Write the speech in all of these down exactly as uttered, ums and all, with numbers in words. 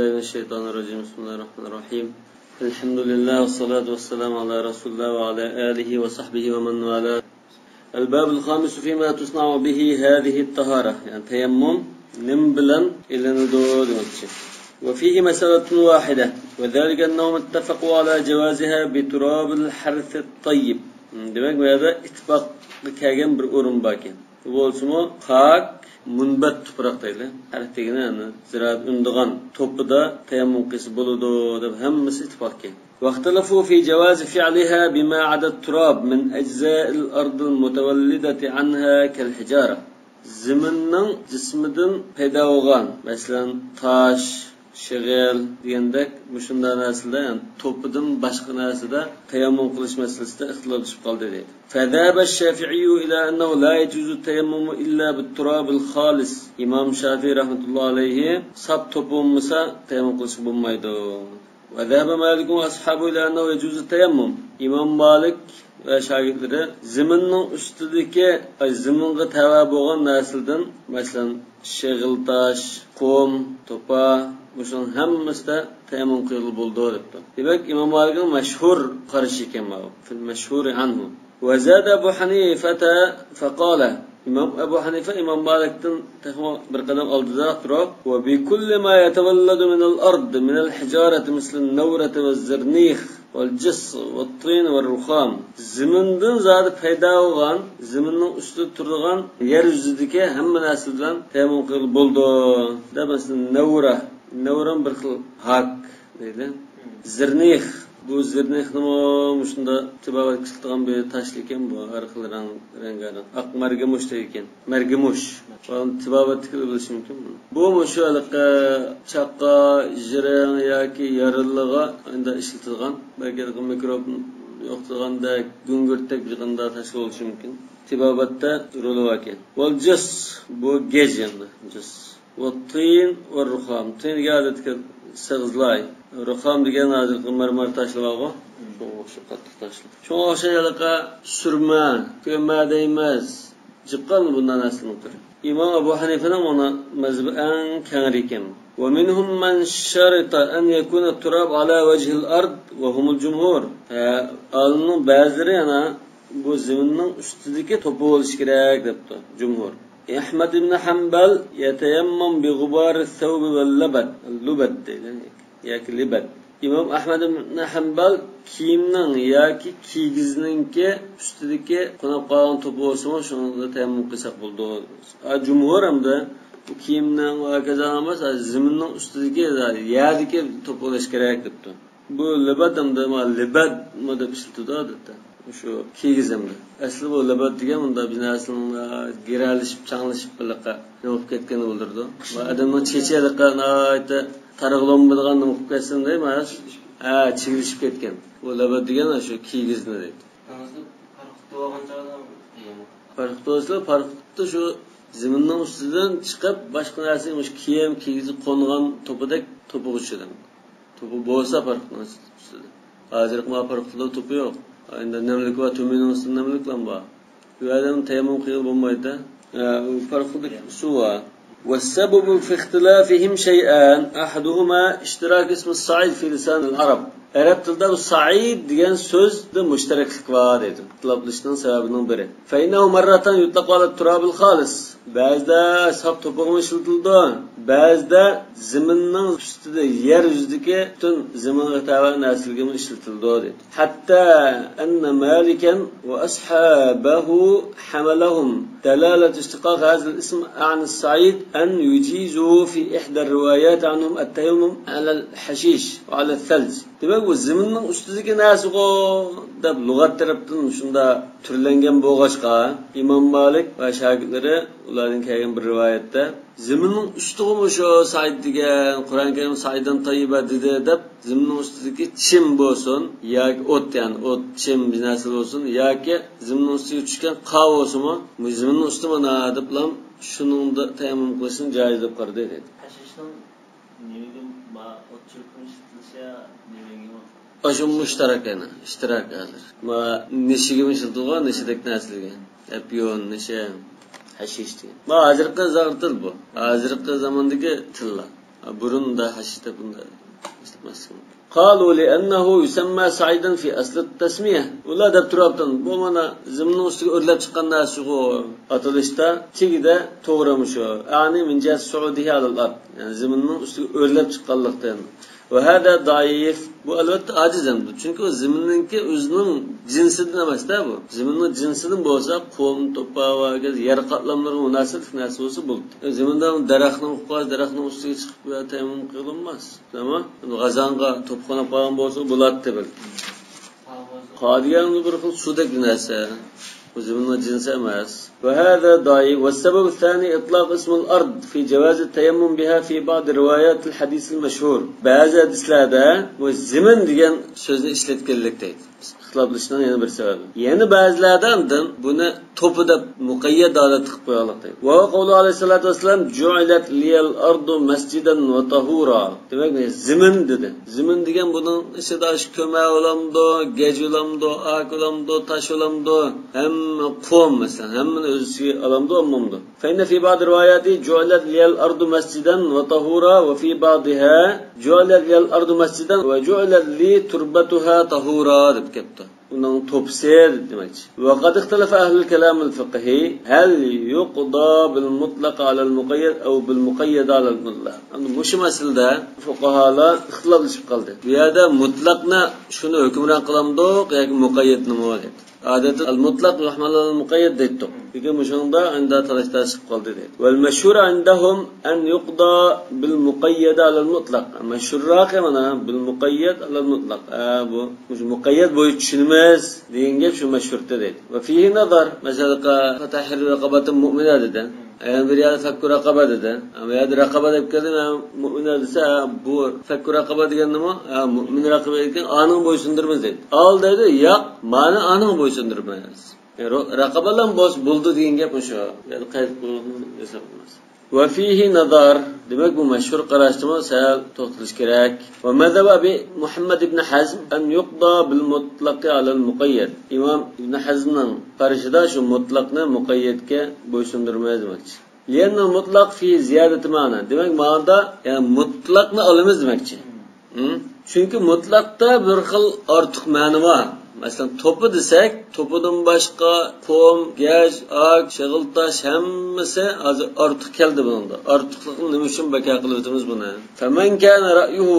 من الشيطان الرجيم. بسم الله الرحمن الرحيم. الحمد لله والصلاة والسلام على رسول الله وعلى آله وصحبه ومن والاه. الباب الخامس فيما تصنع به هذه الطهارة، يەنى تەيەممۇم نېمە بىلەن ئېلىنىدۇ دېمەكچى. وفيه مسألة واحدة، وذلك أنهم اتفقوا على جوازها بتراب الحرث الطيب. دېمەك، بۇ يەردە ئىتتىپاققا كەلگەن بىر ئورۇن باركەن. بۇ بولسىمۇ خاك، مۇنبەت تۇپراق دەيلى. ھەرث دېگىنى، يەنى زىرائەت ئۈنىدىغان توپىدا تەيەممۇم قىلسا بولىدۇ دەپ ھەممىسى ئىتتىپاقكەن. واختلفوا في جواز فعلها بما عدا التراب من أجزاء الأرض المتولدة عنها كالحجارة. زېمىننىڭ جىسمىدىن پەيدا بولغان، مەسىلەن، تاش، شېغىل دېگەندەك مۇشۇنداق نەرسىلەر، يەنى توپىدىن باشقا نەرسىدە تەيەممۇم قىلىش مەسىلىسىدە ئىختىلاپلىشىپ قالدى دەيدۇ. فذهب الشافعي إلى أنه لا يجوز التيمم إلا بالتراب الخالص. ئىمام شافىئى رەھمەتۇللا ئەلەيھى ساپ توپا بولمىسا تەيەممۇم قىلىشقا بولمايدۇ. وذهب مالك وأصحابه إلى أنه يجوز التيمم. ئىمام مالىك ۋە شاگىرتلىرى زېمىننىڭ ئۈستىدىكى، ئاي، زېمىنغا تەۋە بولغان نەرسىلەردىن، مەسىلەن، شېغىل تاش، قۇم، توپا، مۇشۇنىڭ ھەممىسىدە تەيەممۇم قىلغىلى بولىدۇ دەپتۇ. دېمەك، ئىمام مالىكنىڭ مەشھۇر قارىشى ئىكەن ماۋۇ. في المشهور عنه. وزاد أبو حنيفة فقال. ئىمام ئەبۇ ھەنىفە ئىمام مالىكتىن تېخىمۇ بىر قەدەم ئالدىدىراق تۇرۇپ، وبكل ما يتولد من الأرض من الحجارة مثل النورة والزرنيخ والجص والطين والرخام. زېمىندىن زادى پەيدا بولغان، زېمىننىڭ ئۈستىدە تۇرىدىغان يەر يۈزىدىكى ھەممە نەرسە بىلەن تەيەممۇم قىلغىلى بولىدۇ. دەپ، مەسىلەن، نەۋرە. نەۋرە بىر خىل ھاك دەيلى. زىرنىخ. بۇ زىرنىخنىمۇ مۇشۇنداق تېبابەتكە ئىشلىتىدىغان بىر تاش ئىكەن بۇ، ھەر خىل رەڭ، رەڭگارەڭ. ئاق مەرگىمۇش دەيدىكەن. مەرگىمۇش. بۇنى تېبابەتتىكىلەر بىلىشى مۇمكىن بۇنى. بۇ مۇشۇ ھېلىقى چاققا، ژىرىڭ ياكى يارىلىغا ئەندە ئىشلىتىدىغان، بەلكى ھېلىقى مىكروب يوقىتىدىغاندەك، گۈڭگۈرتتەك بىر قانداق تاشلار بولۇشى مۇمكىن. تېبابەتتە رولى باركەن. ۋەل جىس، بۇ گەج يەنى، جىس. ۋەتتىن ۋەررۇخام. تىن دېگەن ئادەتتىكى سېغىزلاي. رۇخام دېگەن ھازىرقى مەرمەر تاشلار بارغۇ. شۇ، شۇ قاتتىق تاشلار. شۇڭا ئوخشاش ھېلىقى سۈرمە، كۆمە دەيمىز. جىققان بۇنداق نەرسىلەرنىڭ تۈرى. ئىمام ئەبۇ ھەنىفىنىڭ مانا مەزھىپى ئەڭ كەڭرى ئىكەن. ومنهم من شرط أن يكون التراب على وجه الأرض وهم الجمهور. ھە، ئالىمنىڭ بەزىلىرى يەنە بۇ زېمىننىڭ ئۈستىدىكى توپا بولۇشى كېرەك دەپتۇ، جۇمھۇر. ئەھمەد ئىبن ھەمبەل يەتەيەممەم بىغۇبارى سەۋبى ۋەل لەبەد، لۇبەد دەيدۇ، ياكى لىبەد. ئىمام ئەھمەد ئىبن ھەمبەل كىيىمنىڭ ياكى كىگىزنىڭكى ئۈستىدىكى قونۇپ قالغان توپا بولسىمۇ شۇنىڭدا تەيەممۇم قىلساق بولىدۇ. ئا، جۇمھۇر ھەمدە بۇ كىيىمنىڭ ۋە ھاكازا ئەمەس، زېمىننىڭ ئۈستىدىكى، يەردىكى توپا بولۇشى كېرەك دەپتۇ. بۇ لىبەد ھەمدە ما لىبەدمۇ دەپ ئىشلىتىدۇ ئادەتتە. شۇ كىگىز ھەمدە. ئەسلى بۇ لىبەد دېگەن مۇنداق بىر نەرسىنىڭ گىرەلىشىپ، چاڭلىشىپ بىرلىققا نېمە بولۇپ كەتكىنى بىلدۈرىدۇ. ۋە ئادەمنىڭ چېچى ھېلىقى ناھايىتى تارىغىلى بولمايدىغان نېمە قىلىپ كەتسۇن دەيمەن. ھە، چىگلىشىپ كەتكەن. بۇ لىبەد دېگەن شۇ كىگىزنى دەيدۇ. پارخوتتا بولغان چاغدا قىيىن. پارخوتتا بولسا، پارخوتتا شۇ زېمىننىڭ ئۈستىدىن چىقىپ، باشقا نەرسە، مۇشۇ كىيىم، كىگىزى قونغان توپىدەك توپىغا چۈشىدۇ. توپا بولسا پارخوتنىڭ ئۈستىدە. ھازىرقى ما پارخوتلاردا توپا يوق. ئەمدى نەملىك بار، تۈمىنىڭ ئۈستىدە نەملىكلەر بار. بۇ ئادەم تەيەممۇم قىلغىلى بولمايدۇ. ئە، پارخوتلۇق سۇ بار. والسبب في اختلافهم شيئان، أحدهما اشتراك اسم الصعيد في لسان العرب. ئەرەب تىلىدا بۇ سەئىد دېگەن سۆزدە مۇشتەرەكلىك بار دەيدۇ. ئىختىلاپلىشىشنىڭ سەۋەبىنىڭ بىرى. فإنه مرة يطلق على التراب الخالص. بەزىدە ساپ توپىغىمۇ ئىشلىتىلىدۇ. بەزىدە زېمىننىڭ ئۈستىدە، يەر يۈزىدىكى پۈتۈن زېمىنغا تەۋە نەرسىلەرگىمۇ ئىشلىتىلىدۇ دەيدۇ. حتى أن مالكا وأصحابه حملهم دلالة اشتقاق هذا الاسم عن الصعيد أن يجيزوا في إحدى الروايات عنهم التيمم على الحشيش وعلى الثلج. دېمەك، بۇ زېمىننىڭ ئۈستىدىكى نەرسىغۇ دەپ لۇغەت تەرەپتىن شۇنداق تۈرلەنگەن بولغاچقا، ئىمام مالىك ۋە شاگىرتلىرى ئۇلاردىن كەلگەن بىر رىۋايەتتە زېمىننىڭ ئۈستىغىمۇ شۇ سەئىد دېگەن، قۇرئان كەرىم سەئىدەن تەييىبە دېدى دەپ، زېمىننىڭ ئۈستىدىكى چىم بولسۇن ياكى ئوت، يەنى ئوت، چىم بىر نەرسە بولسۇن ياكى زېمىننىڭ ئۈستىگە چۈشكەن قار بولسىمۇ، زېمىننىڭ ئۈستى مانا دەپلا شۇنىڭدا تەيەممۇم قىلىشنى جايىز دەپ قارىدى دەيدۇ. ھەشىشنىڭ نېمىگە ما-، ئوت چۆپكىمۇ ئىشلىتىلىشى نېمىگە؟ ئاشۇ مۇشتەرەك يەنە، ئىشتىراك ھازىر. ما نېشىگىمۇ ئىشلىتىلغان، نېشىدەك نەرسىلەرگە. ئەپيون، نېشە، ھەشىش دېگەن. ما ھازىرقى زاغرا تىل بۇ. ھازىرقى زاماندىكى تىللار. بۇرۇندا ھەشىشتە بۇندا ئىشلەتمەسلىك. قالوا لأنه يسمى صعيدا في أصل التسمية. ئۇلار دەپ تۇرۇپتۇ، بۇ مانا زېمىننىڭ ئۈستىگە ئۆرلەپ چىققان نەرسىغۇ ئاتىلىشتا تېگىدە توغرىمۇ شۇ. أعني من جهة صعوده على الأرض. يەنى زېمىننىڭ ئۈستىگە ئۆرلەپ چىققانلىقتىن. وهذا ضعيف. بۇ ئەلۋەتتە ئاجىز ئەمدى. چۈنكى ئۇ زېمىننىڭكى ئۆزىنىڭ جىنسىدىن ئەمەستە بۇ. زېمىننىڭ جىنسىدىن بولسا، قۇم، توپا ۋە ھاكازا يەر قاتلاملىرىغا مۇناسىۋەتلىك نەرسە بولسا بولدى. زېمىندا دەرەخنىڭ قوقاس، دەرەخنىڭ ئۈستىگە چىقىپ تەيەممۇم قىلىنماس. تامام. غازاڭغا توپا قونۇپ قالغان بولسا بولاتتى بەلكى. قا دېگەن بىر خىل سۇدەك نەرسە. بۇ زېمىننىڭ جىنسى ئەمەس. وهذا ضعيف. والسبب الثاني إطلاق اسم الأرض في جواز التيمم بها في بعض روايات الحديث المشهور. بەزى ھەدىسلەردە بۇ زېمىن دېگەن سۆزنى ئىشلەتكەنلىك دەيدۇ. ئىختىلاپلىشىشنىڭ يەنە بىر سەۋەبى. يەنە بەزىلەردە ئاندىن بۇنى توپا دەپ مۇقەييەت ھالەتتە قىلىپ قويغانلىق دەيدۇ. وهو قوله عليه الصلاة والسلام، جعلت لي الأرض مسجدا وطهورا. دېمەك، زېمىن دېدى. زېمىن دېگەن بۇنىڭ ئىچىدە شۇ كۆمە بولامدۇ، گەج بولامدۇ، ئاك بولامدۇ، تاش بولامدۇ، ھەممە قۇم، مەسىلەن، ھەممىنى ئۆز ئىچىگە ئالامدۇ، ئالمامدۇ؟ فإن في بعض الروايات جعلت لي الأرض مسجدا وطهورا، وفي بعضها جعلت لي الأرض مسجدا وجعلت لي تربتها طهورا دەپ كەپتۇ. ئۇنىڭ توپىسى دېمەكچى. وقد اختلف أهل الكلام الفقهي هل يقضى بالمطلق على المقيد أو بالمقيد على المطلق. ئەمدى مۇشۇ مەسىلىدە فۇقاھالار ئىختىلاپلىشىپ قالدى. بۇ يەردە مۇتلەقنى شۇنى ھۆكۈمران قىلامدۇق ياكى مۇقەييەتنىمۇ دەپ. ئادەتتە المطلق يحمل على المقيد دەيتتۇق. لېكىن مۇشۇنىڭدا ئەمدى تالاش-تارتىش چىقىپ قالدى دەيدۇ. والمشهور عندهم أن يقضى بالمقيد على المطلق. مەشھۇرراقى مانا بالمقيد على المطلق. ئە، بۇ مۇشۇ مۇقەييەت بويىچە چۈشىنىمىز دېگەن گەپ شۇ مەشھۇرتى دەيدۇ. وفيه نظر. مەسىلەن، فتحرير رقبة مؤمنة دېدى. يەنە بىر يەردە فك رقبة دېدى. ئەمما يەردە رقبة دەپ كەلدى، مەن مۇئمىنە دېسە، ھە، بۇ فك رقبة دېگەننىمۇ، ھە، مۇئمىن رقبة دېگەن ئانىڭ بويسۇندۇرىمىز دەيدۇ. ئال دەيدۇ، ياق، مانا ئانىڭ بويسۇندۇرىمىز. يەنى رو-، رقبەلەم بولسا بولىدۇ دېگەن گەپ مۇشۇ. يەنى قەيت قىلىنغان ھېساب ئەمەس. وفيه نظر. دېمەك، بۇ مەشھۇر قاراشتىمۇ سەل توختىلىش كېرەك. ومذهب أبي محمد بن حزم أن يقضى بالمطلق على المقيد. ئىمام ئىبن ھەزمنىڭ قارىشىدا شۇ مۇتلەقنى مۇقەييەتكە بويسۇندۇرمايدۇ دېمەكچى. لأن المطلق فيه زيادة معنى. دېمەك، مانا يەنى مۇتلەقنى ئالىمىز دېمەكچى. ھىم؟ چۈنكى مۇتلەقتا بىر خىل ئارتۇق مەنە بار. مەسىلەن، توپا دېسەك، توپىدىن باشقا قۇم، گەج، ئاك، شېغىل تاش ھەممىسى ھازىر ئارتۇق كەلدى بۇنىڭدا. ئارتۇقلۇقنى نېمە ئۈچۈن بىكار قىلىۋېتىمىز بۇنى؟ فمن كان رأيه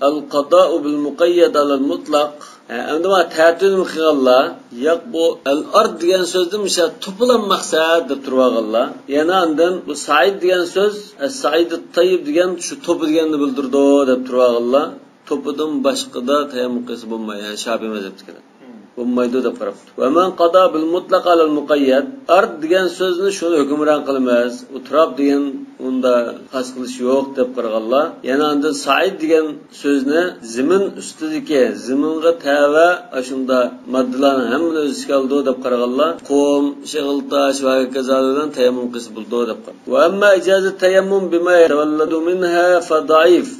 القضاء بالمقيد على المطلق. ھە، ئەمدى مانا تەتۈر نېمە قىلغانلار؟ ياق، بۇ ئەل ئارد دېگەن سۆزدىن مۇشۇ توپىلام مەقسەت دەپ تۇرۇۋالغانلار. يەنە ئاندىن بۇ سەئىد دېگەن سۆز، ئەس سەئىد تەييىب دېگەن شۇ توپا دېگەننى بىلدۈرىدۇ دەپ تۇرۇۋالغانلار. توپىدىن باشقىدا تەيەممۇم قىلسا بولمايدۇ، يەنى شاپىي مەزھەپتىكىلەر. بولمايدۇ دەپ قاراپتۇ. ومن قضى بالمطلق على المقيد. ئارد دېگەن سۆزنى شۇنى ھۆكۈمران قىلىمىز. ئۇ تۇراب دېگەن ئۇندا خاس قىلىش يوق دەپ قارىغانلار. يەنە ئاندىن سەئىد دېگەن سۆزنى زېمىن ئۈستىدىكى، زېمىنغا تەۋە ئاشۇندا ماددىلارنىڭ ھەممىنى ئۆز ئىچىگە ئالىدۇ دەپ قارىغانلار قۇم، شېغىل تاش ۋە ھاكازالار بىلەن تەيەممۇم قىلسا بولىدۇ دەپ قارىغان. وأما إجازة التيمم بما يتولد منها فضعيف.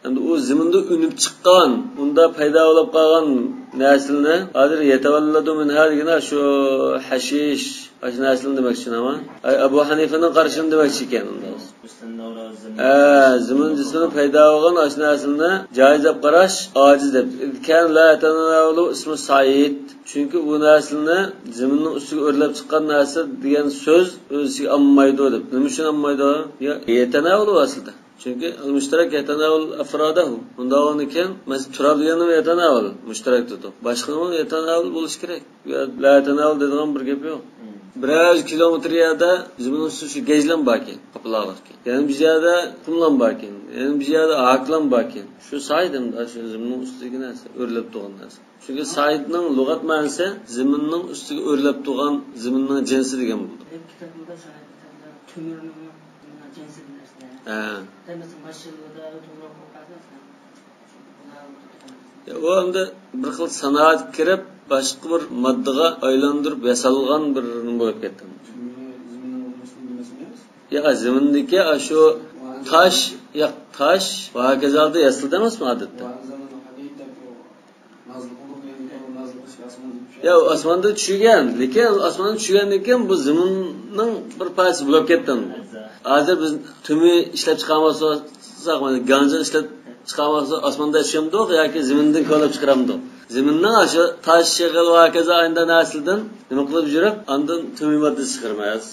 ئەمدى ئۇ زېمىندا ئۈنۈپ چىققان، ئۇندا پەيدا بولۇپ قالغان نەرسىلەرنى، ھازىر يتولد منها دېگىنى شۇ ھەشىش، ئاشۇ نەرسىلەرنى دېمەكچى، نېمە؟ ئەي، ئەبۇ ھەنىفىنىڭ قارىشىنى دېمەكچى ئىكەن ئۇندا. ھە، زېمىن جىسمىنى پەيدا بولغان ئاشۇ نەرسىلەرنى جايىز دەپ قاراش ئاجىز دەپ. كان لا يتناول اسم سعيد. چۈنكى ئۇ نەرسىلەرنى زېمىننىڭ ئۈستىگە ئۆرلەپ چىققان نەرسە دېگەن سۆز ئۆز ئىچىگە ئالمايدۇ دەپ. نېمە ئۈچۈن ئالمايدۇ؟ يا يتناول ئەسلىدە. چۈنكى المشترك يتناول أفراده. ئۇنداق بولغاندىكىن، مەسىلەن، تۇراب دېگەننىمۇ يتناول، مۇشتەرەك تۇتۇپ. باشقىنىمۇ يتناول بولۇشى كېرەك. لا يتناول دەيدىغان بىر گەپ يوق. بىر يۈز كىلومېتىر يەردە زېمىننىڭ ئۈستىدە شۇ گەجلەم باركەن، قاپلار باركەن. يەنە بىر يەردە قۇملام باركەن. يەنە بىر يەردە ھاكلام باركەن. شۇ سايدىم، شۇ زېمىننىڭ ئۈستىدىكى نەرسە، ئۆرلەپ تۇرغان نەرسە. چۈنكى سايدنىڭ لۇغەت مەنىسى زېمىننىڭ ئۈستىگە ئۆرلەپ تۇرغان زېمىننىڭ جىنسى دېگەن بولىدۇ. كىتابىمدا سايد كىتابىدا تۆمۈرنىڭ جىنسى دېگەن نەرسە. ھە. دېمىسە، ماشىنىلاردا تۆمۈر قويۇپ قالسا، يا، ئۇ ئەمدى بىر خىل سانائەتكە كىرىپ، باشقا بىر ماددىغا ئايلاندۇرۇپ ياسالغان بىر نېمە بولۇپ كەتتى. يا، زېمىندىكى ئاشۇ تاش، يا، تاش ۋە ھاكازالدا ياسىلىدۇ ئەمەسمۇ ئادەتتە؟ يا، ئۇ ئاسماندا چۈشۈرگەن، لېكىن ئاسماندا چۈشۈرگەندىن كېيىن بۇ زېمىننىڭ بىر پارچىسى بولۇپ كەتتى. ھازىر بىز تۈمى ئىشلەپ چىقارمىساق، گاڭجىن ئىشلەپ چىقارماقچى، ئاسماندا چۈشەمدۇق ياكى زېمىندىن كولاپ چىقىرامدۇق؟ زېمىننىڭ ئاشۇ تاش، شېغىل ۋە ھاكازا ئاينىدا نەرسىلىدىن نېمە قىلىپ يۈرۈپ، ئاندىن تۈمۈي ماددىسى چىقىرىمىز.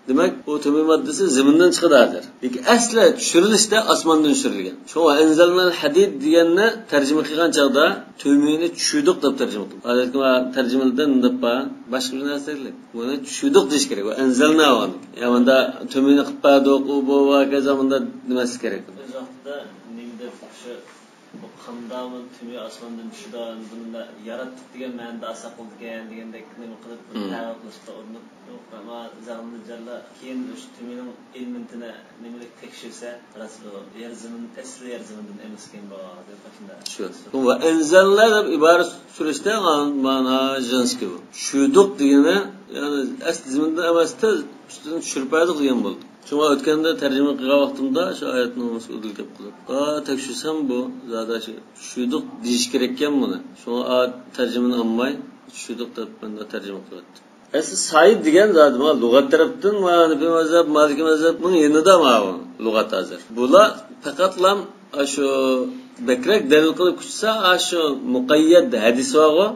دېمەك، ئۇ تۈمۈي ماددىسى زېمىندىن چىقىدۇ ھازىر. لېكىن ئەسلى چۈشۈرۈلۈشتە ئاسماندىن چۈشۈرۈلگەن. شۇڭا ئەنزەلنەل ھەدىد دېگەننى تەرجىمە قىلغان چاغدا تۈمۈينى چۈشۈردۇق دەپ تەرجىمە قىلدى. ھازىرقى تەرجىمىلەردە نېمە دەپ بار؟ باشقا بىر نەرسە دەيلى. بۇنى چۈشۈردۇق دېيىش كېرەك. ۋە ئەنزەلنا، يا مۇندا تۈمۈينى قىلىپ بەردۇق، ئۇ بۇ ۋە ھاكازا مۇندا دېمەسلىك كېرەك. ئۆز ۋاقتىدا نېمە دەپ شۇ بۇ قانداق بۇ تۈمۈي ئاسماندىن چۈشىدۇ، بۇنى ياراتتۇق دېگەن مەنىدە ئالساق بولىدىكەن دېگەندەك نېمە قىلىپ بىر مم. تەۋە قىلىشقا ئۇرۇنۇپ، يوق، ئەمما زەغلىمىجانلار كېيىن شۇ تۈمۈينىڭ ئېلېمېنتىنى نېمىلىك تەكشۈرسە، راست بۇ يەر زېمىن، ئەسلى يەر زېمىندىن ئەمەسكەن بۇ، دەپ ئاشۇنداق. شۇ. ۋە ئەنزەلنا دەپ ئىبارە سۈرۈشتە مانا ژېنسكىي بۇ. چۈشۈردۇق دېگىنى، يەنى ئەسلى زېمىندىن ئەمەستە، ئۈستىدىن چۈشۈرۈپ بەردۇق دېگەن بولدى. شۇڭا ئۆتكەندە تەرجىمە قىلغان ۋاقتىمدا شۇ ئايەتنىڭ ئۇدۇل كەپ قىلىپ، ئا، تەكشۈرسەم بۇ زادى شۇ چۈشۈردۇق دېيىش كېرەككەن بۇنى. شۇڭا ئا تەرجىمىنى ئالماي، چۈشۈردۇق دەپ مەن تەرجىمە قىلىۋەتتىم. ئەسلى سايىد دېگەن زادى مانا لۇغەت تەرەپتىن مانا ھەنىفىي مەزھەپ، مالىكىي مەزھەپنىڭ يېنىدا ماۋۇ لۇغەت ھازىر. بۇلار پەقەتلا ئاشۇ بەكرەك دەلىل قىلىپ كۈتسە، ئاشۇ مۇقەييەت ھەدىس بارغۇ،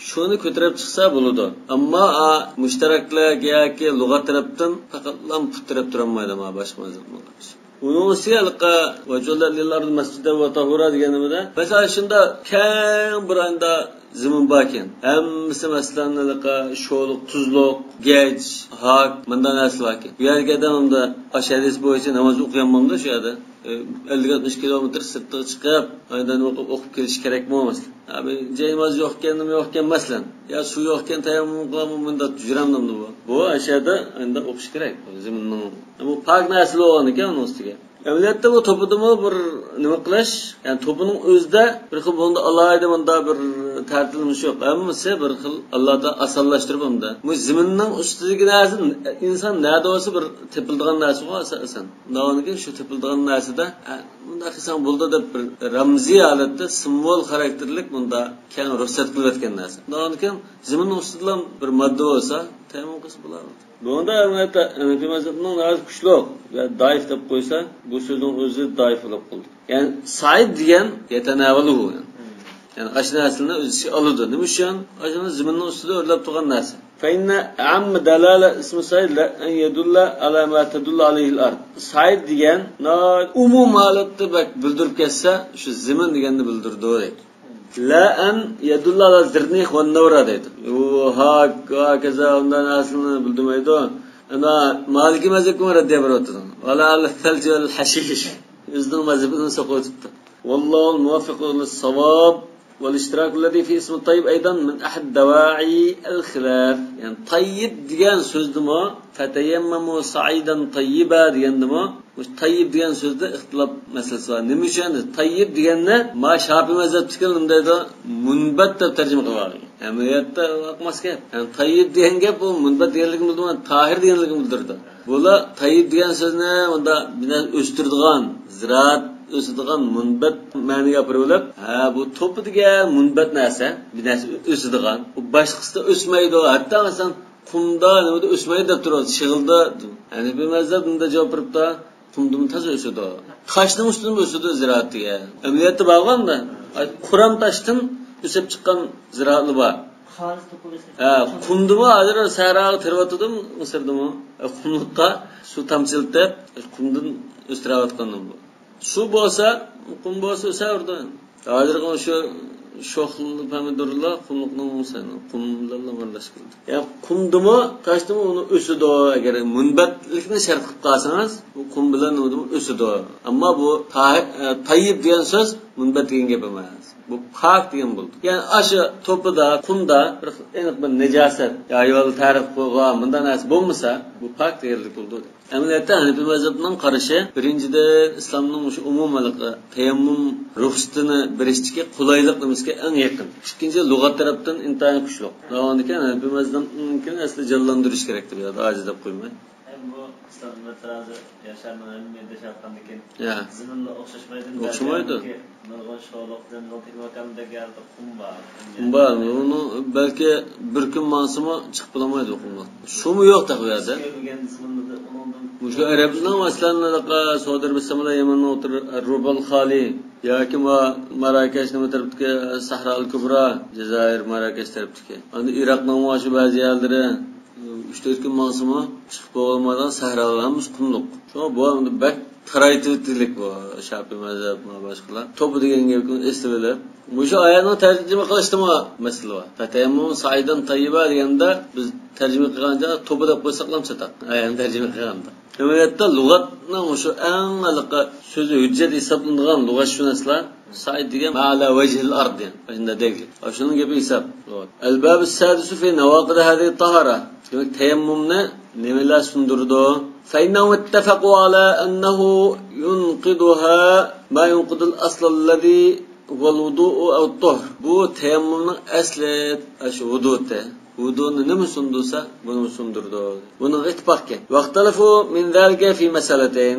شۇنى كۆتۈرۈپ چىقسا بولىدۇ. ئەمما ئا مۇشتەرەكلىك ياكى لۇغەت تەرەپتىن پەقەتلا پۇت تىرەپ تۇرالمايدۇ مانا باشقا مەزھەپنىڭ. ئۇنىڭ ئۈستىگە ھېلىقى ۋەجئەلنا لىل ئەردى مەسجىدەن ۋە تەھۇرا دېگىنىمىزدە، مەسىلەن، شۇنداق كەڭ بىر ئايدا زېمىن باركەن. ھەممىسى، مەسىلەن، ھېلىقى شولۇق، تۇزلۇق، گەج، ھاك، مۇنداق نەرسە باركەن. بۇ يەرگە ئادەم ئاشۇ ھەدىس بويىچە ناماز ئوقۇيالمامدۇ شۇ يەردە؟ ئەللىك ئاتمىش كىلومېتىر سىرتىغا چىقىپ، ئاندىن ئوقۇپ، ئوقۇپ كېلىش كېرەكمۇ مەسىلەن؟ ھە، بىر جاي ناماز يوقكەن، نېمە يوقكەن مەسىلەن؟ يا سۇ يوقكەن، تەيەممۇم قىلامۇ مۇنداق يۈرەمدىمدۇ بۇ؟ بۇ ئاشۇ يەردە ئەمدى ئوقۇش كېرەك. زېمىننىڭ، بۇ پاك نەرسىلەر بولغان ئىكەن ئۇنىڭ ئۈستىگە. ئەمەلىيەتتە بۇ توپىدىمۇ بىر نېمە قىلىش، يەنى توپىنىڭ ئۆزىدە بىر خىل بۇندا ئالاھىدە مۇندا بىر تەرتىلىمىش يوق. ھەممىسى بىر خىل ئاللادا ئاسانلاشتۇرۇپ ئۇندا. بۇ زېمىننىڭ ئۈستىدىكى نەرسە ئىنسان نەدە بولسا بىر تېپىلىدىغان نەرسىغۇ ئاساسەن. ئۇنداقتىن كېيىن شۇ تېپىلىدىغان نەرسىدە، ھە، مۇنداق قىلساڭ بولىدۇ دەپ بىر رەمزىي ھالەتتە، سىمۋول خاراكتېرلىك مۇندا كەڭ رۇخسەت قىلىۋەتكەن نەرسە. ئۇنداقتىن كېيىن زېمىننىڭ ئۈستىدىلا بىر ماددا بولسا، تەيەممۇم قىلسا بولار. بۇنىڭدا ئەلۋەتتە ھەنەفىي مەزھەپنىڭ ناھايىتى كۈچلۈك ۋە دەئىف دەپ قويسا، بۇ سۆزنىڭ ئۆزى دەئىف بولۇپ قالدى. يەنى سايىد دېگەن يەتەناۋەلۇھۇ، يەنى، يەنى ئاشۇ نەرسىنى ئۆز ئىچىگە ئالىدۇ. نېمە ئۈچۈن؟ ئاشۇ زېمىننىڭ ئۈستىدە ئۆرلەپ تۇرغان نەرسە. فإن أعم دلالة اسم سايد لا أن يدل على ما تدل عليه الأرض. سايىد دېگەن ناھايىتى ئومۇم ھالەتتە بەك بىلدۈرۈپ كەتسە، شۇ زېمىن دېگەننى بىلدۈرىدۇ دەيدۇ. لا أن يدل على الزرنيخ والنورة دەيدۇ. ئۇ ھاك، ھاكازا ئۇنداق نەرسىلەرنى بىلدۈرمەيدۇ. ئەنە مالىكىي مەزھەپكىمۇ رەددىيە بېرىۋاتىدۇ. ولا على الثلج والحشيش. ئۆزىنىڭ مەزھىپىنى سوقۇۋېتىپتۇ. والله الموفق للصواب. والاشتراك الذي في اسم الطيب أيضا من أحد دواعي الخلاف. يەنى تەييىب دېگەن سۆزدىمۇ، فتيمموا صعيدا طيبا دېگەندىمۇ، مۇشۇ تەييىب دېگەن سۆزدە ئىختىلاپ مەسىلىسى بار. نېمە ئۈچۈن؟ تەييىب دېگەننى ما شاپىي مەزھەپتىكىلەر نېمە دەيدۇ؟ مۇنبەت دەپ تەرجىمە قىلىۋالغان. ئەمەلىيەتتە ئۇ ئەقماس گەپ. يەنى تەييىب دېگەن گەپ ئۇ مۇنبەت دېگەنلىكنى بىلدۈرمەيدۇ، تاھىر دېگەنلىكنى بىلدۈرىدۇ. بۇلار تەييىب دېگەن سۆزنى مۇندا بىر نەرسە ئۆستۈرىدىغان، زىرائەت ئۆسىدىغان مۇنبەت مەنىگە ئاپىرىۋېلىپ، ھە، بۇ توپا دېگەن مۇنبەت نەرسە، بىر نەرسە ئۆسىدىغان. ئۇ باشقىسىدا ئۆسمەيدۇ، ھەتتا مەسىلەن، قۇمدا، نېمىدە ئۆسمەيدۇ دەپ تۇرۇۋاتىدۇ، شېغىلدا. ھەنىپىي مەزھەپ مۇنداق جاۋاب بېرىپتۇ، قۇمدىمۇ تازا ئۆسىدۇ. تاشنىڭ ئۈستىدىمۇ ئۆسىدۇ زىرائەت دېگەن. ئەمەلىيەتتە بارغاندا، قۇرام تاشتىن ئۆسۈپ چىققان زىرائەتلەر بار. خالىس توپا ئۆسمەيدۇ. ھە، قۇمدىمۇ ھازىر سەھراغا تېرىۋاتىدۇ مىسىردىمۇ. قۇملۇققا سۇ تامچىلىتىپ، قۇمدىن ئۆستۈرۈۋاتقان بۇ. سۇ بولسا، قۇم بولسا ئۆسەۋېرىدۇ. ھازىرقى شۇ شوخلا پەمىدۇرلا قۇملۇقنىڭ سەن، قۇم بىلەنلا ئارىلاشقان. يا قۇمدىمۇ، تاشتىمۇ ئۇنى ئۆسىدۇ. ئەگەر مۇنبەتلىكنى شەرت قىلىپ قالسىڭىز، بۇ قۇم بىلەن نېمىدىمۇ ئۆسىدۇ. ئەمما بۇ تا-، ئە، تەييىب دېگەن سۆز مۇنبەت دېگەن گەپ ئەمەس. بۇ پاك دېگەن بولىدۇ. يەنى ئاشۇ توپىدا، قۇمدا بىر ئېنىق بىر نەجاسەت يا ھايۋانلار تەرىپ قىلغان مۇنداق نەرسە بولمىسا، بۇ پاك دېگەنلىك بولىدۇ. ئەمەلىيەتتە ھەنىپىي مەزھەپنىڭ قارىشى، بىرىنچىدىن، ئىسلامنىڭ مۇشۇ ئومۇمىي تەيەممۇم رۇخسىتىنى بېرىشتىكى قولايلىق نېمىسىگە ئەڭ يېقىن. ئىككىنچى، لۇغەت تەرەپتىن ئىنتايىن كۈچلۈك. دەۋامىدىكى ھەنىپىي مەزھەپنىڭكىنى ئەسلى جانلاندۇرۇش كېرەك دەپ يازدى، ئاجىز دەپ قويماي. ھەم بۇ ئىسلام ئۈممىتى ھازىر ياشارنىڭ ھەممە يېرىدە ياشاۋاتقاندىكىن، يا، زېمىنلا ئوخشاشمايدۇ. ئوخشىمايدۇ. بەزىلەرنىڭكى نۇرغۇن شولۇق، نۇرغۇن تېگىنىۋاتقاندەك يەردە قۇم بار. قۇم بار. ئۇنىڭ بەلكى بىر كۈن ماڭسىمۇ چىقىپ بولالمايدۇ قۇملۇق. سۇمۇ يوق تېخى بۇ يەردە. كۆرمىگەن زېمىندا ئۇنىڭدىن مۇشۇ ئەرەبنىڭ، مەسىلەن، سودا ئەرەبىستان بىلەن يەمەننىڭ ئوتتۇرا رۇبەل خالى ياكى ما-، ماراكەش نېمە تەرەپتىكى، سەھرا ئەل كۇبرا، جەزائىر، ماراكەش تەرەپتىكى. ئاندىن ئىراقنىڭ مۇشۇ بەزى يەرلىرى، ئۈچ تۆت كۈن ماڭسىمۇ چىقىپ بولالمايدىغان سەھرالار ھەممىسى قۇملۇق. شۇڭا بۇ ئەمدى بەك تارايتىۋېتىلىك بۇ شافىي مەزھەپ، ما باشقىلار. توپا دېگەن گەپنى ئېسىۋېلىپ، مۇشۇ ئايەتنىڭ تەرجىمە قىلىشتىمۇ مەسىلە بار. فَتَيَمَّمُوا صَعِيدًا طَيِّبًا دېگەندە بىز تەرجىمە قىلغانچە توپا دەپ قويساقلام چاتاق. ئايەتنى تەرجىمە قىلغاندا. ئەمەلىيەتتە لۇغەتنىڭ مۇشۇ ئەڭ ھېلىقى سۆزى ھۆججەت ھېسابلىنىدىغان لۇغەتشۇناسلار سەئىد دېگەن ما ئەلا ۋەجھىل ئارض دېگەن. ئاشۇنداق دەيدۇ. ئاشۇنىڭ گېپى ھېساب. الباب السادس في نواقض هذه الطهارة. دېمەك، تەيەممۇمنى نېمىلەر سۇندۇرىدۇ؟ فإنهم اتفقوا على أنه ينقضها ما ينقض الأصل الذي هو الوضوء أو الطهر. بۇ تەيەممۇمنىڭ ئەسلى ئاشۇ ۋۇدۇتى. ۋۇدۇنى نېمە سۇندۇرسا، بۇنى سۇندۇرىدۇ. بۇنىڭغا ئىتتىپاقكەن. واختلفوا من ذلك في مسألتين.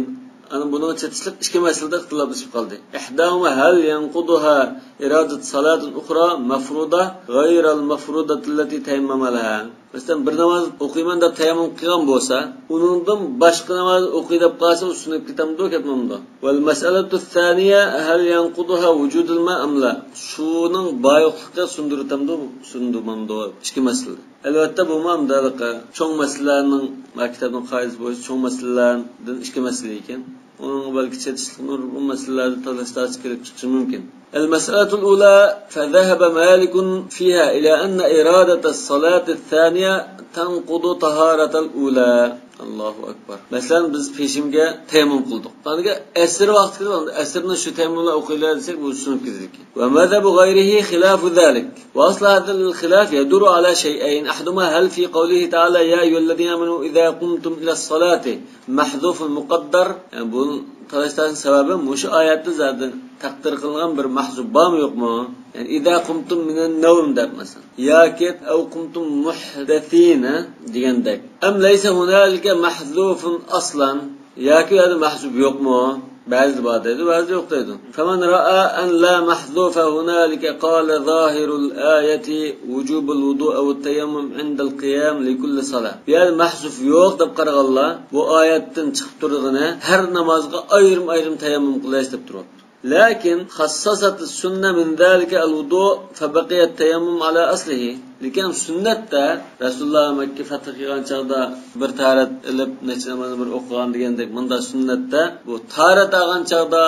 ئانا بۇنىڭغا چېتىشلىق ئىككى مەسىلىدە ئىختىلاپلىشىپ قالدى. إحداهما هل ينقضها إرادة صلاة أخرى مفروضة غير المفروضة التي تيمم لها. مەسىلەن، بىر ناماز ئوقۇيمەن دەپ تەيەممۇم قىلغان بولسا، ئۇنىڭدىن باشقا ناماز ئوقۇي دەپ قالسا، ئۇ سۇنۇپ كېتەمدۇ، كەتمەمدۇ؟ والمسألة الثانية هل ينقضها وجود الماء أم لا. سۇنىڭ بار يوقلۇقى سۇندۇرۇتامدۇ، سۇندۇرمامدۇ؟ ئىككى مەسىلە. ئەلۋەتتە، بۇمۇ ئەمدى ھېلىقى چوڭ مەسىلىلەرنىڭ، ما كىتابنىڭ قائىدىسى بويىچە چوڭ مەسىلىلەردىن ئىككى مەسىلە ئىكەن. ئۇنىڭغا بەلكى چېتىشلىق نۇرغۇن مەسىلىلەردە تالاشتارچە كېلىپ چىقىشى مۇمكىن. المسألة الأولى فذهب مالك فيها إلى أن إرادة الصلاة الثانية تنقض طهارة الأولى. ئاللاھۇ ئەكبەر. مەسىلەن، بىز پېشىمگە تەيەممۇم قىلدۇق. ئاندىن كېيىن ئەسىر ۋاقتى كېلىپ، ئەسىرنى شۇ تەيەممۇم بىلەن ئوقۇيلى دېسەك، بۇ سۇنۇپ كېتىدىكەن. ومذهب غيره خلاف ذلك. وأصل هذا الخلاف يدور على شيئين. أحدهما هل في قوله تعالى يا أيها الذين آمنوا إذا قمتم إلى الصلاة مەھزۇفۇل مۇقەددەر. يەنى بۇ تالاشتاشنىڭ سەۋەبى مۇشۇ ئايەتتە زادى تەقدىر قىلىنغان بىر مەھزۇف بارمۇ يوقمۇ؟ يەنى إذا قمتم من النوم دەپ مەسىلەن. ياكى أو قمتم محدثين دېگەندەك. أم ليس هنالك محذوف أصلا؟ ياكى ئۇ يەردە مەھزۇف يوقمۇ؟ بەزىدە بار دەيدۇ، بەزىدە يوق دەيدۇ. فمن رأى أن لا محذوف هنالك قال ظاهر الآية وجوب الوضوء أو التيمم عند القيام لكل صلاة. بۇ يەردە مەھزۇف يوق دەپ قارىغانلار بۇ ئايەتتىن چىقىپ تۇرىدىغىنى ھەر نامازغا ئايرىم-ئايرىم تەيەممۇم قىلىش دەپ تۇرۇپتۇ. لكن خصصت السنة من ذلك الوضوء فبقي التيمم على أصله. لېكىن سۈننەتتە رەسۇلۇللا مەككە فەتھ قىلغان چاغدا بىر تاھارەت ئېلىپ، نەچچە نامازنى بىر ئوقۇغان دېگەندەك، مۇنداق سۈننەتتە بۇ تاھارەت ئالغان چاغدا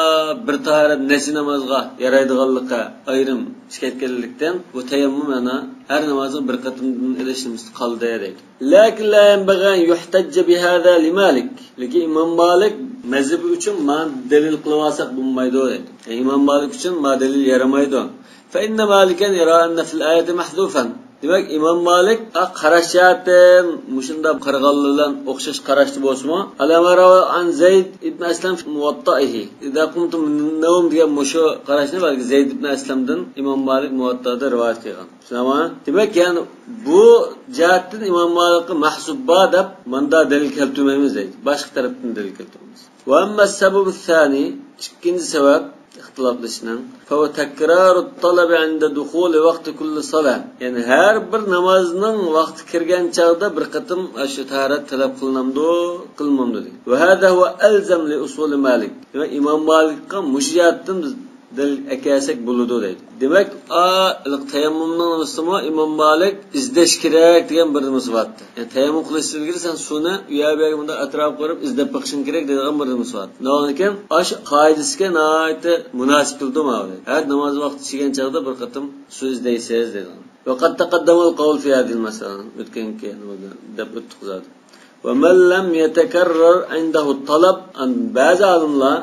بىر تاھارەت نەچچە نامازغا يارايدىغانلىقى ئايرىم چىقىپ كەتكەنلىكتىن، بۇ تەيەممۇم يەنە ھەر نامازنىڭ بىر قېتىمدىن ئېلىش نېمىسى قالدى دەيدۇ. لكن لا ينبغي أن يحتج بهذا لمالك. لېكىن ئىمام مالىك مەزھىپى ئۈچۈن مانا دەلىل قىلىۋالساق بولمايدۇ دەيدۇ. يەنى ئىمام مالىك ئۈچۈن مانا دەلىل يارىمايدۇ. فإن مالكا يرى أن في الآية محذوفا. دېمەك، ئىمام مالىك، ئا، قاراش جەھەتتىن مۇشۇنداق قارىغانلار بىلەن ئوخشاش قاراشتا بولسىمۇ، على ما روى عن زيد بن أسلم في موطئه إذا قمتم من النوم دېگەن مۇشۇ قاراشنى بەلكى زەيد ئىبن ئەسلەمدىن ئىمام مالىك مۇۋەتتادا رىۋايەت قىلغان. شۇنداقمۇ؟ دېمەك، يەنى بۇ جەھەتتىن ئىمام مالىكقا مەھزۇف بار دەپ ماندا دەلىل كەلتۈرمەيمىز دەيدۇ. باشقا تەرەپتىن دەلىل كەلتۈرىمىز. وأما السبب الثاني، ئىككىنچى سەۋەب، ئىختىلاپلىشىشنىڭ، فهو تكرار الطلب عند دخول وقت كل صلاة. يەنى ھەر بىر نامازنىڭ ۋاقتى كىرگەن چاغدا بىر قېتىم ئاشۇ تاھارەت تەلەپ قىلىنامدۇ، قىلىنمامدۇ دېگەن. وهذا هو ألزم لأصول مالك. دېمەك، ئىمام مالىكقا مۇشۇ جەھەتتىن بىز دەلىل ئەكەلسەك بولىدۇ دەيدۇ. دېمەك، ئا، تەيەممۇمنىڭ نېمىسىمۇ ئىمام مالىك ئىزدەش كېرەك دېگەن بىر نېمىسى بارتتى. يەنى تەيەممۇم قىلىشتىن ئىلگىرى سەن سۇنى ئۇ يەر بۇ يەرگە مۇنداق ئەتراپقا قاراپ ئىزدەپ بېقىشىڭ كېرەك دەيدىغان بىر نېمىسى بارتتى. شۇنىڭدىن كېيىن ئاشۇ قائىدىسىگە ناھايىتى مۇناسىپ كېلىدۇ ماۋۇ. ھەر ناماز ۋاقتى چىققان چاغدا بىر قېتىم سۇ ئىزدەيسىز دەيدىغان. وقد تقدم القول في هذه المسألة. ئۆتكەنكى نېمىدە دەپ ئۆتتۇق زادى. ومن لم يتكرر عنده الطلب، بەزى ئالىملار،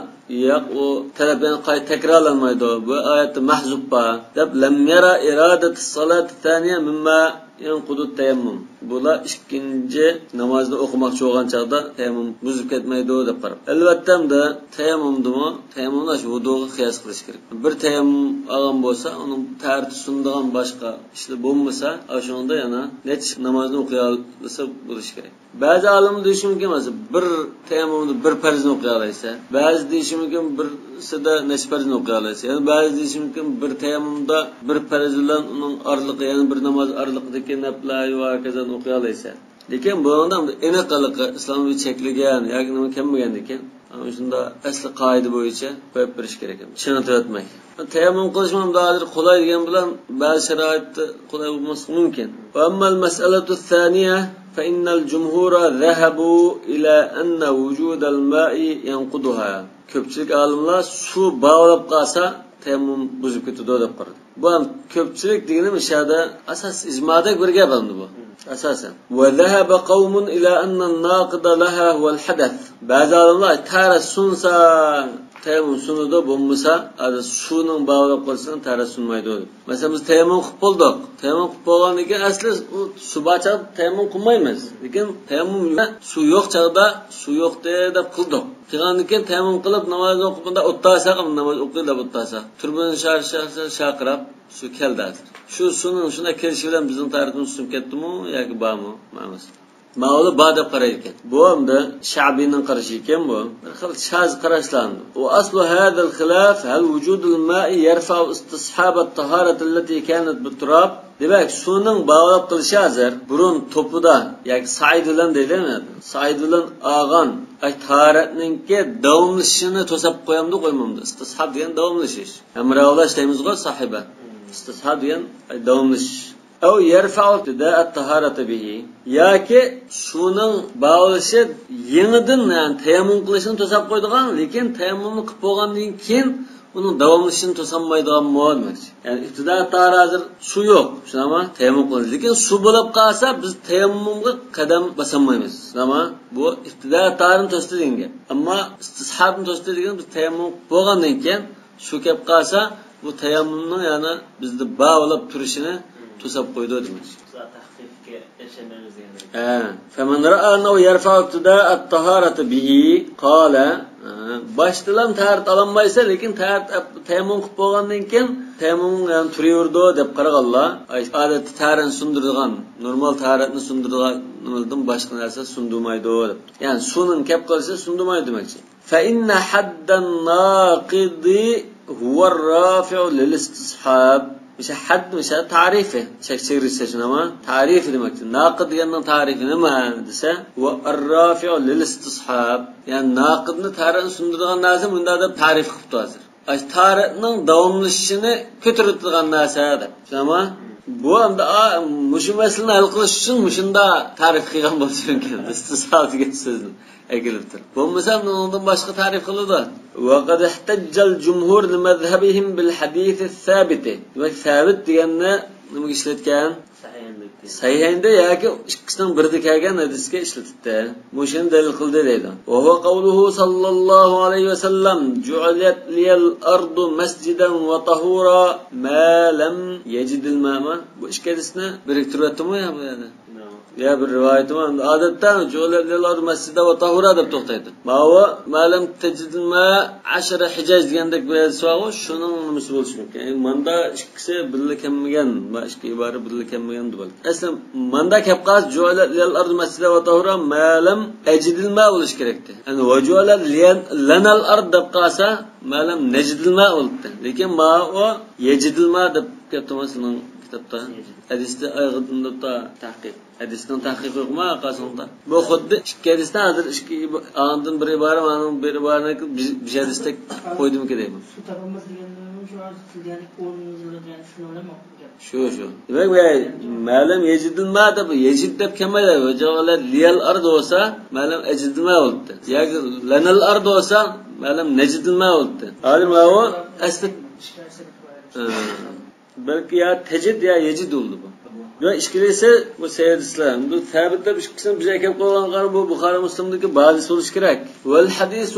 ياق، ئۇ تەلەپ يەنە قايتا تەكرارلانمايدۇ، بۇ ئايەتتە مەھزۇف بار دەپ، لم ير إرادة الصلاة الثانية مما يەنقۇدۇت تەيەممۇم. بۇلار ئىككىنچى نامازنى ئوقۇماقچى بولغان چاغدا تەيەممۇم بۇزۇپ كەتمەيدۇ دەپ قاراپ. ئەلۋەتتە، ئەمدى تەيەممۇمدىمۇ، تەيەممۇمنى ئاشۇ ۋۇدۇغا قىياس قىلىش كېرەك. بىر تەيەممۇم ئالغان بولسا، ئۇنىڭ تەھارىتى سۇنىدىغان باشقا ئىشلار بولمىسا، ئاشۇنىڭدا يەنە نەچچە نامازنى ئوقۇيالىسا بولۇشى كېرەك. بەزى ئالىملار دېيىشى مۇمكىن، مەسىلەن، بىر تەيەممۇمدا بىر پەرزنى ئوقۇيالايسەن. بەزى دېيىشى مۇمكىن، بىرسىدە نەچچە پەرزنى ئوقۇيالايسەن. يەنە بەزى دېيىشى مۇمكىن، بىر تەيەممۇمدا بىر پەرز بىلەن ئۇنىڭ ئارىلىقى، يەنە بىر ناماز ئارىلىقىدىكى نەپلە ۋە ھاكازانى ئوقۇيالايسەن. لېكىن بۇنىڭدا ئېنىق ھېلىقى ئىسلام چەكلىگەن ياكى نېمە كەلمىگەندىكىن، ئانا شۇنداق ئەسلى قائىدە بويىچە قويۇپ بېرىش كېرەك. چىڭىتىۋەتمەي. تەيەممۇم قىلىشمۇ ھازىر قولاي دېگەن بىلەن بەزى شارائىتتا قولاي بولماسلىقى مۇمكىن. وأما المسألة الثانية فإن الجمهور ذهبوا إلى أن وجود الماء ينقضها. كۆپچىلىك ئالىملار سۇ باۋلاپ قالسا تەيەممۇم بۇزۇپ كېتىدۇ دەپ قارىدى. بۇ ھەم كۆپچىلىك دېگىنىم ئىشەدە ئاساس ئىجمادەك بىر گەپ ئەمدى بۇ. ئاساسەن. وذهب قوم إلى أن الناقض لها هو الحدث. بەزى ئالىملار تەھارەت سۇنسا تەيەممۇم سۇنىدۇ، بولمىسا ھازىر سۇنىڭ باغلاپ قالسىلا تەھارەت سۇنمايدۇ دەپ. مەسىلەن، بىز تەيەممۇم قىلىپ بولدۇق. تەيەممۇم قىلىپ بولغاندىن كېيىن ئەسلى ئۇ سۇ بار چاغدا تەيەممۇم قىلمايمىز. لېكىن تەيەممۇم سۇ يوق چاغدا، سۇ يوقتى دەپ قىلدۇق. قىلغاندىن كېيىن تەيەممۇم قىلىپ نامازنى ئوقۇپ مۇنداق ئولتۇرساق، ناماز ئوقۇيلا ئولتۇرساق. تۇربىنى شار-، شار-، شار-، شارقىراپ سۇ كەلدى ھازىر. شۇ سۇنىڭ شۇنداق كېلىشى بىلەن بىزنىڭ تەھارىتىمىز سۇنۇپ كەتتىمۇ ياكى بارمۇ؟ مەلۇم ئەمەس. ماۋۇلار بار دەپ قارايدىكەن. بۇ ئەمدى شەبىنىڭ قارىشى ئىكەن بۇ. بىر خىل شاز قاراشلار. وأصل هذا الخلاف هل وجود الماء يرفع استصحاب الطهارة التي كانت بالتراب؟ دېمەك، سۇنىڭ باغلاپ قېلىشى ھازىر بۇرۇن توپىدا ياكى سايد بىلەن دەيلى، سايد بىلەن ئالغان ئاي تاھارەتنىڭكى داۋاملىشىشىنى توساپ قويامدۇ، قويمامدۇ؟ ئىستىسھاب دېگەن داۋاملىشىش. ھەمراھلاش دەيمىزغۇ، ساھىبە. ئىستىسھاب دېگەن ئاي داۋاملىشىش. أو يرفع ابتداء الطهارة به. ياكى سۇنىڭ باغلىشى يېڭىدىن، يەنى تەيەممۇم قىلىشنى توساپ قويىدىغان، لېكىن تەيەممۇمنى قىلىپ بولغاندىن كېيىن ئۇنىڭ داۋاملىشىشىنى توسالمايدىغانمۇ دېمەكچى. يەنى ئىبتىدا تاھارە ھازىر سۇ يوق، شۇنداقمۇ؟ تەيەممۇم قىلىمىز. لېكىن سۇ بولۇپ قالسا بىز تەيەممۇمغا قەدەم باسالمايمىز. شۇنداقمۇ؟ بۇ ئىبتىدا تاھارىنى توستى دېگەن گەپ. ئەمما ئىستىسھابنى توستى دېگەن بىز تەيەممۇم بولغاندىن كېيىن سۇ كەپ قالسا، بۇ تەيەممۇمنىڭ يەنە بىزدە باۋلاپ تۇرۇشىنى توساپ قويىدۇ دېمەكچى. تەخفىفكە ئىشەنمەيمىز دېگەن. ھە. فمن رأى أنه يرفع ابتداء الطهارة به قال. ھە، باشتىلا تەھارەت ئالالمايسەن، لېكىن تەھارەت، تەيەممۇم قىلىپ بولغاندىن كېيىن تەيەممۇم يەنە تۇرۇۋېرىدۇ دەپ قارىغانلار، ئادەتتە تەھارەتنى سۇندۇرىدىغان، نورمال تەھارەتنى سۇندۇرىدىغان نېمىدىن باشقا نەرسە سۇندۇرمايدۇ دەپ. يەنى سۇنىڭ كەپ قېلىشى سۇندۇرمايدۇ دېمەكچى. فإن حد الناقض هو الرافع للاستصحاب. مۇشۇ ھەد، مۇشۇ تەرىپى. چەك چېگرىسى شۇنداقمۇ؟ تەرىپى دېمەكچى. ناقىد دېگەننىڭ تەرىپى نېمە دېسە، هو الرافع للاستصحاب. يەنى ناقىدنى تەھارەتنى سۇندۇرىدىغان نەرسە مۇنداق دەپ تەرىپ قىلىپتۇ ھازىر. ئاشۇ تەھارەتنىڭ داۋاملىشىشىنى كۆتۈرۈۋېتىدىغان نەرسە دەپ. شۇنداقمۇ؟ بۇ ئەمدى، ئا، مۇشۇ مەسىلىنى ھەل قىلىش ئۈچۈن مۇشۇنداق تەرىپ قىلغان بولۇشى مۇمكىن. ئىستىسھاب دېگەن سۆزنى ئەكېلىپتۇ. بولمىسا ئۇنىڭدىن باشقا تەرىپ قىلىدۇ. وقد احتج الجمهور لمذهبهم بالحديث الثابت. دېمەك، سابىت دېگەننى نېمىگە ئىشلەتكەن؟ سەھىھەيندىكى. سەھىھەيندە ياكى ئىككىسىنىڭ بىرىدە كەلگەن ھەدىسكە ئىشلىتىپتۇ. مۇشۇنى دەلىل قىلدى دەيدۇ. وهو قوله صلى الله عليه وسلم، جعلت لي الأرض مسجدا وطهورا ما لم يجد الماء. بۇ ئىككى ھەدىسنى بىرىكتۈرۈۋەتتىمۇ يا بۇ يەردە؟ يا بىر رىۋايىتىمۇ ئادەتتە جۇئلەت لىل ئارض مەسجىدە ۋە تاھۇرا دەپ توختايدۇ. ماۋۇ مەلەم تەجىدىل مە ئەشرە ھىجاج دېگەندەك بىر ھەدىس بارغۇ، شۇنىڭ نېمىسى بولۇشى مۇمكىن. يەنى ماندا ئىككىسى بىللە كەلمىگەن، ما ئىككى ئىبارە بىللە كەلمىگەن دەپ. ئەسلى ماندا كەپ قالسا جۇئلەت لىل ئارض مەسجىدە ۋە تاھۇرا مەلەم ئەجىدىل مە بولۇشى كېرەكتى. يەنى ۋە جۇئلەت لەنەل ئارض دەپ قالسا مەلەم نەجىدىل مە بولۇپتۇ. لېكىن ماۋۇ يەجىدىل مە دەپ كەپتۇ سېنىڭ كىتابتا. ھەدىستە ئايغىدىن دەپتا تەھقىق. ھەدىستىن تەھقىق يوقما ئارقاسىدا؟ بۇ خۇددى ئىككى ھەدىستە ھازىر ئىككى ئىب-، ئاندىن بىر ئىبارە، ئاندىن بىر ئىبارىنى بىر، بىر ھەدىستەك قويدۇمكى دەيمەن. سۇ تاپالماس دېگەنلىرىمۇ شۇ ھازىر سىز دېگەندەك ئورنىڭىزدا دېگەن شۇنىڭ بىلەن ماقۇل گەپ. شۇ، شۇ. دېمەك، بۇ مەلەم يەجىدىلما دەپ، يەجىد دەپ كەلمەيدۇ. ۋەجەئەلە لىيەل ئەرد بولسا، مەلەم ئەجىدىلما بولۇپتۇ. ياكى لەنەل ئەرد بولسا، مەلەم نەجىدىلما بولۇپتۇ. ھازىر ماۋۇ ئەسلى. ھە. بەلكى يا تەجىد يا يەجىد بولىدۇ بۇ. يا ئىككىلىسى بۇ سەييىد ئىسلام. بۇ سابىت دەپ ئىككىسىنى بىز ئەكەپ قويغانغا بۇ بۇخارى مۇسلىمدىكى بازىسى بولۇشى كېرەك. والحديث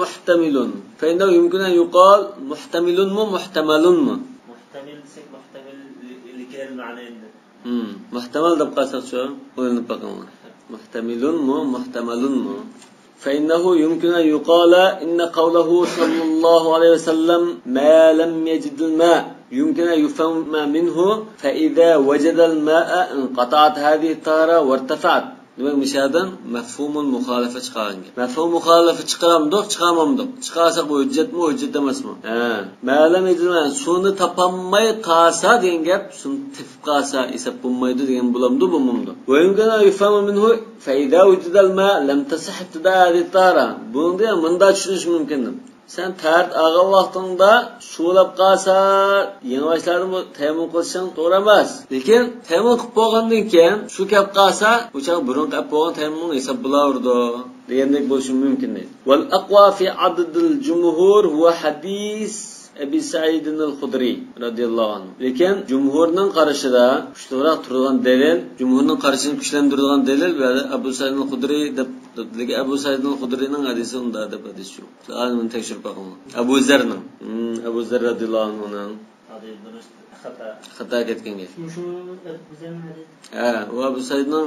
محتمل. فإنه يمكن أن يقال محتملمۇ، محتملمۇ؟ مۇھتەمىل دېسەك، مۇھتەمىل لىكەل مەنە ئەمدى. مم. مۇھتەمەل دەپ قالساقچۇ؟ ئويلىنىپ بېقىڭلار. مۇھتەمىلۇنمۇ، مۇھتەمەلۇنمۇ؟ فإنه يمكن أن يقال إن قوله صلى الله عليه وسلم ما لم يجد الماء يمكن أن يفهم منه فإذا وجد الماء انقطعت هذه الطهارة وارتفعت. دېمەك، مۇشۇ يەردىن مەفھۇمۇل مۇخالىپە چىقارغان گەپ. مەفھۇم مۇخالىپە چىقارامدۇق، چىقارمامدۇق؟ چىقارساق بۇ ھۆججەتمۇ، ھۆججەت ئەمەسمۇ؟ ھە. ما لم يجد الماء، سۇنى تاپالماي قالسا دېگەن گەپ، سۇنى تېپىپ قالسا ھېساب بولمايدۇ دېگەن بولامدۇ، بولمامدۇ؟ ويمكن أن يفهم منه فإذا وجد الماء لم تصح ابتداء هذه الطهارة. بۇنى مۇنداق چۈشىنىش مۇمكىن. سەن تەھارەت ئالغان ۋاقتىڭدا سۇ بولاپ قالسا، يېڭى باشلادىن بۇ تەيەممۇم قىلىشىڭ توغرا ئەمەس. لېكىن تەيەممۇم قىلىپ بولغاندىن كېيىن سۇ كەپ قالسا، بۇ چاغ بۇرۇنقى ئەپ بولغان تەيەممۇمۇڭ ھېساب بولاۋېرىدۇ دېگەندەك بولۇشى مۇمكىن دەيدۇ. والأقوى في عضد الجمهور هو حديث أبي سعيد الخدري رضي الله عنه. لېكىن جۇمھۇرنىڭ قارىشىدا كۈچلۈكرەك تۇرىدىغان دەلىل، جۇمھۇرنىڭ قارىشىنى كۈچلەندۈرىدىغان دەلىل بۇ يەردە ئەبۇ سەئىدىل خۇدرى دەپ، لېكىن ئەبۇ سەئىدىل خۇدرىنىڭ ھەدىسى ئۇنداق دەپ ھەدىس يوق. سىلەر ئۇنى تەكشۈرۈپ بېقىڭلار. ئەبۇ زەرنىڭ، ھىم، ئەبۇ زەر رەزىياللاھۇ ئەنھۇنىڭ خاتا. خاتا كەتكەن گەپ. مۇشۇ ئەبۇ زەرنىڭ ھەدىسى. ھە، ئۇ ئەبۇ سەئىدنىڭ،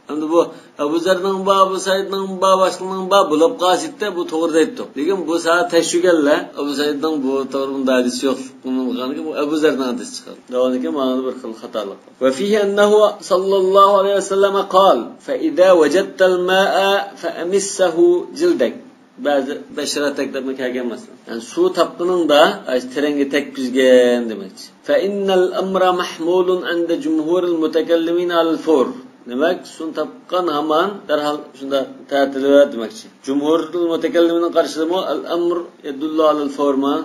ئەمدى بۇ ئەبۇ زەرنىڭ بار، ئەبۇ سەئىدنىڭ بار، باشقىنىڭ بار، بولۇپ قالسا بۇ توغرا دەيتتۇق. لېكىن بۇ ساھە تەكشۈرگەندە ئەبۇ سەئىدنىڭ بۇ توغرا بۇنداق ھەدىسى يوق. بۇنىڭغا بۇ ئەبۇ زەرنىڭ ھەدىسى چىقىدۇ. داۋامىدىكى مانا بىر خىل خاتالىق. وفيه أنه صلى الله عليه وسلم قال: فإذا وجدت الماء فأمسه جلدك. بەزى بەشرەتەك دەپمۇ كەلگەن مەسىلەن. يەنى سۇ تاپقىنىڭدا ئاشۇ تېرەڭگە تەگكۈزگىن دېمەكچى. فإن الأمر محمول عند جمهور المتكلمين على الفور. دېمەك، سۇنى تاپقان ھامان دەرھال شۇنداق تەتىلىۋەر دېمەكچى. جۇمھۇرۇل مۇتەكەللىمىننىڭ قارىشىدىمۇ الأمر يدل على الفور ما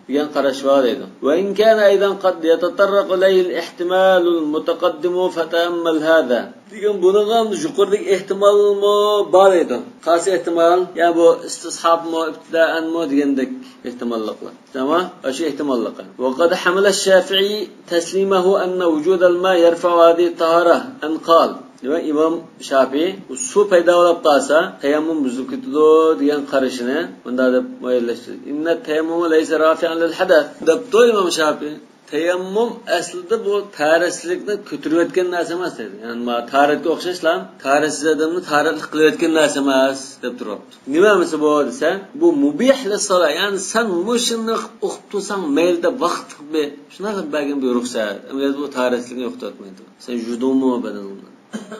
دېگەن قاراش بار دەيدۇ. وإن كان أيضا قد يتطرق إليه الاحتمال المتقدم فتأمل هذا. دېگەن بۇنىڭغا يۇقىرىدىكى ئېھتىمالمۇ بار دەيدۇ. قايسى ئېھتىمال؟ يا بۇ ئىستىسھابمۇ، ئىبتىدائەنمۇ دېگەندەك ئېھتىماللىقلار. تامام، ئاشۇ ئېھتىماللىقى. وقد حمل الشافعي تسليمه أن وجود الماء يرفع هذه الطهارة أن قال. دېمەك، ئىمام شافىئى سۇ پەيدا بولۇپ قالسا، تەيەممۇم بۇزۇلۇپ كېتىدۇ دېگەن قارىشىنى مۇنداق دەپ مۇئەييەنلەشتۈردى. إن التيمم ليس رافعا للحدث. دەپتۇ ئىمام شافىئى. تەيەممۇم ئەسلىدە بۇ تاھارەتسىزلىكنى كۆتۈرۈۋەتكەن نەرسە ئەمەس دەيدۇ. يەنى ما تاھارەتكە ئوخشاشلا، تاھارەتسىز ئادەمنى تاھارەتلىك قىلىۋەتكەن نەرسە ئەمەس دەپ تۇرۇپتۇ. نېمە ئەمىسە بۇ دېسە، بۇ مۇبىھ لىسسالا، يەنى سەن مۇشۇنى ئوقۇپ تۇرساڭ مەيلى دەپ ۋاقىتلىق بىر شۇنداق بەرگەن بىر رۇخسەت. ئەمەلىيەتتە بۇ تاھارەتسىزلىكنى يوقىتىۋەتمەيدۇ. سەن يۇدۇڭمۇ بەدىنىڭنى؟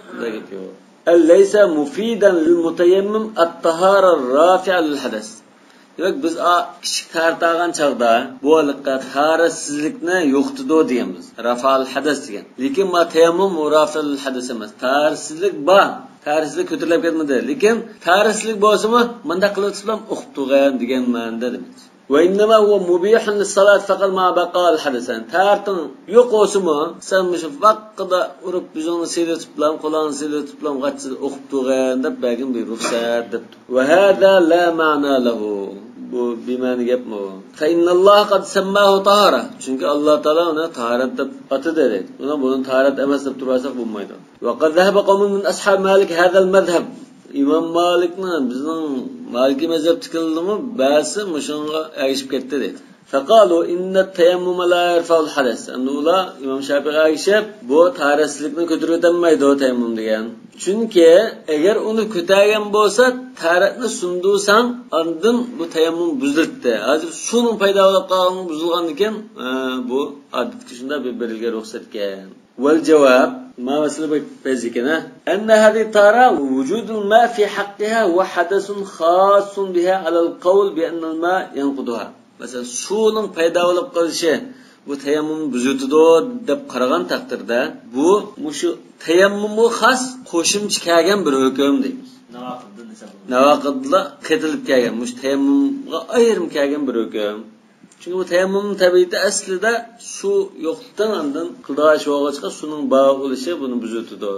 شۇنداق گەپ يوق. ليس مفيدا للمتيمم الطهارة الرافعة للحدث. دېمەك، بىز ئا، كىچىك تاھارەت ئالغان چاغدا بۇ ھېلىقى تاھارەتسىزلىكنى يوقىتىدۇ دېگەنمىز. رافئال ھەدەس دېگەن. لېكىن ما تەيەممۇم ئۇ رافئال ھەدەس ئەمەس. تاھارەتسىزلىك بار. تاھارەتسىزلىك كۆتۈرۈلۈپ كەتمىدى. لېكىن تاھارەتسىزلىك بولسىمۇ، مۇنداق قىلىۋېتىپ بولام، ئوقۇپ تۇرغىن دېگەن مەنىدە دېمەكچى. وإنما هو مبيح للصلاة فقط مع بقاء الحدث. يەنى تاھارىتىڭ يوق بولسىمۇ، سەن مۇشۇ ۋاققىدا ئۇرۇپ، يۈزۈڭنى سىلىۋېتىپلا، قولۇڭنى سىلىۋېتىپلا، غاچچىدا ئوقۇپ تۇرغىن دەپ بەرگەن بىر رۇخسەت دەپتۇ. وهذا لا معنى له. بۇ بىمەنە گەپمۇ؟ فإن الله قد سماه طهارة. چۈنكى ئاللا تائالا ئۇنى تاھارەت دەپ ئاتىدى دەيدۇ. بۇنى، بۇنى تاھارەت ئەمەس دەپ تۇرۇۋالساق بولمايدۇ. وقد ذهب قوم من أصحاب مالك هذا المذهب. ئىمام مالىكنىڭ، بىزنىڭ مالىكىي مەزھەپتىكىلەرنىڭمۇ بەزىسى مۇشۇنىڭغا ئەگىشىپ كەتتى دەيدۇ. فقالوا إن التيمم لا يرفع الحدث. ئەمدى ئۇلار ئىمام شافىئىغا ئەگىشىپ، بۇ تاھارەتسىزلىكنى كۆتۈرۈۋېتەلمەيدۇ تەيەممۇم دېگەن. چۈنكى ئەگەر ئۇنى كۆتەرگەن بولسا، تاھارەتنى سۇندۇرساڭ، ئاندىن بۇ تەيەممۇم بۇزۇلاتتى. ھازىر سۇنىڭ پەيدا بولۇپ قالغىنى بۇزۇلغاندىكىن، ئە، بۇ ئادەتتىكى شۇنداق بىر بېرىلگەن رۇخسەت ئىكەن. والجواب، ما مەسىلە بەك پەيزىكەن، ھە؟ أن هذه الطهارة وجود الماء في حقها هو حدث خاص بها على القول بأن الماء ينقضها. مەسىلەن، سۇنىڭ پەيدا بولۇپ قېلىشى بۇ تەيەممۇمنى بۇزۇۋېتىدۇ دەپ قارىغان تەقدىردە، بۇ مۇشۇ تەيەممۇمغا خاس قوشۇمچە كەلگەن بىر ھۆكۈم دەيمىز. ناۋاقىدتىن ھېسابلىنىدۇ. ناۋاقىدلا قېتىلىپ كەلگەن، مۇشۇ تەيەممۇمغا ئايرىم كەلگەن بىر ھۆكۈم. چۈنكى بۇ تەيەممۇم تەبىئىتى ئەسلىدە سۇ يوقتىن ئاندىن قىلىدىغان ئىش بولغاچقا، سۇنىڭ بار بولۇشى بۇنى بۇزۇۋېتىدۇ.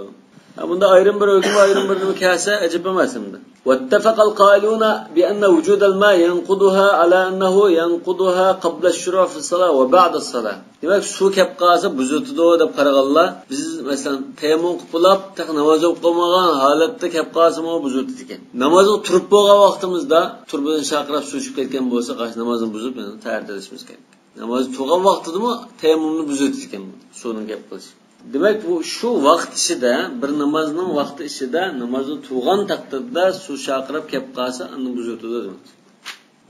ھە، بۇندا ئايرىم بىر ھۆكۈم، ئايرىم بىر نېمە كەلسە ئەجەب ئەمەس ئەمدى. واتفق القائلون بأن وجود الماء ينقضها على أنه ينقضها قبل الشروع في الصلاة وبعد الصلاة. دېمەك، سۇ كەپ قالسا بۇزۇۋېتىدۇ دەپ قارىغانلار، بىز، مەسىلەن، تەيەممۇم قىلىپ بولاپ، تېخى ناماز ئوقۇپ قالمىغان ھالەتتە كەپ قالسىمۇ بۇزۇۋېتىدىكەن. نامازغا تۇرۇپ بولغان ۋاقتىمىزدا تۇرۇبىدىن شارقىراپ سۇ چۈشۈپ كەتكەن بولسا، قاش نامازنى بۇزۇپ، يەنە تەھارەت ئېلىشىمىز كېرەك. ناماز تۇرغان ۋاقتىدىمۇ تەيەممۇمنى بۇزۇۋېتىدىكەن سۇنىڭ كەپ قېلىشى. دېمەك، بۇ شۇ ۋاقىت ئىچىدە، بىر نامازنىڭ ۋاقتى ئىچىدە نامازدا تۇرغان تەقدىردە سۇ شارقىراپ كەپ قالسا، ئاندىن بۇزۇۋېتىدۇ دېمەك.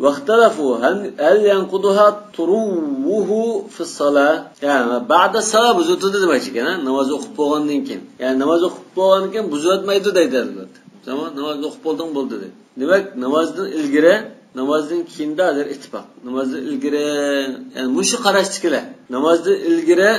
ۋەختەلەفۇ ھەل، ھەل يەنقۇدۇھا تۇرۇۋۋۇھۇ فىسسالا. يەنى، بەئدە سالا بۇزۇۋېتىدۇ دېمەكچىكەن، ھە؟ ناماز ئوقۇپ بولغاندىن كېيىن. يەنى، ناماز ئوقۇپ بولغاندىن كېيىن بۇزۇۋەتمەيدۇ دەيدۇ، ئەلۋەتتە. تامام، ناماز ئوقۇپ بولدۇڭ، بولدى دەيدۇ. دېمەك، نامازدىن ئىلگىرى، نامازدىن كېيىندە ھازىر ئىتتىپاق. نامازدىن ئىلگىرى، يەنى مۇشۇ قاراشتىكىلەر. نامازدىن ئىلگىرى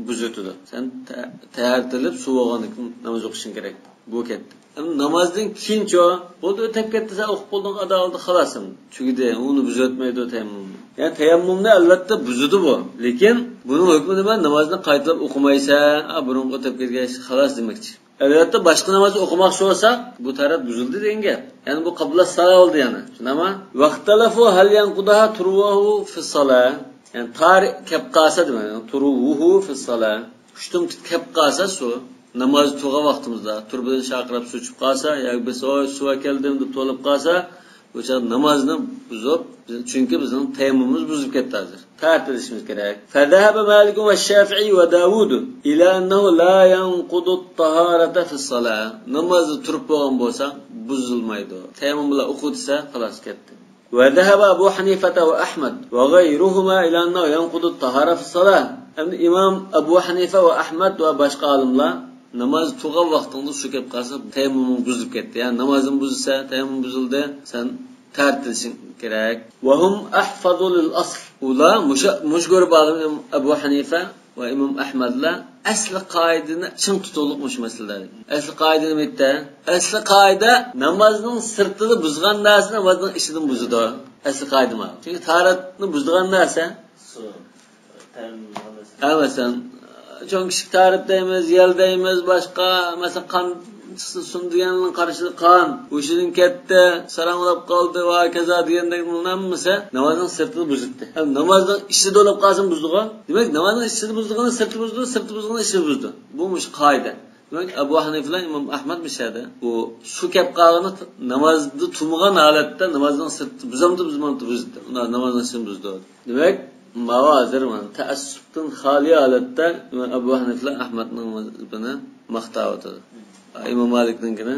بۇزۇۋېتىدۇ. سەن تە-، تەھارەت ئېلىپ، سۇ بولغاندىن كېيىن ناماز ئوقۇشۇڭ كېرەك. بۇ كەتتى. ئەمدى نامازدىن كېيىنچۇ؟ بولدى، ئۆتەپ كەتتى، سەن ئوقۇپ بولدۇڭ، ئادا ئالدى، خالاس ئەمدى. تۈگىدى، ئۇنى بۇزۇۋەتمەيدۇ تەيەممۇمنى. يەنى تەيەممۇمنى ئەلۋەتتە بۇزىدۇ بۇ. لېكىن بۇنىڭ ھۆكمى نېمە؟ نامازنى قايتىلاپ ئوقۇمايسەن، ئا، بۇرۇنقى ئۆتەپ كەتكەن ئىشنى خالاس دېمەكچى. ئەلۋەتتە، باشقا ناماز ئوقۇماقچى بولساق، بۇ تەرەت بۇزۇلدى دېگەن گەپ. يەنى بۇ قابلا سالا بولدى يەنە. شۇنداقمۇ؟ ۋەختەلەفۇ ھەل يەنقۇدۇھا تۇرۇۋۇھۇ فىسسالا. يەنى تارى كەپ قالسا دېمەك، تۇرۇۋۇھۇ فىسسالا. ئۇشتۇمتۇت كەپ قالسا سۇ، ناماز تۇرغان ۋاقتىمىزدا تۇرۇبىدىن شارقىراپ سۇ چىقىپ قالسا، ياكى بىز، «ۋاي، سۇ ئەكەلدىم» دەپ توۋلاپ قالسا، بۇ چاغدا نامازنى بۇزۇپ، بىز، چۈنكى بىزنىڭ تەيەممۇمىمىز بۇزۇلۇپ كەتتى ھازىر. تەھارەت ئېلىشىمىز كېرەك. فذهب مالك والشافعي وداود إلى أنه لا ينقض الطهارة في الصلاة. نامازدا تۇرۇپ بولغان بولسا، بۇزۇلمايدۇ. تەيەممۇم بىلەن ئوقۇ دېسە، خالاس كەتتى. وذهب أبو حنيفة وأحمد وغيرهما إلى أنه ينقض الطهارة في الصلاة. ئەمدى ئىمام ئەبۇ ھەنىفە ۋە ئەھمەد ۋە باشقا ئالىملار ناماز تۇرغان ۋاقتىڭدا سۇ كەپ قالسا، تەيەممۇمۇڭ بۇزۇلۇپ كەتتى. يەنى نامازنى بۇزسا، تەيەممۇم بۇزۇلدى، سەن تەھارەت ئېلىشىڭ كېرەك. وهم أحفظ للأصل. ئۇلار مۇشۇ، مۇشۇ گۇرۇپپا ئالىم ئەبۇ ھەنىفە ۋە ئىمام ئەھمەدلەر ئەسلى قائىدىنى چىڭ تۇتۇلۇق مۇشۇ مەسىلىدە. ئەسلى قائىدە نېمە ئىدى؟ ئەسلى قائىدە نامازنىڭ سىرتىدا بۇزغان نەرسە نامازنىڭ ئىچىدىمۇ بۇزىدۇ. ئەسلى قائىدە مانا. چۈنكى تاھارەتنى بۇزىدىغان نەرسە. سۇ. تەيەممۇم بۇزغان نەرسە. ھە، مەسىلەن، چوڭ كىشىلىك تەھارەت دەيمىز، يەل دەيمىز، باشقا، مەسىلەن، قان چىقسا سۇن دېگەننىڭ قارشىدا قان، ھوشىدىن كەتتى، ساراڭلاپ قالدى ۋە ھاكازا دېگەندەك بۇنىڭ ھەممىسى نامازنىڭ سىرتىدا بۇزۇلدى. ھەم نامازنىڭ ئىچىدە بولۇپ قالسىمۇ بۇزىدىغۇ. دېمەك، نامازنىڭ ئىچىدە بۇزىدىغىنى سىرتى بۇزىدۇ، سىرتى بۇزىدىغىنى ئىچىدە بۇزىدۇ. بۇ مۇشۇ قائىدە. دېمەك، ئەبۇ ھەنىفە بىلەن ئىمام ئەھمەد مۇشۇ يەردە بۇ سۇ كەپ قالغىنى نامازدا تۇرمىغان ھالەتتە نامازنىڭ سىرتى بۇزامدۇ، بۇزمامدۇ، بۇزدى. ئۇنداق نامازنىڭ ئىچىنى بۇزدى. دېمەك، ماۋۇ ھازىر مانا تەئەسسۇپتىن خالىي ھالەتتە ئەبۇ ھەنىفە بىلەن ئەھمەدنىڭ مەزھىپىنى ماختاۋاتىدۇ. ئىمام مالىكنىڭكىنى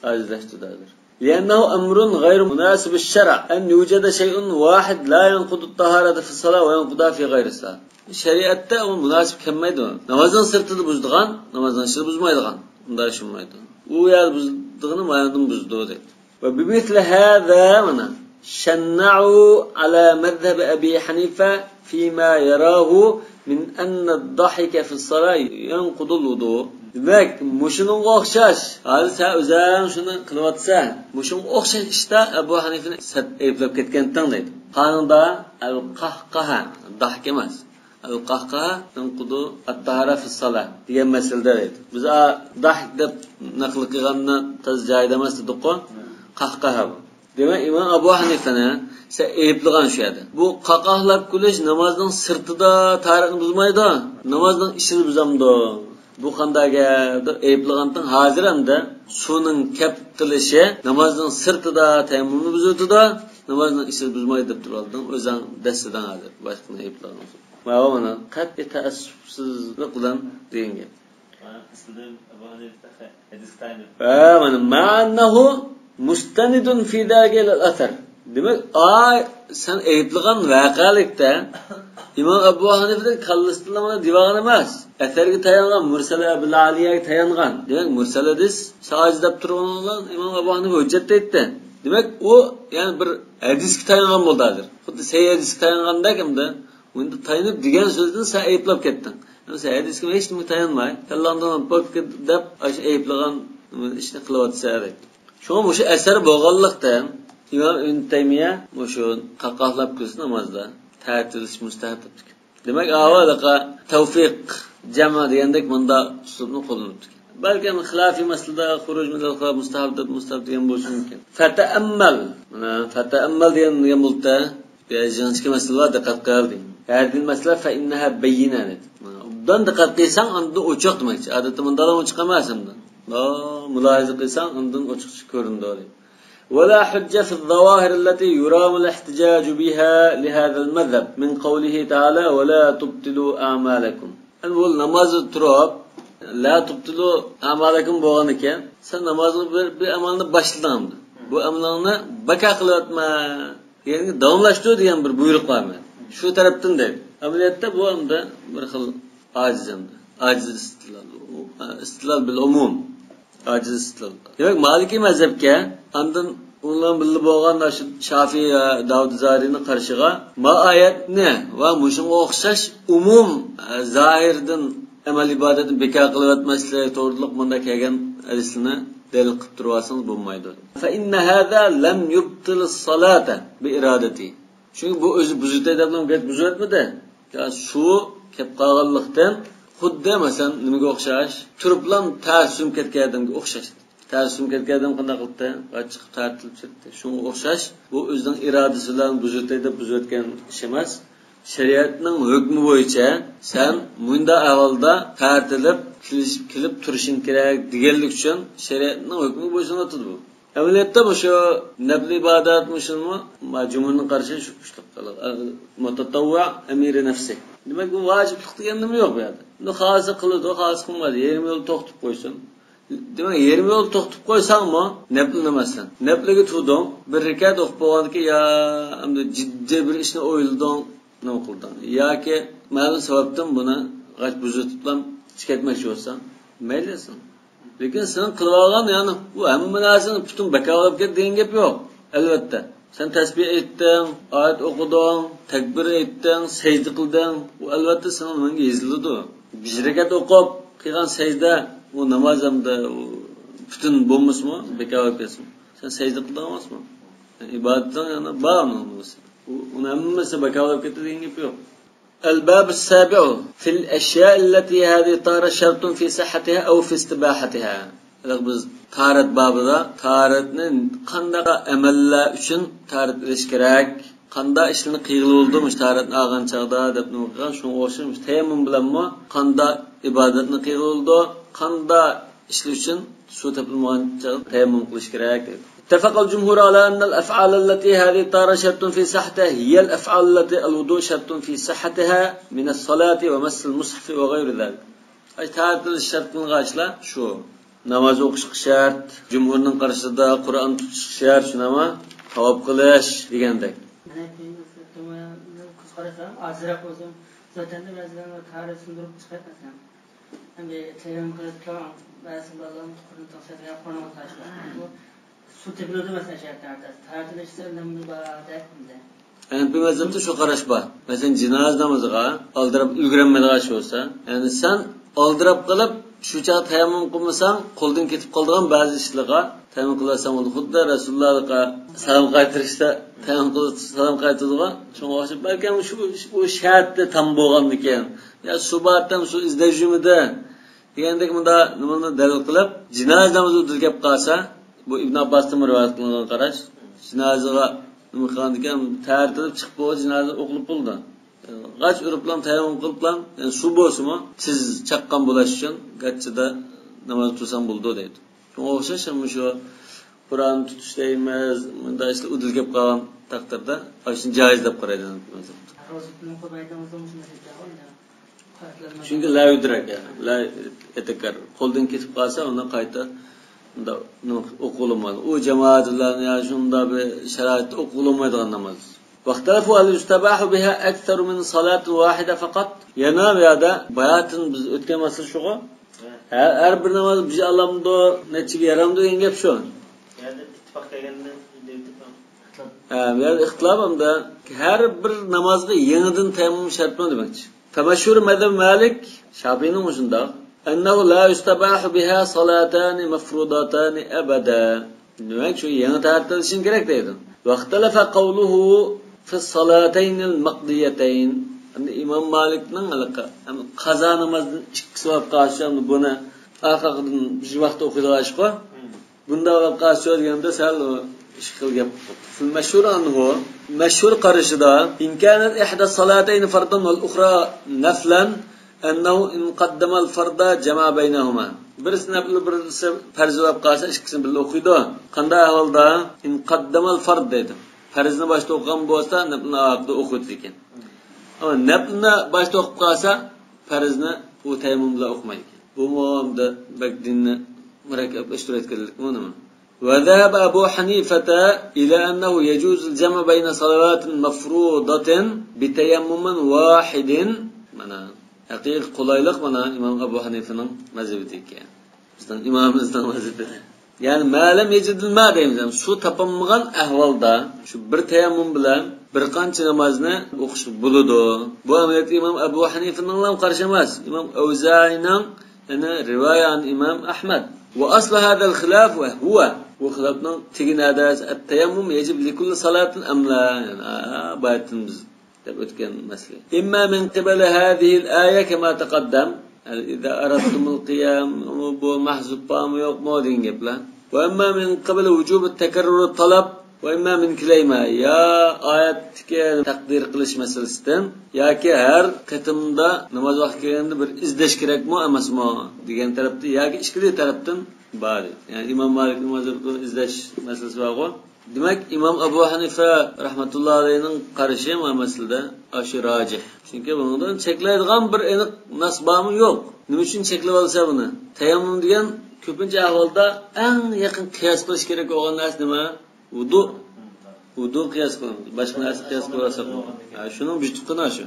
ئاجىزلاشتۇردى ھازىر. لأنه أمر غير مناسب الشرع أن يوجد شيء واحد لا ينقض الطهارة في الصلاة وينقضها في غير الصلاة. شەرىئەتتە ئۇ مۇناسىپ كەلمەيدۇ. نامازنىڭ سىرتىدا بۇزىدىغان، نامازنىڭ ئىچىدە بۇزمايدىغان. ئۇنداق ئىش بولمايدۇ. ئۇ يەردە بۇزىدىغىنى ماياندىن بۇزىدۇ دەيدۇ. وبمثل هذا، مانا، شنعوا على مذهب أبي حنيفة فيما يراه من أن الضحك في الصلاة ينقض الوضوء. دېمەك، مۇشۇنىڭغا ئوخشاش، ھازىر سەن ئۆزۈڭ شۇنى قىلىۋاتىسەن. مۇشۇنىڭغا ئوخشاش ئىشتا ئەبۇ ھەنىفىنى سەت ئەيىبلەپ كەتكەنتىڭ دەيدۇ. قانۇندا ئەل قەھقەھە، داھك ئەمەس. ئەل قەھقەھە يەنقۇدۇ ئەت-تاھارە فىس-سالا دېگەن مەسىلىدە دەيدۇ. بىز ئا داھك دەپ نەقىل قىلغاننى تازا جايىدا ئەمەس دېدۇققۇ. قەھقەھە بۇ. دېمەك، ئىمام ئەبۇ ھەنىفەنى سەن ئەيىبلىغان شۇ يەردە. بۇ قاقاھلاپ كۈلۈش نامازنىڭ سىرتىدا تاھارەتنى بۇزمايدۇ، نامازنىڭ ئىچىدە بۇزامدۇ؟ بۇ قانداق گەپ دەپ ئەيىبلىغانتىڭ. ھازىر ئەمدى سۇنىڭ كەپ قېلىشى نامازنىڭ سىرتىدا تەيەممۇمنى بۇزۇۋېتىدۇ، نامازنىڭ ئىچىدە بۇزمايدۇ دەپ تۇرۇۋالدىڭ، ئۆزۈڭ دەسسىدىڭ ھازىر باشقىنى ئەيىبلىغان. ماۋۇ مانا قەتئىي تەئەسسۇپسىزلىق بىلەن دېگەن گەپ. مانا ئەسلىدە ئەبۇ ھەنىفە ھەدىسكە تايىنىپ. ھە، مانا، مع أنه مستند في ذلك إلى الأثر. دېمەك، ئاي، سەن ئەيىبلىغان ۋەقەلىكتە ئىمام ئەبۇ ھەنىفىنىڭ كاللىسىدىن مانا دېۋاغان ئەمەس. ئەسەرگە تايانغان، مۇرسەلە ئەبۇل ئالىيەگە تايانغان. دېمەك، مۇرسەل ھەدىس سەن ھازىر دەپ تۇرغىنىڭ بىلەن ئىمام ئەبۇ ھەنىفە ھۆججەت دەيتتى. دېمەك، ئۇ يەنى بىر ھەدىسكە تايانغان بولدى ھازىر. خۇددى سەھىھ ھەدىسكە تايانغاندەك ئەمدى. ئۇندا تايىنىپ دېگەن سۆزدىن سەن ئەيىبلەپ كەتتىڭ. يەنى سەن ھەدىسكە ھېچ نېمە تايانماي، كاللاڭدىن پاك دەپ ئاشۇ ئەيىبلىغان ئىشنى قىلىۋاتىسەن دەيدۇ. شۇڭا مۇشۇ ئەسەر بولغانلىقتىن، ئىمام ئىبن تەيمىيە مۇشۇ قاقاھلاپ كۈلسە نامازدا تەھەرەت ئېلىش مۇستەھەب دەپتىكەن. دېمەك، ئاۋۋال تەۋفىق جەمئى دېگەندەك مۇندا ئۇسلۇبنى قوللىنىپتىكەن. بەلكىم خىلاپىي مەسىلىدە خۇرۇج مىنەل خىلاپ مۇستەھەب دەپ مۇستەھەب دېگەن بولۇشى مۇمكىن. فتأمل. مانا، فتأمل دېگەن، دېگەن بولۇپتۇ. بۇ يەردە ئىككى مەسىلە بار، دىققەت قىل دېگەن. هذه المسألة فإنها بينة دېدى. مانا، ئوبدان دىققەت قىلساڭ، ئاندىن ئوچۇق دېمەكچى. ئادەتتە مۇنداقلا ئوچۇق ئەمەس ئەمدى. مۇلاھىزە قىلساڭ، ئاندىن ئوچۇقچە كۆرۈنىدۇ دېدى. ولا حجة في الظواهر التي يرام الاحتجاج بها لهذا المذهب من قوله تعالى: ولا تبطلوا أعمالكم. يەنى بۇ نامازدا تۇرۇپ، لا تبطلوا أعمالكم بولغان ئىكەن، سەن نامازغا بىر، بىر ئەمەلنى باشلىدىڭ ئەمدى. بۇ ئەمىلىڭنى بىكار قىلىۋەتمە. يەنى داۋاملاشتۇر دېگەن بىر بۇيرۇق بار مەن. شۇ تەرەپتىن دەيدۇ. ئەمەلىيەتتە بۇ ئەمدى بىر خىل ئاجىز ئەمدى. ئاجىز ئىستىدلال. ئىستىدلال بىل ئومۇم. ئاجىز ئىستىدلال. دېمەك، مالىكىي مەزھەپكە، ئاندىن ئۇنىڭ بىللە بولغان شۇ شافىي ۋە داۋۇد زاھىرىنىڭ قارىشىغا، ما ئايەتنى ۋە مۇشۇنىڭغا ئوخشاش ئومۇم، ئە، زاھىردىن ئەمەل ئىبادەتنى بىكار قىلىۋەتمەسلىك توغرىلىق مۇنداق كەلگەن ھەدىسلەرنى دەلىل قىلىپ تۇرۇۋالسىڭىز بولمايدۇ. فإن هذا لم يبطل الصلاة بإرادته. چۈنكى بۇ ئۆزى بۇزۇۋېتەي دەپلا گەپ بۇزۇۋەتمىدى. يا شۇ كەپ قالغانلىقتىن، خۇددى مەسىلەن نېمىگە ئوخشاش؟ تۇرۇپلا تەرسىم كەتكەن ئادەمگە ئوخشاش. تەرسىم كەتكەن ئادەم قانداق قىلىپتۇ؟ قاچىقى تارتىلىپ چىقتى. شۇڭا ئوخشاش، بۇ ئۆزىنىڭ ئىرادىسى بىلەن بۇزۇۋېتەي دەپ بۇزۇۋەتكەن ئىش ئەمەس. شەرىئەتنىڭ ھۆكمى بويىچە سەن مۇنداق ئەھۋالدا تارتىلىپ كېلىش-، كېلىپ تۇرۇشۇڭ كېرەك دېگەنلىك ئۈچۈن شەرىئەتنىڭ ھۆكمىگە بويسۇنۇۋاتىدۇ بۇ. ئەمەلىيەتتە مۇشۇ نەپلى ئىبادەت مۇشۇمۇ، ما-، جۇمھۇرنىڭ قارىشى شۇ ئۈچ تاپقانلىق. مۇتەتەۋۋۇ ئەمىرى نەفسى. دېمەك، بۇ ۋاجىپلىق دېگەن نېمە يوق بۇ يەردە. بۇنى خالىسا قىلىدۇ، خالىسا قىلمايدۇ. يېرىم يولدا توختىتىپ قويسۇن. دېمەك، يېرىم يولدا توختىتىپ قويساڭمۇ، نەپلىنى مەسىلەن، نەپلىگە تۇردۇڭ، بىر رەكەت ئوقۇپ بولغاندىن كېيىن، يا ئەمدى جىددىي بىر ئىشنى ئويلىدىڭ، نېمە قىلدىڭ؟ ياكى مەلۇم سەۋەبتىن بۇنى غاچ بۇزۇۋېتىپلا چىقىپ كەتمەكچى بولساڭ، مەيلى سەن. لېكىن سېنىڭ قىلىۋالغان، يەنى بۇ ھەممە نەرسىنى پۈتۈن بىكار قىلىپ كەتتى دېگەن گەپ يوق. ئەلۋەتتە، سەن تەسبىھ ئېيتتىڭ، ئايەت ئوقۇدۇڭ، تەكبىر ئېيتتىڭ، سەجدە قىلدىڭ. بۇ ئەلۋەتتە سېنىڭ نېمەڭگە يېزىلىدۇ. بىر رەكەت ئوقۇپ قىلغان سەجدە، ئۇ ناماز ھەمدە ئۇ پۈتۈن بولمىسىمۇ، بىكار بولۇپ كەتسىمۇ. سەن سەجدە قىلدىڭ ئەمەسمۇ؟ سەن ئىبادىتىڭ يەنە بار ئۇنىڭ نېمىسى. ئۇ، ئۇنى ھەممىسى بىكار بولۇپ كەتتى دېگەن گەپ يوق. الباب السابع في الأشياء التي هذه الطهارة شرط في صحتها أو في استباحتها. ھېلىقى بىز تاھارەت بابىدا تاھارەتنى قانداق ئەمەللەر ئۈچۈن تاھارەت ئېلىش كېرەك، قانداق ئىشلارنى قىلغىلى بولىدۇ مۇشۇ تاھارەتنى ئالغان چاغدا دەپ نېمە قىلغان، شۇنىڭغا ئوخشاش تەيەممۇم بىلەنمۇ قانداق ئىبادەتنى قىلغىلى بولىدۇ، قانداق ئىشلار ئۈچۈن سۇ تېپىلمىغان چاغدا تەيەممۇم قىلىش كېرەك دەيدۇ. اتفق الجمهور على أن الأفعال التي هذه الطهارة شرط في صحتها هي الأفعال التي الوضوء شرط في صحتها من الصلاة ومس المصحف وغير ذلك. ئاي، تاھارەت ئېلىش شەرت قىلىنغان ئىشلار شۇ. ناماز ئوقۇشقا شەرت، جۇمھۇرنىڭ قارىشىدا قۇرئان تۇتۇشقا شەرت، شۇنىمۇ؟ تاۋاپ قىلىش دېگەندەك. ئازراق بولسۇن، زاتەن بەزىلەر تاھارەت سۇندۇرۇپ چىقىپ مەسىلەن. ئەمدى تەيەممۇم قىلىپ تۇرۇڭ، بەزى بالىلارنىڭ تۇخۇمىنى تاڭشاپ يا قورنىغا تاشلاپ. بۇ سۇ تېپىلىدۇ مەسىلەن شەرتلەردە. تارتىلىشسا نېمە بار دەپ ئەمدى. ھەنەپىي مەزھەپتە شۇ قاراش بار. مەسىلەن، جىنازا نامىزىغا ئالدىراپ ئۈلگۈرەلمەيدىغان ئىش بولسا، يەنى سەن ئالدىراپ قىلىپ، شۇ چاغدا تەيەممۇم قىلمىساڭ، قولدىن كېتىپ قالىدىغان بەزى ئىشلارغا تەيەممۇم قىلىۋەتسەڭ بولىدۇ. خۇددى رەسۇلۇللاھقا سالام قايتۇرۇشتا تەيەممۇم قىلىپ سالام قايتۇرىدىغان. شۇڭا ئوخشاپ، بەلكىم شۇ، بۇ شەرتتە تام بولغاندىكىن، يا سۇ بار تام سۇ ئىزدەش يۈمىدە دېگەندەك مۇنداق نېمىنى دەلىل قىلىپ، جىنازا نامىزى ئۇدۇل كەپ قالسا، بۇ ئىبن ئابباستىن رىۋايەت قىلىنغان قاراش، جىنازىغا نېمە قىلغاندىكىن، تەرتىلىپ چىقىپ بولغان جىنازا ئوقۇلۇپ بولىدۇ. غاچ ئۇرۇپلام، تەيەممۇم قىلىپلام، يەنى سۇ بولسىمۇ، تېز چاققان بولۇش ئۈچۈن گاچچىدا ناماز تۇرساڭ بولىدۇ دەيدۇ. شۇڭا ئوخشاش، مۇشۇ قۇرئان تۇتۇش دەيمىز، مۇنداق ئىشلار ئۇدۇل كەپ قالغان تەقدىردە، ئاشۇنى جايىز دەپ قارايدۇ. روزىنى قىلمايدىغان بولسا مۇشۇنداق گەپ بار. چۈنكى لا يۇدرەك، يەنى لا يەتەكەررەر. قولدىن كېتىپ قالسا، ئۇنى قايتا ئۇنداق ئوقۇلمايدۇ. ئۇ جامائەت بىلەن يا شۇنداق بىر شارائىتتا ئوقۇلمايدىغان ناماز. واختلفوا هل يستباح بها أكثر من صلاة واحدة فقط؟ يەنە بۇ يەردە باياتىن بىز ئۆتكەن مەسىلە شۇغۇ. ھەر، ھەر بىر ناماز بىر ئالامدۇ، نەچچىگە يارامدۇ دېگەن گەپ شۇ. يەنە ئىتتىپاق كەلگەندە دېيىپ ھە، بۇ يەردە ئىختىلاپ ئەمدى. ھەر بىر نامازغا يېڭىدىن تەيەممۇم شەرتمۇ دېمەكچى. فمشهور مذهب مالك، شافىئىنىڭ مۇشۇنداق. أنه لا يستباح بها صلاتان مفروضتان أبدا. دېمەك، شۇ يېڭى تەھارەت ئېلىشىڭ كېرەك دەيدۇ. واختلف قوله في الصلاتين المقضيتين. ئەمدى ئىمام مالىكنىڭ ھېلىقى، ئەمدى قازا نامازدىن ئىككىسى بولۇپ قالسا، ئەمدى بۇنى ئارقا-ئارقىدىن بىر ۋاقىتتا ئوقۇيدىغان ئىشقۇ. بۇنداق بولۇپ قالسا دېگەندە سەل ئىككى خىل گەپ. في المشهور عنه، مەشھۇر قارىشىدا، إن كانت إحدى الصلاتين فرضا والأخرى نفلا، أنه إن قدم الفرض جمع بينهما. بىرسى نەپلى، بىرسى پەرز بولۇپ قالسا، ئىككىسىنى بىللە ئوقۇيدۇ. قانداق ئەھۋالدا؟ إن قدم الفرض دەيدۇ. پەرزنى باشتا ئوقۇغان بولسا، نەپلىنى ئاخىرىدا ئوقۇيدىكەن. ئەمما نەپلىنى باشتا ئوقۇپ قالسا، پەرزنى ئۇ تەيەممۇم بىلەن ئوقۇمايدىكەن. بۇمۇ بەك دىننى مۇرەككەپلەشتۈرۈۋەتكەنلىكمۇ نېمە؟ وذهب أبو حنيفة إلى أنه يجوز الجمع بين صلوات مفروضة بتيمم واحد. مانا، ھەقىقىي قولايلىق مانا ئىمام ئەبۇ ھەنىفىنىڭ مەزھىپىدىكى. بىزنىڭ ئىمامىمىزنىڭ مەزھىپىدە. يەنى ما لم يجد الماء دەيمىز. يەنى سۇ تاپالمىغان ئەھۋالدا شۇ بىر تەيەممۇم بىلەن بىر قانچە نامازنى ئوقۇشقا بولىدۇ. بۇ ئەمەلىيەتتە ئىمام ئەبۇ ھەنىفىنىڭلا قارىشى ئەمەس. ئىمام ئەۋزائىنىڭ، يەنى رىۋايە ئەن ئىمام ئەھمەد. وأصل هذا الخلاف هو، بۇ خىلاپنىڭ تېگى نەدە؟ التيمم يجب لكل صلاة أم لا؟ يەنى، ئا، بايىتىن بىز دەپ ئۆتكەن مەسىلە. إما من قبل هذه الآية كما تقدم، يەنى إذا أردتم القيام، بۇ مەھزۇپ بارمۇ يوقمۇ دېگەن گەپلەر. وإما من قبل وجوب التكرر الطلب، وإما من كليهما. يا ئايەتتىكى تەقدىر قىلىش مەسىلىسىدىن، ياكى ھەر قېتىمدا ناماز ۋاقتى كەلگەندە بىر ئىزدەش كېرەكمۇ ئەمەسمۇ دېگەن تەرەپتە، ياكى ئىككىلا تەرەپتىن بار. يەنى ئىمام مالىكنىڭ مەزھىپىدە ئىزدەش مەسىلىسى بارغۇ. دېمەك، ئىمام ئەبۇ ھەنىفە رەھمەتۇللا ئەلەيھىنىڭ قارىشى ما مەسىلىدە ئاشۇ راجىھ. چۈنكى بۇنىڭدىن چەكلەيدىغان بىر ئېنىق نەس بارمۇ؟ يوق. نېمە ئۈچۈن چەكلىۋالسا بۇنى؟ تەيەممۇم دېگەن كۆپىنچە ئەھۋالدا ئەڭ يېقىن قىياس قىلىش كېرەك بولغان نەرسە نېمە؟ ۋۇدۇ. ۋۇدۇ قىياس قىلىنىدۇ. باشقا نەرسە قىياس قىلىۋالساق بولمايدۇ. ھە، شۇنىڭ بىر تۇغقىنى شۇ.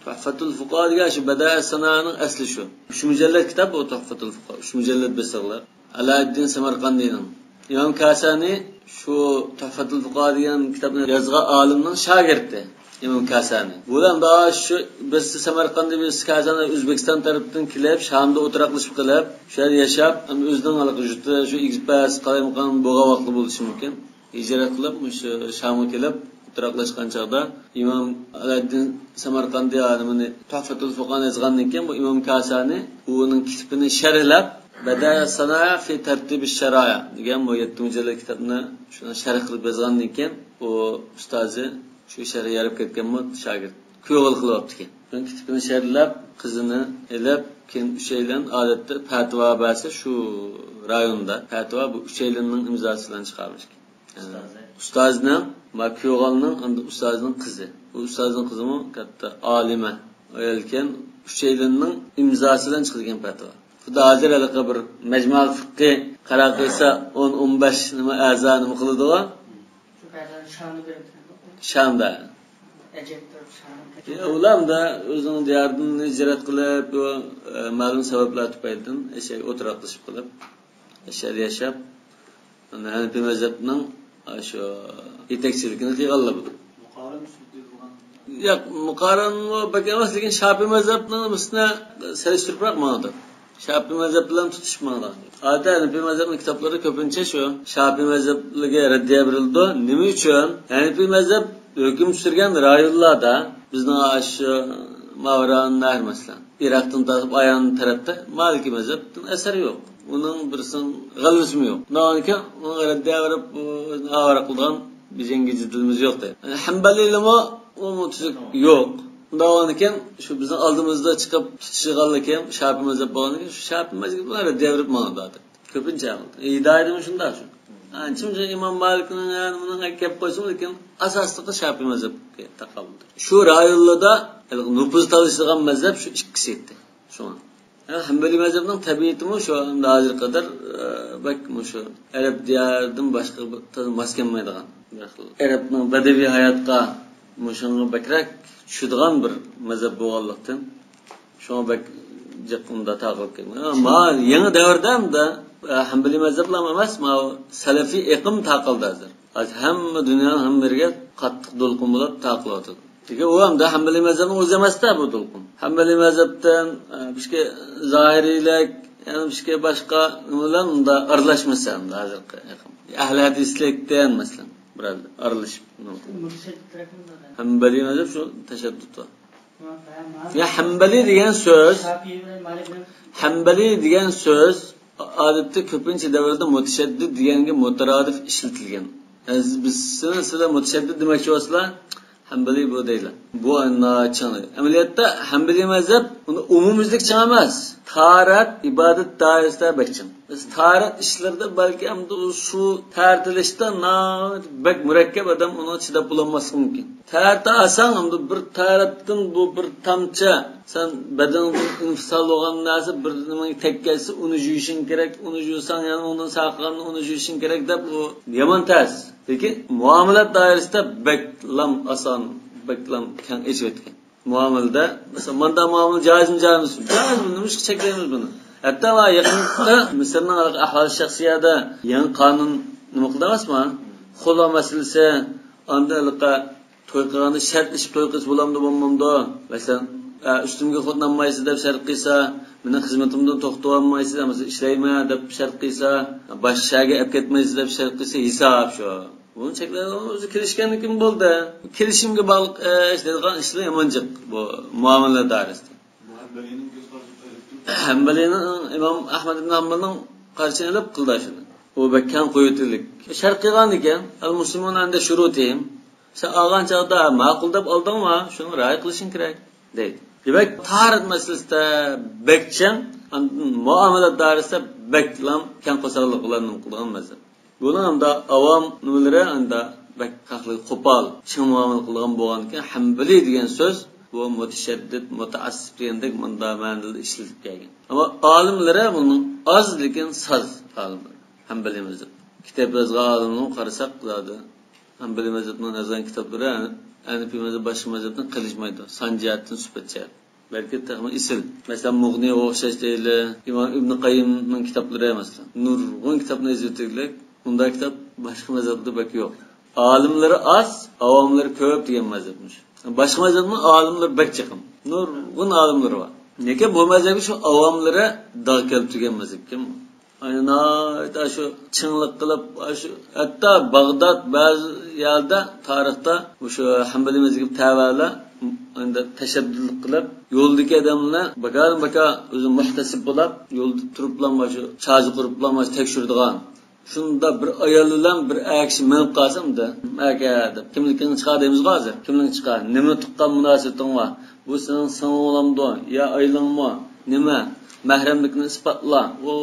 تۇھفەتۇل فۇقاھا دېگەن شۇ بەدىئە سانائىنىڭ ئەسلى شۇ. ئۈچ مۇجەللەت كىتاب بۇ تۇھفەتۇل فۇقاھا. ئۈچ مۇجەللەت بېسىقلىق. ئەلائىددىن سەمەرقەندىنىڭ. ئىمام كاسانى شۇ تۇھفەتۇل فۇقاھا دېگەن كىتابنى يازغان ئالىمنىڭ شاگىرتى. ئىمام كاسانى. بۇلار دا شۇ بىرسى سەمەرقەندى، بىرسى كاسانى ئۆزبېكىستان تەرىپىدىن كېلىپ، شامدا ئولتۇراقلىشىپ قېلىپ، شۇ يەردە ياشاپ، ئەمدى ئۆزىنىڭ ھېلىقى يۇرتى شۇ ئىگىپەس، قالايمىقان بولغان ۋاقىتلا بولۇشى مۇمكىن. ھىجرەت قىلىپ، مۇشۇ شامغا كېلىپ ئولتۇراقلاشقان چاغدا ئىمام ئەلائىددىن سەمەرقەندى ئالىمىنى تۇھفەتۇل فۇقاھانى يازغاندىن كېيىن، بۇ ئىمام كاسانى ئۇنىڭ كىتىپىنى شەرھلەپ، بەدىئە سانائە فى تەرتىبى شەرائە دېگەن بۇ يەتتە مۇجەللەت كىتابنى شۇنى شەرھ قىلىپ يازغاندىن كېيىن، بۇ ئۇستازى شۇ شەرھ يارىپ كەتكەنمۇ شاگىرت كۆڭۈل قىلىۋاپتىكەن. شۇنىڭ كىتىپىنى شەرھلەپ، قىزىنى ئېلىپ، كېيىن ئۈچەيلەن ئادەتتە پەتىۋا بەرسە شۇ رايوندا پەتىۋا بۇ ئۈچەيلەننىڭ ئىمزاسى بىلەن چىقارمىش. ئۇستازى. ئۇستازنىڭ، ما كۈيوغالنىڭ، ئاندىن ئۇستازنىڭ قىزى. بۇ ئۇستازنىڭ قىزىمۇ كاتتا ئالىمە ئايال ئىكەن، ئۈچەيلەننىڭ ئىمزاسى بىلەن چىقىدىكەن پەتىۋا. خۇددى ھازىر ھېلىقى بىر مەجمۇئەل فىققى قارار قىلسا، ئون، ئون بەش نېمە ئەزا نېمە قىلىدىغۇ؟ شۇ قەدەر شامدا بېرىپتۇ. شامدا. ئەجەب بىر شام. ئۇلار ئەمدى ئۆزىنىڭ دىيارىدىن ھىجرەت قىلىپ، بۇ، ئە، مەلۇم سەۋەبلەر تۈپەيلىدىن ئەشەگە ئولتۇراقلىشىپ قېلىپ، ئەشەدە ياشاپ، ھەنەفىي مەزھەپنىڭ شۇ يېتەكچىلىكىنى قىلغانلار بۇ. مۇقارىن سۈننىتى بولغان. ياق، مۇقارىنمۇ بەك ئەمەس، لېكىن شاپىي مەزھەپنىڭ ئۈستىنە سېلىشتۇرۇپراق ماڭىدۇ. شاپىي مەزھەپ بىلەن تۇتىشىپ ماڭىدۇ. ئادەتتە ھەنەفىي مەزھەپنىڭ كىتابلىرىدا كۆپىنچە شۇ شاپىي مەزھەپلىرىگە رەددىيە بېرىلىدۇ. نېمە ئۈچۈن؟ ھەنەفىي مەزھەپ ھۆكۈم سۈرگەن رايونلاردا، بىزنىڭ ئاشۇ ماۋرانەھر مەسىلەن، ئىراقتىن تارتىپ ئايان تەرەپتە مالىكىي مەزھەپتىن ئەسەر يوق. ئۇنىڭ بىرسىنىڭ غەلۋىسىمۇ يوق. ئۇنداقكەن ئۇنىڭغا رەددىيە بېرىپ، ئۇ ئۆزىنى ئاۋارە قىلىدىغان بىر جەڭگى جېدىلىمىز يوق دەيدۇ. يەنى ھەمبەلىيلىمۇ ئۇمۇ تۈزۈك يوق. ئۇنداق بولغاندىكىن شۇ بىزنىڭ ئالدىمىزدا چىقىپ تۇتۇشىدىغانلىكى شاپىي مەزھەپ بولغاندىكىن شۇ شاپىي مەزھەپ بىلەن رەددىيە بېرىپ ماڭىدۇ ئادەم. كۆپىنچە ھالدا. ھىدايىدىمۇ شۇنداق شۇ. ئانچە-مۇنچە ئىمام مالىكنىڭ، يەنى بۇنىڭ گەپ قويسىمۇ، لېكىن ئاساسلىقى شاپىي مەزھەپكە تاقابىلدۇر. شۇ رايونلاردا ھېلىقى نوپۇز تالىشىدىغان مەزھەپ شۇ ئىككىسى ئىدى شۇڭا. ھەمبەلىي مەزھەپنىڭ تەبىئىتىمۇ شۇ، ئەمدى ھازىرغا قەدەر، ئە، بەك مۇشۇ ئەرەب دىيارىدىن باشقا بىر تازا ماس كەلمەيدىغان بىر خىل. ئەرەبنىڭ بەدىۋىي ھاياتقا مۇشۇنىڭغا بەكرەك چۈشىدىغان بىر مەزھەپ بولغانلىقتىن، شۇڭا بەك جىق ئۇندا تاقىلىپ كەتمىدى. ما يېڭى دەۋردە ئەمدى، ئە، ھەمبەلىي مەزھەپلا ئەمەس، ما سەلەفىي ئېقىم تاقىلدى ھازىر. ھازىر ھەممە دۇنيانىڭ ھەممە يېرىگە قاتتىق دولقۇن بولۇپ تاقىلىۋاتىدۇ. لېكىن ئۇ ئەمدى ھەمبەلىي مەزھەپنىڭ ئۆزى ئەمەس-دە بۇ دولقۇن. ھەمبەلىي مەزھەپتىن، ئە، بىزكى زاھىرىيلىك، يەنە بىزكى باشقا نېمە بىلەن ئۇندا ئارىلاشمىسا ئەمدى ھازىرقى ئېقىم. ئەھلى ھەدىسلىكتىن مەسىلەن، بىرەر ئارىلىشىپ. ھەمبەلىي مەزھەپ شۇ تەشەددۇت بار. يا ھەمبەلىي دېگەن سۆز، ھەمبەلىي دېگەن سۆز ئادەتتە كۆپىنچە دەۋردە مۇتەشەددىد دېگەنگە مۇتەرادىپ ئىشلىتىلگەن. بىز سىلەر، سىلەر مۇتەشەددىد دېمەكچى بولسىلا، ھەمبەلىي بۇ دەيلا. بۇ ناھايىتى چىڭ. ئەمەلىيەتتە ھەمبەلىي مەزھەپ ئۇنى ئومۇميۈزلۈك چىڭ ئەمەس. تاھارەت ئىبادەت دائىرىسىدە بەك چىڭ. بىز تاھارەت ئىشلىرىدا بەلكى ئەمدى ئۇ سۇ تارتىلىشتا ناھايىتى بەك مۇرەككەپ، ئادەم ئۇنىڭغا چىداپ بولالماسلىقى مۇمكىن. تاھارەت ئالساڭ، ئەمدى بىر تاھارەتتىن بۇ بىر تامچە، سەن بەدىنىڭدىن ئىنفىسال بولغان نەرسە بىر نېمىگە تەگكەنسە، ئۇنى يۇيۇشۇڭ كېرەك، ئۇنى يۇيساڭ، يەنە ئۇنىڭدىن ساقىغاننى ئۇنى يۇيۇشۇڭ كېرەك دەپ، ئۇ يامان تەس. لېكىن مۇئامىلات دائىرىسىدە بەكلام ئاسان، بەكلام كەڭ ئېچىۋەتكەن. مۇئامىلىدە، مەسىلەن، ماندا مۇئامىلە جائىزمۇ، جائىزمۇ؟ جائىزمۇ، نېمىشقا چەكلەيمىز بۇنى؟ ھەتتا ۋە يېقىندا مىسىرنىڭ ئەھۋالى شەخسىيەدە يېڭى قانۇن نېمە قىلدى ئەمەسمۇ؟ خۇلا مەسىلىسى، ئاندىن ھېلىقى توي قىلغاندا شەرت ئىشىپ توي قىلسا بولامدۇ، بولمامدۇ؟ مەسىلەن، ئە، ئۈستۈمگە خوتۇن ئالمايسىز دەپ شەرت قىلسا، مېنىڭ خىزمىتىمدىن توختىتىۋالمايسىز، ئەمەسە ئىشلەيمەن دەپ شەرت قىلسا، باشقا شەھەرگە ئەپ كەتمەيسىز دەپ شەرت قىلسا، ھېساب شۇ. بۇنى چەكلەيدىغان ئۆزى كېلىشكەندىن كېيىن بولدى. كېلىشىمگە باغلىق ئىش دەيدىغان ئىشلار يامان جىق بۇ مۇئامىلە دائىرىسىدە. بۇ ھەمبەلىينىڭ كۆز قارىشى تۈپەيلىدىن. ھەمبەلىينىڭ، ئىمام ئەھمەد ئىبن ھەمبەلنىڭ قارىشىنى ئېلىپ قىلدى شۇنى. ئۇ بەك كەڭ قويۇۋېتىلدى. شەرت قىلغان ئىكەن، ئەل مۇسلىمۇن ئەندە شۇرۇتىھىم. سەن ئالغان چاغدا ماقۇل دەپ ئالدىڭما، شۇنىڭغا رىئايە قىلىشىڭ كېرەك، دەيدۇ. دېمەك، تاھارەت مەسىلىسىدە بەك چىڭ، ئاندىن مۇئامىلە دائىرىسىدە بەكلا كەڭ قورساقلىق بىلەن نېمە قىلىدىغان مەزھەپ. بۇنىڭ ئەمدى ئاۋام نېمىلىرى ئەمدى بەك خەقلىك قوپال، چىڭ مۇئامىلە قىلىدىغان بولغاندىكىن، ھەمبىلى دېگەن سۆز بۇ مۇتەشەددىد، مۇتەئەسسىپ دېگەندەك مۇنداق مەنىدە ئىشلىتىپ كەلگەن. ئەمما ئالىملىرى بۇنىڭ ئاز، لېكىن ساز ئالىملار. ھەمبىلى مەزھەپ. كىتاب يازغان ئالىملارغا قارىساق، زادى ھەمبىلى مەزھەپنىڭ يازغان كىتابلىرى، ھەنىپىي مەزھەپ باشقا مەزھەپتىن قېلىشمايدۇ. سان جەھەتتىن، سۈپەت جەھەتتىن. بەلكى تېخىمۇ ئېسىل. مەسىلەن، مۇغنىغا ئوخشاش دەيلى، ئىمام ئىبنى قەييىمنىڭ كىتابلىرى، مەسىلەن، نۇرغۇن كىتابنى يېزىۋېتىلگەن، ئۇنداق كىتاب باشقا مەزھەپتە بەك يوق. ئالىملىرى ئاز، ئاۋاملىرى كۆپ دېگەن مەزھەپمىش. باشقا مەزھەپنىڭ ئالىملىرى بەك چىقىم. نۇرغۇن ئالىملىرى بار. لېكىن بۇ مەزھەپكە شۇ ئاۋاملىرى داغ كەلتۈرگەن مەزھەپكەن بۇ. ئاينايت ئاشۇ چىڭلىق قىلىپ، ئاشۇ ھەتتا باغداد بەزى يەردە تارىختا مۇشۇ ھەمبەلىي مەزھەپكە تەۋەلەر ئەمدى تەشەددۇتلۇق قىلىپ، يولدىكى ئادەمنى باكادىن باكا ئۆزى مۇھتەسىب بولاپ، يولدا تۇرۇپلا مۇشۇ چازا قۇرۇپلا مۇشۇ تەكشۈرىدىغان. شۇنداق بىر ئايال بىلەن بىر ئەر كىشى مېڭىپ قالسا ئەمدى، ئەكە دەپ، كىملىكىڭنى چىقار دەيمىزغۇ ھازىر. كىملىكىڭنى چىقار؟ نېمە تۇغقان مۇناسىۋىتىڭ بار؟ بۇ سېنىڭ سىڭلىڭ بولامدۇ؟ يا ئايالىڭمۇ؟ نېمە؟ مەھرەملىكنى ئىسپاتلا. ئۇ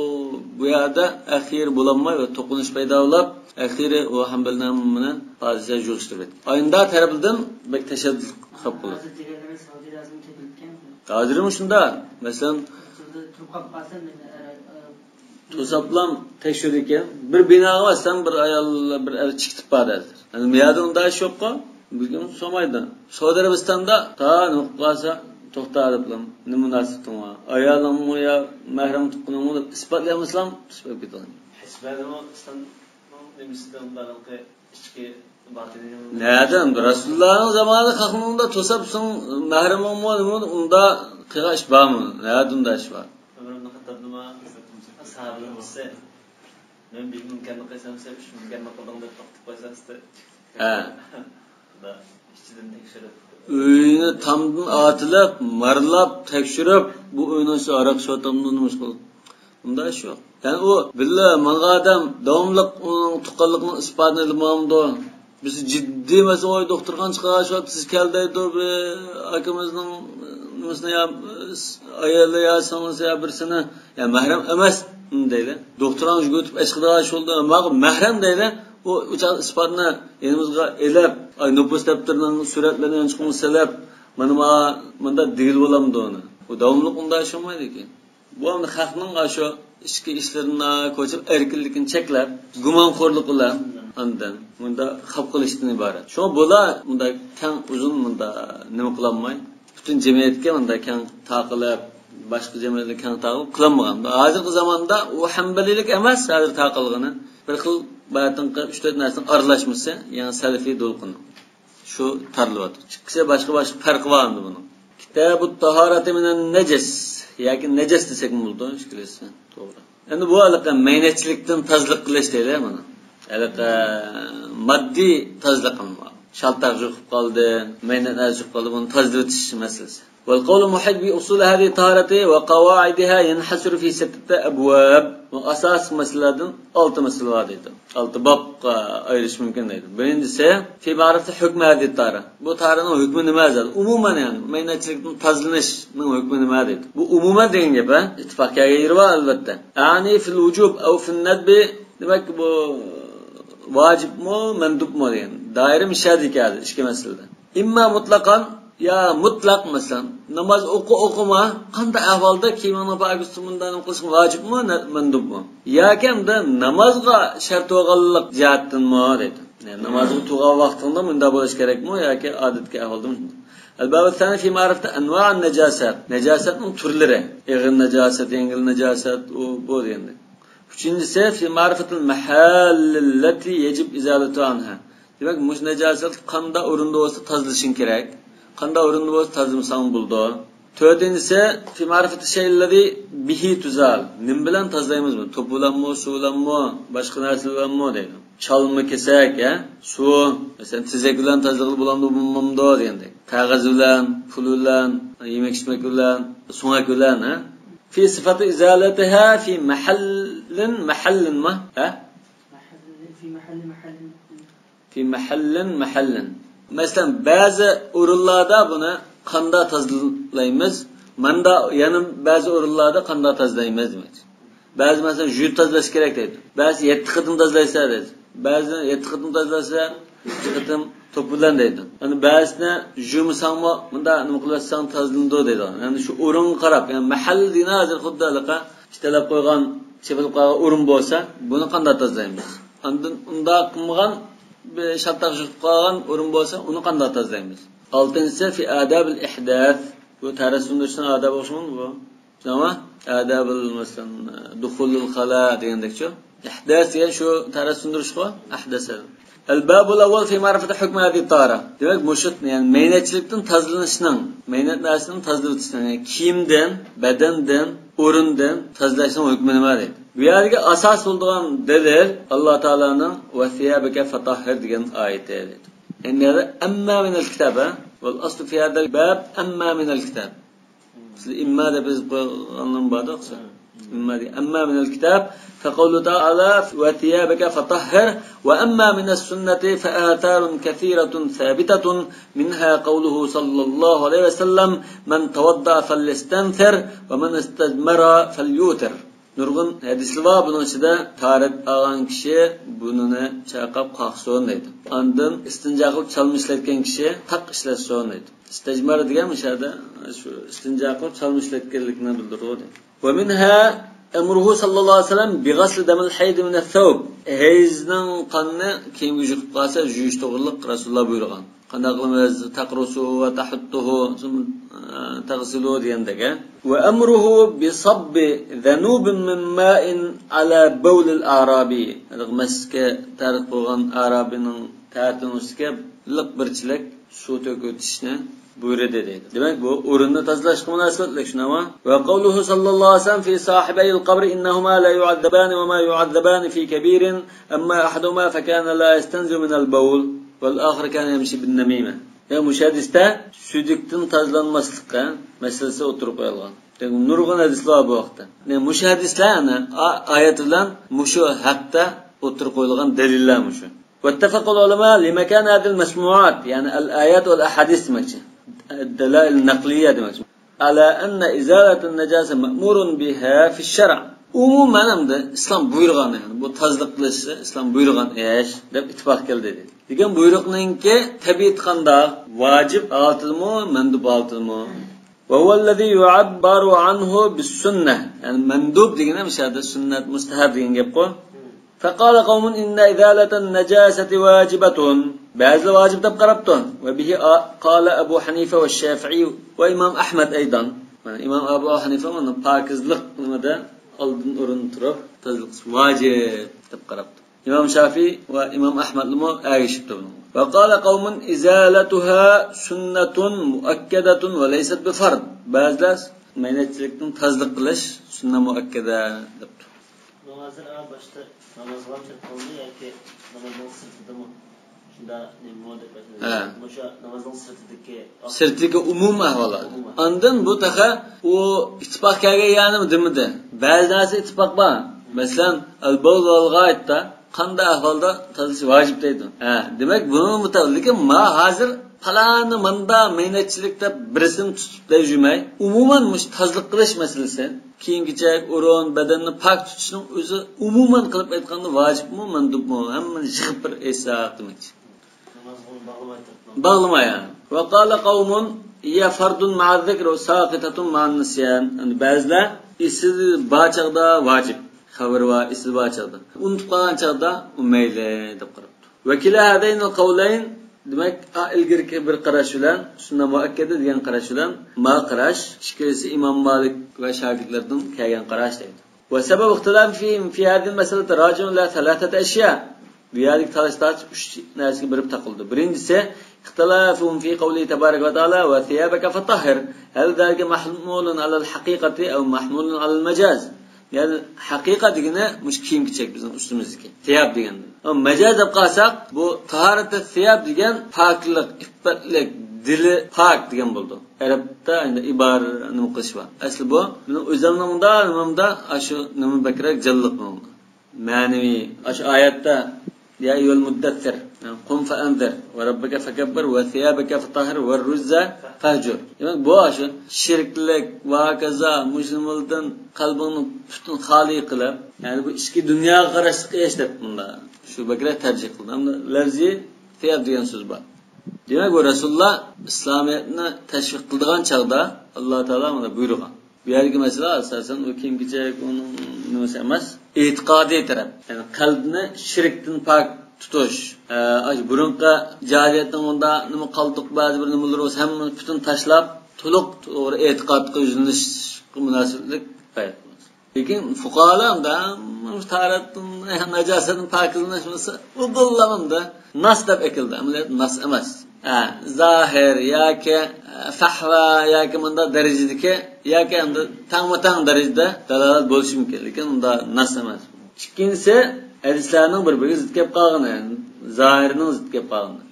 بۇ يەردە ئەخىرى بولالماي ۋە توقۇنۇش پەيدا بولۇپ، ئەخىرى ئۇ ھەمبەلنى ھەممىنى پادىشاھ يىغىشتۇرۇپ كەتكەن. ئاينىدا تەرىپىدىن بەك تەشەددۇت قىلىپ قالىدۇ. ھازىر دېگەنلىرى سەئۇدىدە ھازىر تېپىلىپ كەتكەن. ھازىرمۇ شۇنداق. مەسىلەن، تۇرۇپ قالسا، توساپلام تەكشۈرىدىكەن. بىر بىناغا بارساڭ، بىر ئايال، بىر ئەر چىقىپ بار ھازىر. يەنى بۇ يەردە ئۇنداق ئىش يوققۇ. بىلگۈم سورىمايدۇ. سەئۇدى ئەرەبىستاندا تا نېمە قىلىپ قالسا، توختا دەپلا، نېمە مۇناسىۋىتىڭ بار؟ ئايالىڭمۇ يا مەھرەم تۇغقىنىڭمۇ دەپ ئىسپاتلىيالمىسىلا، ئىسپات كېتىدۇ. ھېچبىرىمۇ ئىسلامنىڭ نېمىسىدە ئۇنداق ھېلىقى ئىچكى باتىنىنىڭ نەدىن؟ رەسۇلۇللانىڭ زامانىدا خەقنىڭ ئۇنداق توساپ سېنىڭ مەھرىمىڭمۇ، نېمە ئۇنداق قىلغان ئىش بارمۇ؟ نەدە ئۇنداق ئىش بار؟ ئۆمەر ئىبن خەتتابنىمۇ ئەسھابىنىڭ بىرسى، مەن بىر مۇنكەرنى قىلسام، سەن ئۈچ مۇنكەرنى قىلدىڭ دەپ توختىتىپ قويسا، ئىستە. ھە. ئىچىدىن تەكشۈرۈپ. ئۆينى تامدىن ئارتىلىپ، مارىلاپ، تەكشۈرۈپ، بۇ ئۆينىڭ ئىچىدە ھاراق ئىچىۋاتامدۇ، نېمە ئىش قىلىدۇ؟ ئۇنداق ئىش يوق. يەنى ئۇ بىللە ماڭغان ئادەم داۋاملىق ئۇنىڭ تۇغقانلىقىنىڭ ئىسپاتىنى ئېلىپ ماڭامدۇ؟ بىز جىددىي مەسىلە، ۋاي، دوختۇرخانىغا چىقىرىۋېلىپ سىز كەل دەيدۇ، بىر ئاكىمىزنىڭ نېمىسىنى يا ئايالى يا سىڭلىسى يا بىرسىنى، يا مەھرەم ئەمەس دەيلى. دوختۇرخانىغا يۈگۈرتۈپ ئەچىقىدىغان ئىش بولدى، ماقۇل مەھرەم دەيلى. ئۇ ئۇ چاغدا ئىسپاتنى يېنىمىزغا ئېلىپ، ئاي، نوپۇس دەپتىرىنىڭ سۈرەتلىرىنى يانچۇقىمىزغا سېلىپ، مانا ما، مۇنداق دېگىلى بولامدۇ ئۇنى؟ ئۇ داۋاملىق ئۇنداق ئىش بولمايدىكەن. بۇ ئەمدى خەقنىڭ ئاشۇ ئىچكى ئىشلىرىنى كوچۇپ، ئەركىنلىكىنى چەكلەپ، گۇمانخورلۇق بىلەن ئاندىن مۇنداق خەپ قىلىشتىن ئىبارەت. شۇڭا بۇلار مۇنداق كەڭ ئۇزۇن مۇنداق نېمە قىلالماي، پۈتۈن جەمئىيەتكە مۇنداق كەڭ تارقىلىپ، باشقا جەمئىيەتلەرگە كەڭ تارقىلىپ قىلالمىغان. ھازىرقى زاماندا ئۇ ھەمبەلىيلىك ئەمەس، ھازىر تارقالغىنى. بىر خىل باياتىنقى ئۈچ تۆت نەرسىنىڭ ئارىلاشمىسى، يەنى سەلەفىي دولقۇن. شۇ تارىلىۋاتىدۇ. ئىككىسى باشقا-باشقا پەرقى بار ئەمدى بۇنىڭ. كىتابۇت تاھارەتى مىنەن نەجەس. ياكى نەجەس دېسەكمۇ بولىدۇ، ئىككىلىسى. توغرا. ئەمدى بۇ ھېلىقى مەينەتچىلىكتىن تازىلىق قىلىش دەيلى مانا. ھېلىقى ماددىي تازىلىق ئەمما. شالتاق يۇقۇپ قالدى، مەينەت نەرسە يۇقۇپ قالدى، بۇنى تازىلىۋېتىش مەسىلىسى. والقول المحيط بأصول هذه الطهارة وقواعدها ينحصر في ستة أبواب. بۇ ئاساسلىق مەسىلىلەردىن ئالتە مەسىلە بار دەيدۇ. ئالتە بابقا ئايرىش مۇمكىن دەيدۇ. بىرىنچىسى، في معرفة حكم هذه الطهارة. بۇ تاھارەتنىڭ ھۆكمى نېمە زادى؟ ئومۇمەن، يەنى، مەينەتچىلىكتىن تازىلىنىشنىڭ ھۆكمى نېمە دەيدۇ. بۇ ئومۇمەن دېگەن گەپ، ھە؟ ئىتتىپاق كەلگەن يېرى بار، ئەلۋەتتە. أعني في الوجوب أو في الندب. دېمەك، بۇ ۋاجىپمۇ، مەندۇبمۇ دېگەن. دائىرە مۇشۇ يەردىكى ھازىر ئىككى مەسىلىدە. ئىمما مۇتلەقەن، يا مۇتلەق، مەسىلەن، ناماز ئوقۇ، ئوقۇما، قانداق ئەھۋالدا كىيىمىڭنى پاكىز تۇت، مۇنداق نېمە قىلىشىڭ ۋاجىپمۇ، نە-، مەندۇبمۇ؟ ياكى ئەمدى نامازغا شەرت بولغانلىق جەھەتتىنمۇ دەيدۇ. يەنى نامازغا تۇرغان ۋاقتىڭدا مۇنداق بولۇش كېرەكمۇ ياكى ئادەتتىكى ئەھۋالدىمۇ؟ الباب الثاني في معرفة أنواع النجاسات. نەجاسەتنىڭ تۈرلىرى. ئېغىر نەجاسەت، يەڭگىل نەجاسەت، ئۇ، بۇ دېگەندەك. ئۈچىنچىسى، في معرفة المحال التي يجب إزالة عنها. دېمەك، مۇشۇ نەجاسەت قانداق ئورۇندا بولسا تازىلىشىڭ كېرەك. قانداق ئورۇندا بولسا تازىلىمىساڭ بولىدۇ. تۆتىنچىسى، في معرفة الشيء الذي به تزال. نېمە بىلەن تازىلايمىز بۇنى؟ توپا بىلەنمۇ، سۇ بىلەنمۇ، باشقا نەرسە بىلەنمۇ دەيدۇ. چالما كېسەك، ھە؟ سۇ، مەسىلەن، تېزەك بىلەن تازىلىغىلى بولامدۇ، بولمامدۇ دېگەندەك. قەغەز بىلەن، پۇل بىلەن، يېمەك ئىچمەك بىلەن، سۆڭەك بىلەن، ھە؟ في صفة إزالتها في محل محل ما؟ ها؟ في محل محل. في محل محل. مەسىلەن، بەزى ئورۇنلاردا بۇنى قاندا تازىلايمىز، ماندا يەنە بەزى ئورۇنلاردا قاندا تازىلايمىز دېمەكچى. بەزى، مەسىلەن، يۇيۇپ تازىلاش كېرەك دەيدۇ. بەزى يەتتە قېتىم تازىلايسەن دەيدۇ. بەزى يەتتە قېتىم تازىلايسەن، ئىككى قېتىم توپا بىلەن دەيدۇ. يەنى بەزىسىنى يۇيمىساڭمۇ، مۇنداق نېمە قىلىۋەتسەڭ تازىلىنىدۇ دەيدۇ. يەنى شۇ ئورۇنغا قاراپ، يەنى مەھەللە دېگەن ھازىر خۇددى ھېلىقى ئىشتەلەپ قويغان، چېپىلىپ قالغان ئورۇن بولسا، بۇنى قانداق تازىلايمىز؟ ئاندىن ئۇنداق قىلمىغان، بىر شالتاق يۇقۇپ قالغان ئورۇن بولسا، ئۇنى قانداق تازىلايمىز؟ ئالتىنچىسى، في آداب الإحداث. بۇ تەرەت سۇندۇرۇشنىڭ ئادابى ئوخشىمامدۇ بۇ؟ شۇنداقمۇ؟ آداب، مەسىلەن، دخول الخلاء دېگەندەكچۇ. ئىھداس دېگەن شۇ تەرەت سۇندۇرۇشقۇ، ئەھدەسە. الباب الأول في معرفة حكم هذه الطهارة. دېمەك، مۇشۇ، يەنى مەينەتچىلىكتىن تازىلىنىشنىڭ، مەينەت نەرسىدىن تازىلىۋېتىشنىڭ، يەنى كىيىمدىن، بەدەندىن، ئورۇندىن تازىلاشنىڭ ھۆكمى نېمە دەيدۇ. بۇ يەردىكى ئاساس بولىدىغان دەلىل ئاللا تائالانىڭ «وثيابك فطهر» دېگەن ئايىتى دەيدۇ. يەنى يەنە أما من الكتاب، ھە؟ والأصل في هذا الباب أما من الكتاب. سىز ئىمما دەپ يېزىپ قويغانلىرىمۇ باردۇق سىز. ئىمما دېگەن. أما من الكتاب فقوله تعالى: وثيابك فطهر، وأما من السنة فآثار كثيرة ثابتة، منها قوله صلى الله عليه وسلم: من توضأ فليستنثر، ومن استجمر فليوتر. نۇرغۇن ھەدىسلەر بار بۇنىڭ ئىچىدە، تاھارەت ئالغان كىشى بۇرنىنى چايقاپ قاقسۇن دەيدۇ. ئاندىن ئىستىنجا قىلىپ چالما ئىشلەتكەن كىشى تاق ئىشلەتسۇن دەيدۇ. ئىستىجمار دېگەن مۇشۇ يەردە شۇ ئىستىنجا قىلىپ چالما ئىشلەتكەنلىكنى بىلدۈرىدۇ. ومنها أمره صلى الله عليه وسلم بغسل دم الحيض من الثوب. ھەيزنىڭ قانىنى كىيىمگە يۇقۇپ قالسا يۇيۇش توغرىلىق رەسۇلۇللا بۇيرۇغان. قانداق قىلىمىز؟ تقرصه وتحطه، تغسله دېگەندەك. وأمره بصب ذنوب من ماء على بول الأعرابي. مەسچىتكە تەرەت قىلغان ئەرەبنىڭ تەرىتىنىڭ ئۈستىگە لىق بىر چېلەك سۇ تۆكۈۋېتىشنى بۇيرۇدى دەيدۇ. دېمەك، بۇ ئورۇننى تازىلاشقا مۇناسىۋەتلىك، شۇنداقمۇ؟ وقوله صلى الله عليه وسلم في صاحبي القبر: إنهما لا يعذبان وما يعذبان في كبير، أما أحدهما فكان لا يستنزه من البول، والآخر كان يمشي بالنميمة. يا مۇشۇ ھەدىستە سۈيدۈكتىن تازىلانماسلىقى مەسىلىسى ئوتتۇرىغا قويۇلغان. دېمەك، نۇرغۇن ھەدىسلەر بار بۇ ھەقتە. يەنى مۇشۇ ھەدىسلەر، يەنى ئا-، ئايەت بىلەن مۇشۇ ھەقتە ئوتتۇرىغا قويۇلغان دەلىللەر مۇشۇ. واتفق العلماء لمكان هذه المسموعات، يەنى الآيات والأحاديث دېمەكچى. الدلائل النقلية دېمەكچى. على أن إزالة النجاسة مأمور بها في الشرع. ئومۇمەن ئەمدى ئىسلام بۇيرۇغان، يەنى بۇ تازىلىق قىلىش ئىسلام بۇيرۇغان ئىش دەپ ئىتتىپاق كەلدى. دېگەن بۇيرۇقنىڭكى تەبىئىتى قانداق؟ ۋاجىب ھالىتىدىمۇ، مەندۇب ھالىتىدىمۇ؟ وهو الذي يعبر عنه بالسنة. يەنى مەندۇب دېگىنى مۇشۇ يەردە سۈننەت، مۇستەھەب دېگەن گەپقۇ. فقال قوم إن إزالة النجاسة واجبة. بەزىلەر ۋاجىپ دەپ قاراپتۇ. وبه قال أبو حنيفة والشافعي وإمام أحمد أيضا. مانا ئىمام ئەبۇ ھەنىفە مانا پاكىزلىق نېمىدە ئالدىن ئورۇندا تۇرۇپ، تازىلىق ۋاجىپ دەپ قاراپتۇ. ئىمام شافىئى ۋە ئىمام ئەھمەدمۇ ئەگىشىپتۇ بۇنىڭغا. وقال قوم إزالتها سنة مؤكدة وليست بفرض. بەزىلەر مەينەتچىلىكتىن تازىلىق قىلىش سۈننە مۇئەككەدە دەپتۇ. بۇ ھازىر، ئا، باشتا نامازغا چىققانمۇ ياكى نامازنىڭ سىرتىدىمۇ؟ شۇنداق نېمە دەپ ئاتىلىدۇ؟ ھە. مۇشۇ نامازنىڭ سىرتىدىكى سىرتىدىكى ئومۇمىي ئەھۋاللار. ئومۇمىي. ئاندىن بۇ تېخى ئۇ ئىتتىپاق كەلگەن يەرنىمۇ دېمىدى. بەزى نەرسە ئىتتىپاق بار. مەسىلەن، ئەل-بەۋل ۋەل-غائىتتا قانداق ئەھۋالدا تازىلىشى ۋاجىپ دەيدۇ. ھە، دېمەك، بۇنىڭ مۇتەئەللىقى ما ھازىر پالانى ماندا مەينەتچىلىك دەپ بىرسىنى تۇتۇپ دەپ يۈرمەي، ئومۇمەن مۇشۇ تازىلىق قىلىش مەسىلىسى، كىيىم-كېچەك، ئورۇن، بەدەننى پاك تۇتۇشنىڭ ئۆزى ئومۇمەن قىلىپ ئېيتقاندا ۋاجىپمۇ، مەندۇبمۇ، ھەممىنى يىغىپ بىر ئېيتساق دېمەكچى. نامازغا باغلىماي تۇرۇپ. باغلىماي، ھە. وقال قوم هي فرض مع الذكر وساقطة مع النسيان. يەنى بەزىلەر ئېسىل بار چاغدا ۋاجىپ، خەۋىرى بار، ئېسىل بار چاغدا. ئۇنتۇپ قالغان چاغدا ئۇ مەيلى دەپ قاراپتۇ. وكلا هذين القولين، دېمەك، ئا، ئىلگىرىكى بىر قاراش بىلەن، سۈننە مۇئەككەدە دېگەن قاراش بىلەن، ما قاراش، ئىككىلىسى ئىمام مالىك ۋە شاگىرتلىرىدىن كەلگەن قاراش دەيدۇ. وسبب اختلافهم في هذه المسألة راجع إلى ثلاثة أشياء. بۇ يەردىكى تالىش تارتىش ئۈچ نەرسىگە بېرىپ تاقىلىدۇ. بىرىنچىسى، اختلافهم في قوله تبارك وتعالى وثيابك فطهر. هل ذلك محمول على الحقيقة أو محمول على المجاز؟ يەنى ھەقىقەت دېگىنى مۇشۇ كىيىم-كېچەك بىزنىڭ ئۈستىمىزدىكى. سىياب دېگەن. ئەمما مەجاز دەپ قالساق، بۇ تاھارەتە سىياب دېگەن پاكلىق، ئىپپەتلىك، دىلى پاك دېگەن بولىدۇ. ئەرەبتە ئەمدى ئىبارە نېمە قىلىش بار. ئەسلى بۇ، بۇنىڭ ئۆزەمنىڭ مۇندا، نېمە مۇندا، ئاشۇ نېمە بەكرەك جانلىق بۇنىڭدا. مەنىۋى، ئاشۇ ئايەتتە، يا أيها المدثر، قم فأنذر، وربك فكبر، وثيابك فطهر، والرجز فاهجر. دېمەك، بۇ ئاشۇ شىركلىك ۋە ھاكازا مۇشۇلمانلاردىن قەلبىڭنى پۈتۈن خالىي قىلىپ، يەنى بۇ ئىچكى دۇنياغا قاراشلىق ئىش دەپ مۇندا. شۇ بەكرەك تەرجىھ قىلدى. ئەمدى لەفزى سىياب دېگەن سۆز بار. دېمەك، بۇ رەسۇلۇللا ئىسلامىيەتنى تەشۋىق قىلىدىغان چاغدا ئاللا تائالا مانا بۇيرۇغان. بۇ يەردىكى مەسىلە ئاساسەن ئۇ كىيىم-كېچەك، ئۇنىڭ نېمىسى ئەمەس، ئېتىقادىي تەرەپ. يەنى قەلبنى شىركتىن پاك تۇتۇش. ئە، ئاشۇ بۇرۇنقى جاھىلىيەتنىڭ ئۇندا نېمە قالدۇق، بەزى بىر نېمىلىرى بولسا ھەممىنى پۈتۈن تاشلاپ، تولۇق توغرا ئېتىقادقا يۈزلىنىشقا مۇناسىۋەتلىك بايان قىلىمىز. لېكىن فۇقاھالار ئۇندا ھەممە تاھارەتتىن، ناجاستىن پاكىزلىنىش بولسا، ئۇ بالىلارنىڭ ناس دەپ ئەكەلدى. ئەمەلىيەتتە ناس ئەمەس. ھە، زاھىر ياكى، ئە، فەھۋا ياكى مۇنداق دەرىجىدىكى ياكى ئەمدى تەڭمۇ تەڭ دەرىجىدە دالالەت بولۇشى مۇمكىن، لېكىن ئۇنداق ناس ئەمەس. ئىككىنچىسى، ھەدىسلەرنىڭ بىر-بىرىگە زىت كەپ قالغىنى، زاھىرنىڭ زىت كەپ قالغىنى.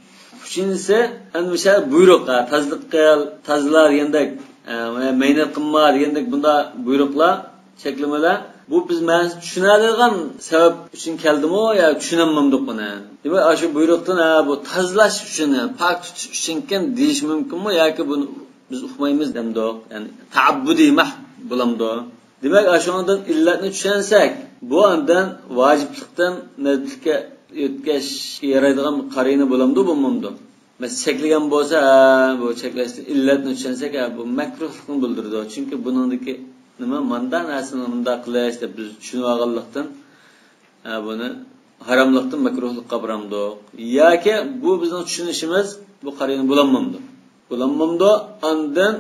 ئۈچىنچىسى، ئەنە مۇشۇ بۇيرۇق، ھە، تازىلىق قىل، تازىلا دېگەندەك، ئە، مەينەت قىلما دېگەندەك بۇنداق بۇيرۇقلار، چەكلىمىلەر، بۇ بىز مەنىسىنى چۈشىنەلەيدىغان سەۋەب ئۈچۈن كەلدىمۇ يا چۈشىنەلمەمدۇق بۇنى؟ دېمەك، ئاشۇ بۇيرۇقتىن، ھە، بۇ تازىلاش ئۈچۈن، پاك تۇتۇش ئۈچۈنكەن دېيىش مۇمكىنمۇ ياكى بۇنى بىز ئۇقمايمىز دەمدۇق؟ يەنى تەئەببۇدىي مەھۋ بولامدۇ؟ دېمەك، ئاشۇنىڭدىن ئىللەتنى چۈشەنسەك، بۇ ئاندىن ۋاجىپلىقتىن نەدىپلىككە ئۆتكەشكە يارايدىغان بىر قارىنا بولامدۇ، بولمامدۇ؟ مەسىلەن، چەكلىگەن بولسا، ھە، بۇ چەكلەشتىن ئىللەتنى چۈشەنسەك، ھە، بۇ مەكرۇھلۇقنى بىلدۈرىدۇ. چۈنكى بۇنىڭدىكى نېمە، ماندا نەرسىنى مۇنداق قىلىش دەپ بىز چۈشىنىۋالغانلىقتىن، ھە، بۇنى ھاراملىقتىن مەكرۇھلۇققا ئاپىرامدۇق؟ ياكى بۇ بىزنىڭ چۈشىنىشىمىز بۇ قارىنا بولالمامدۇ؟ بولالمامدۇ؟ ئاندىن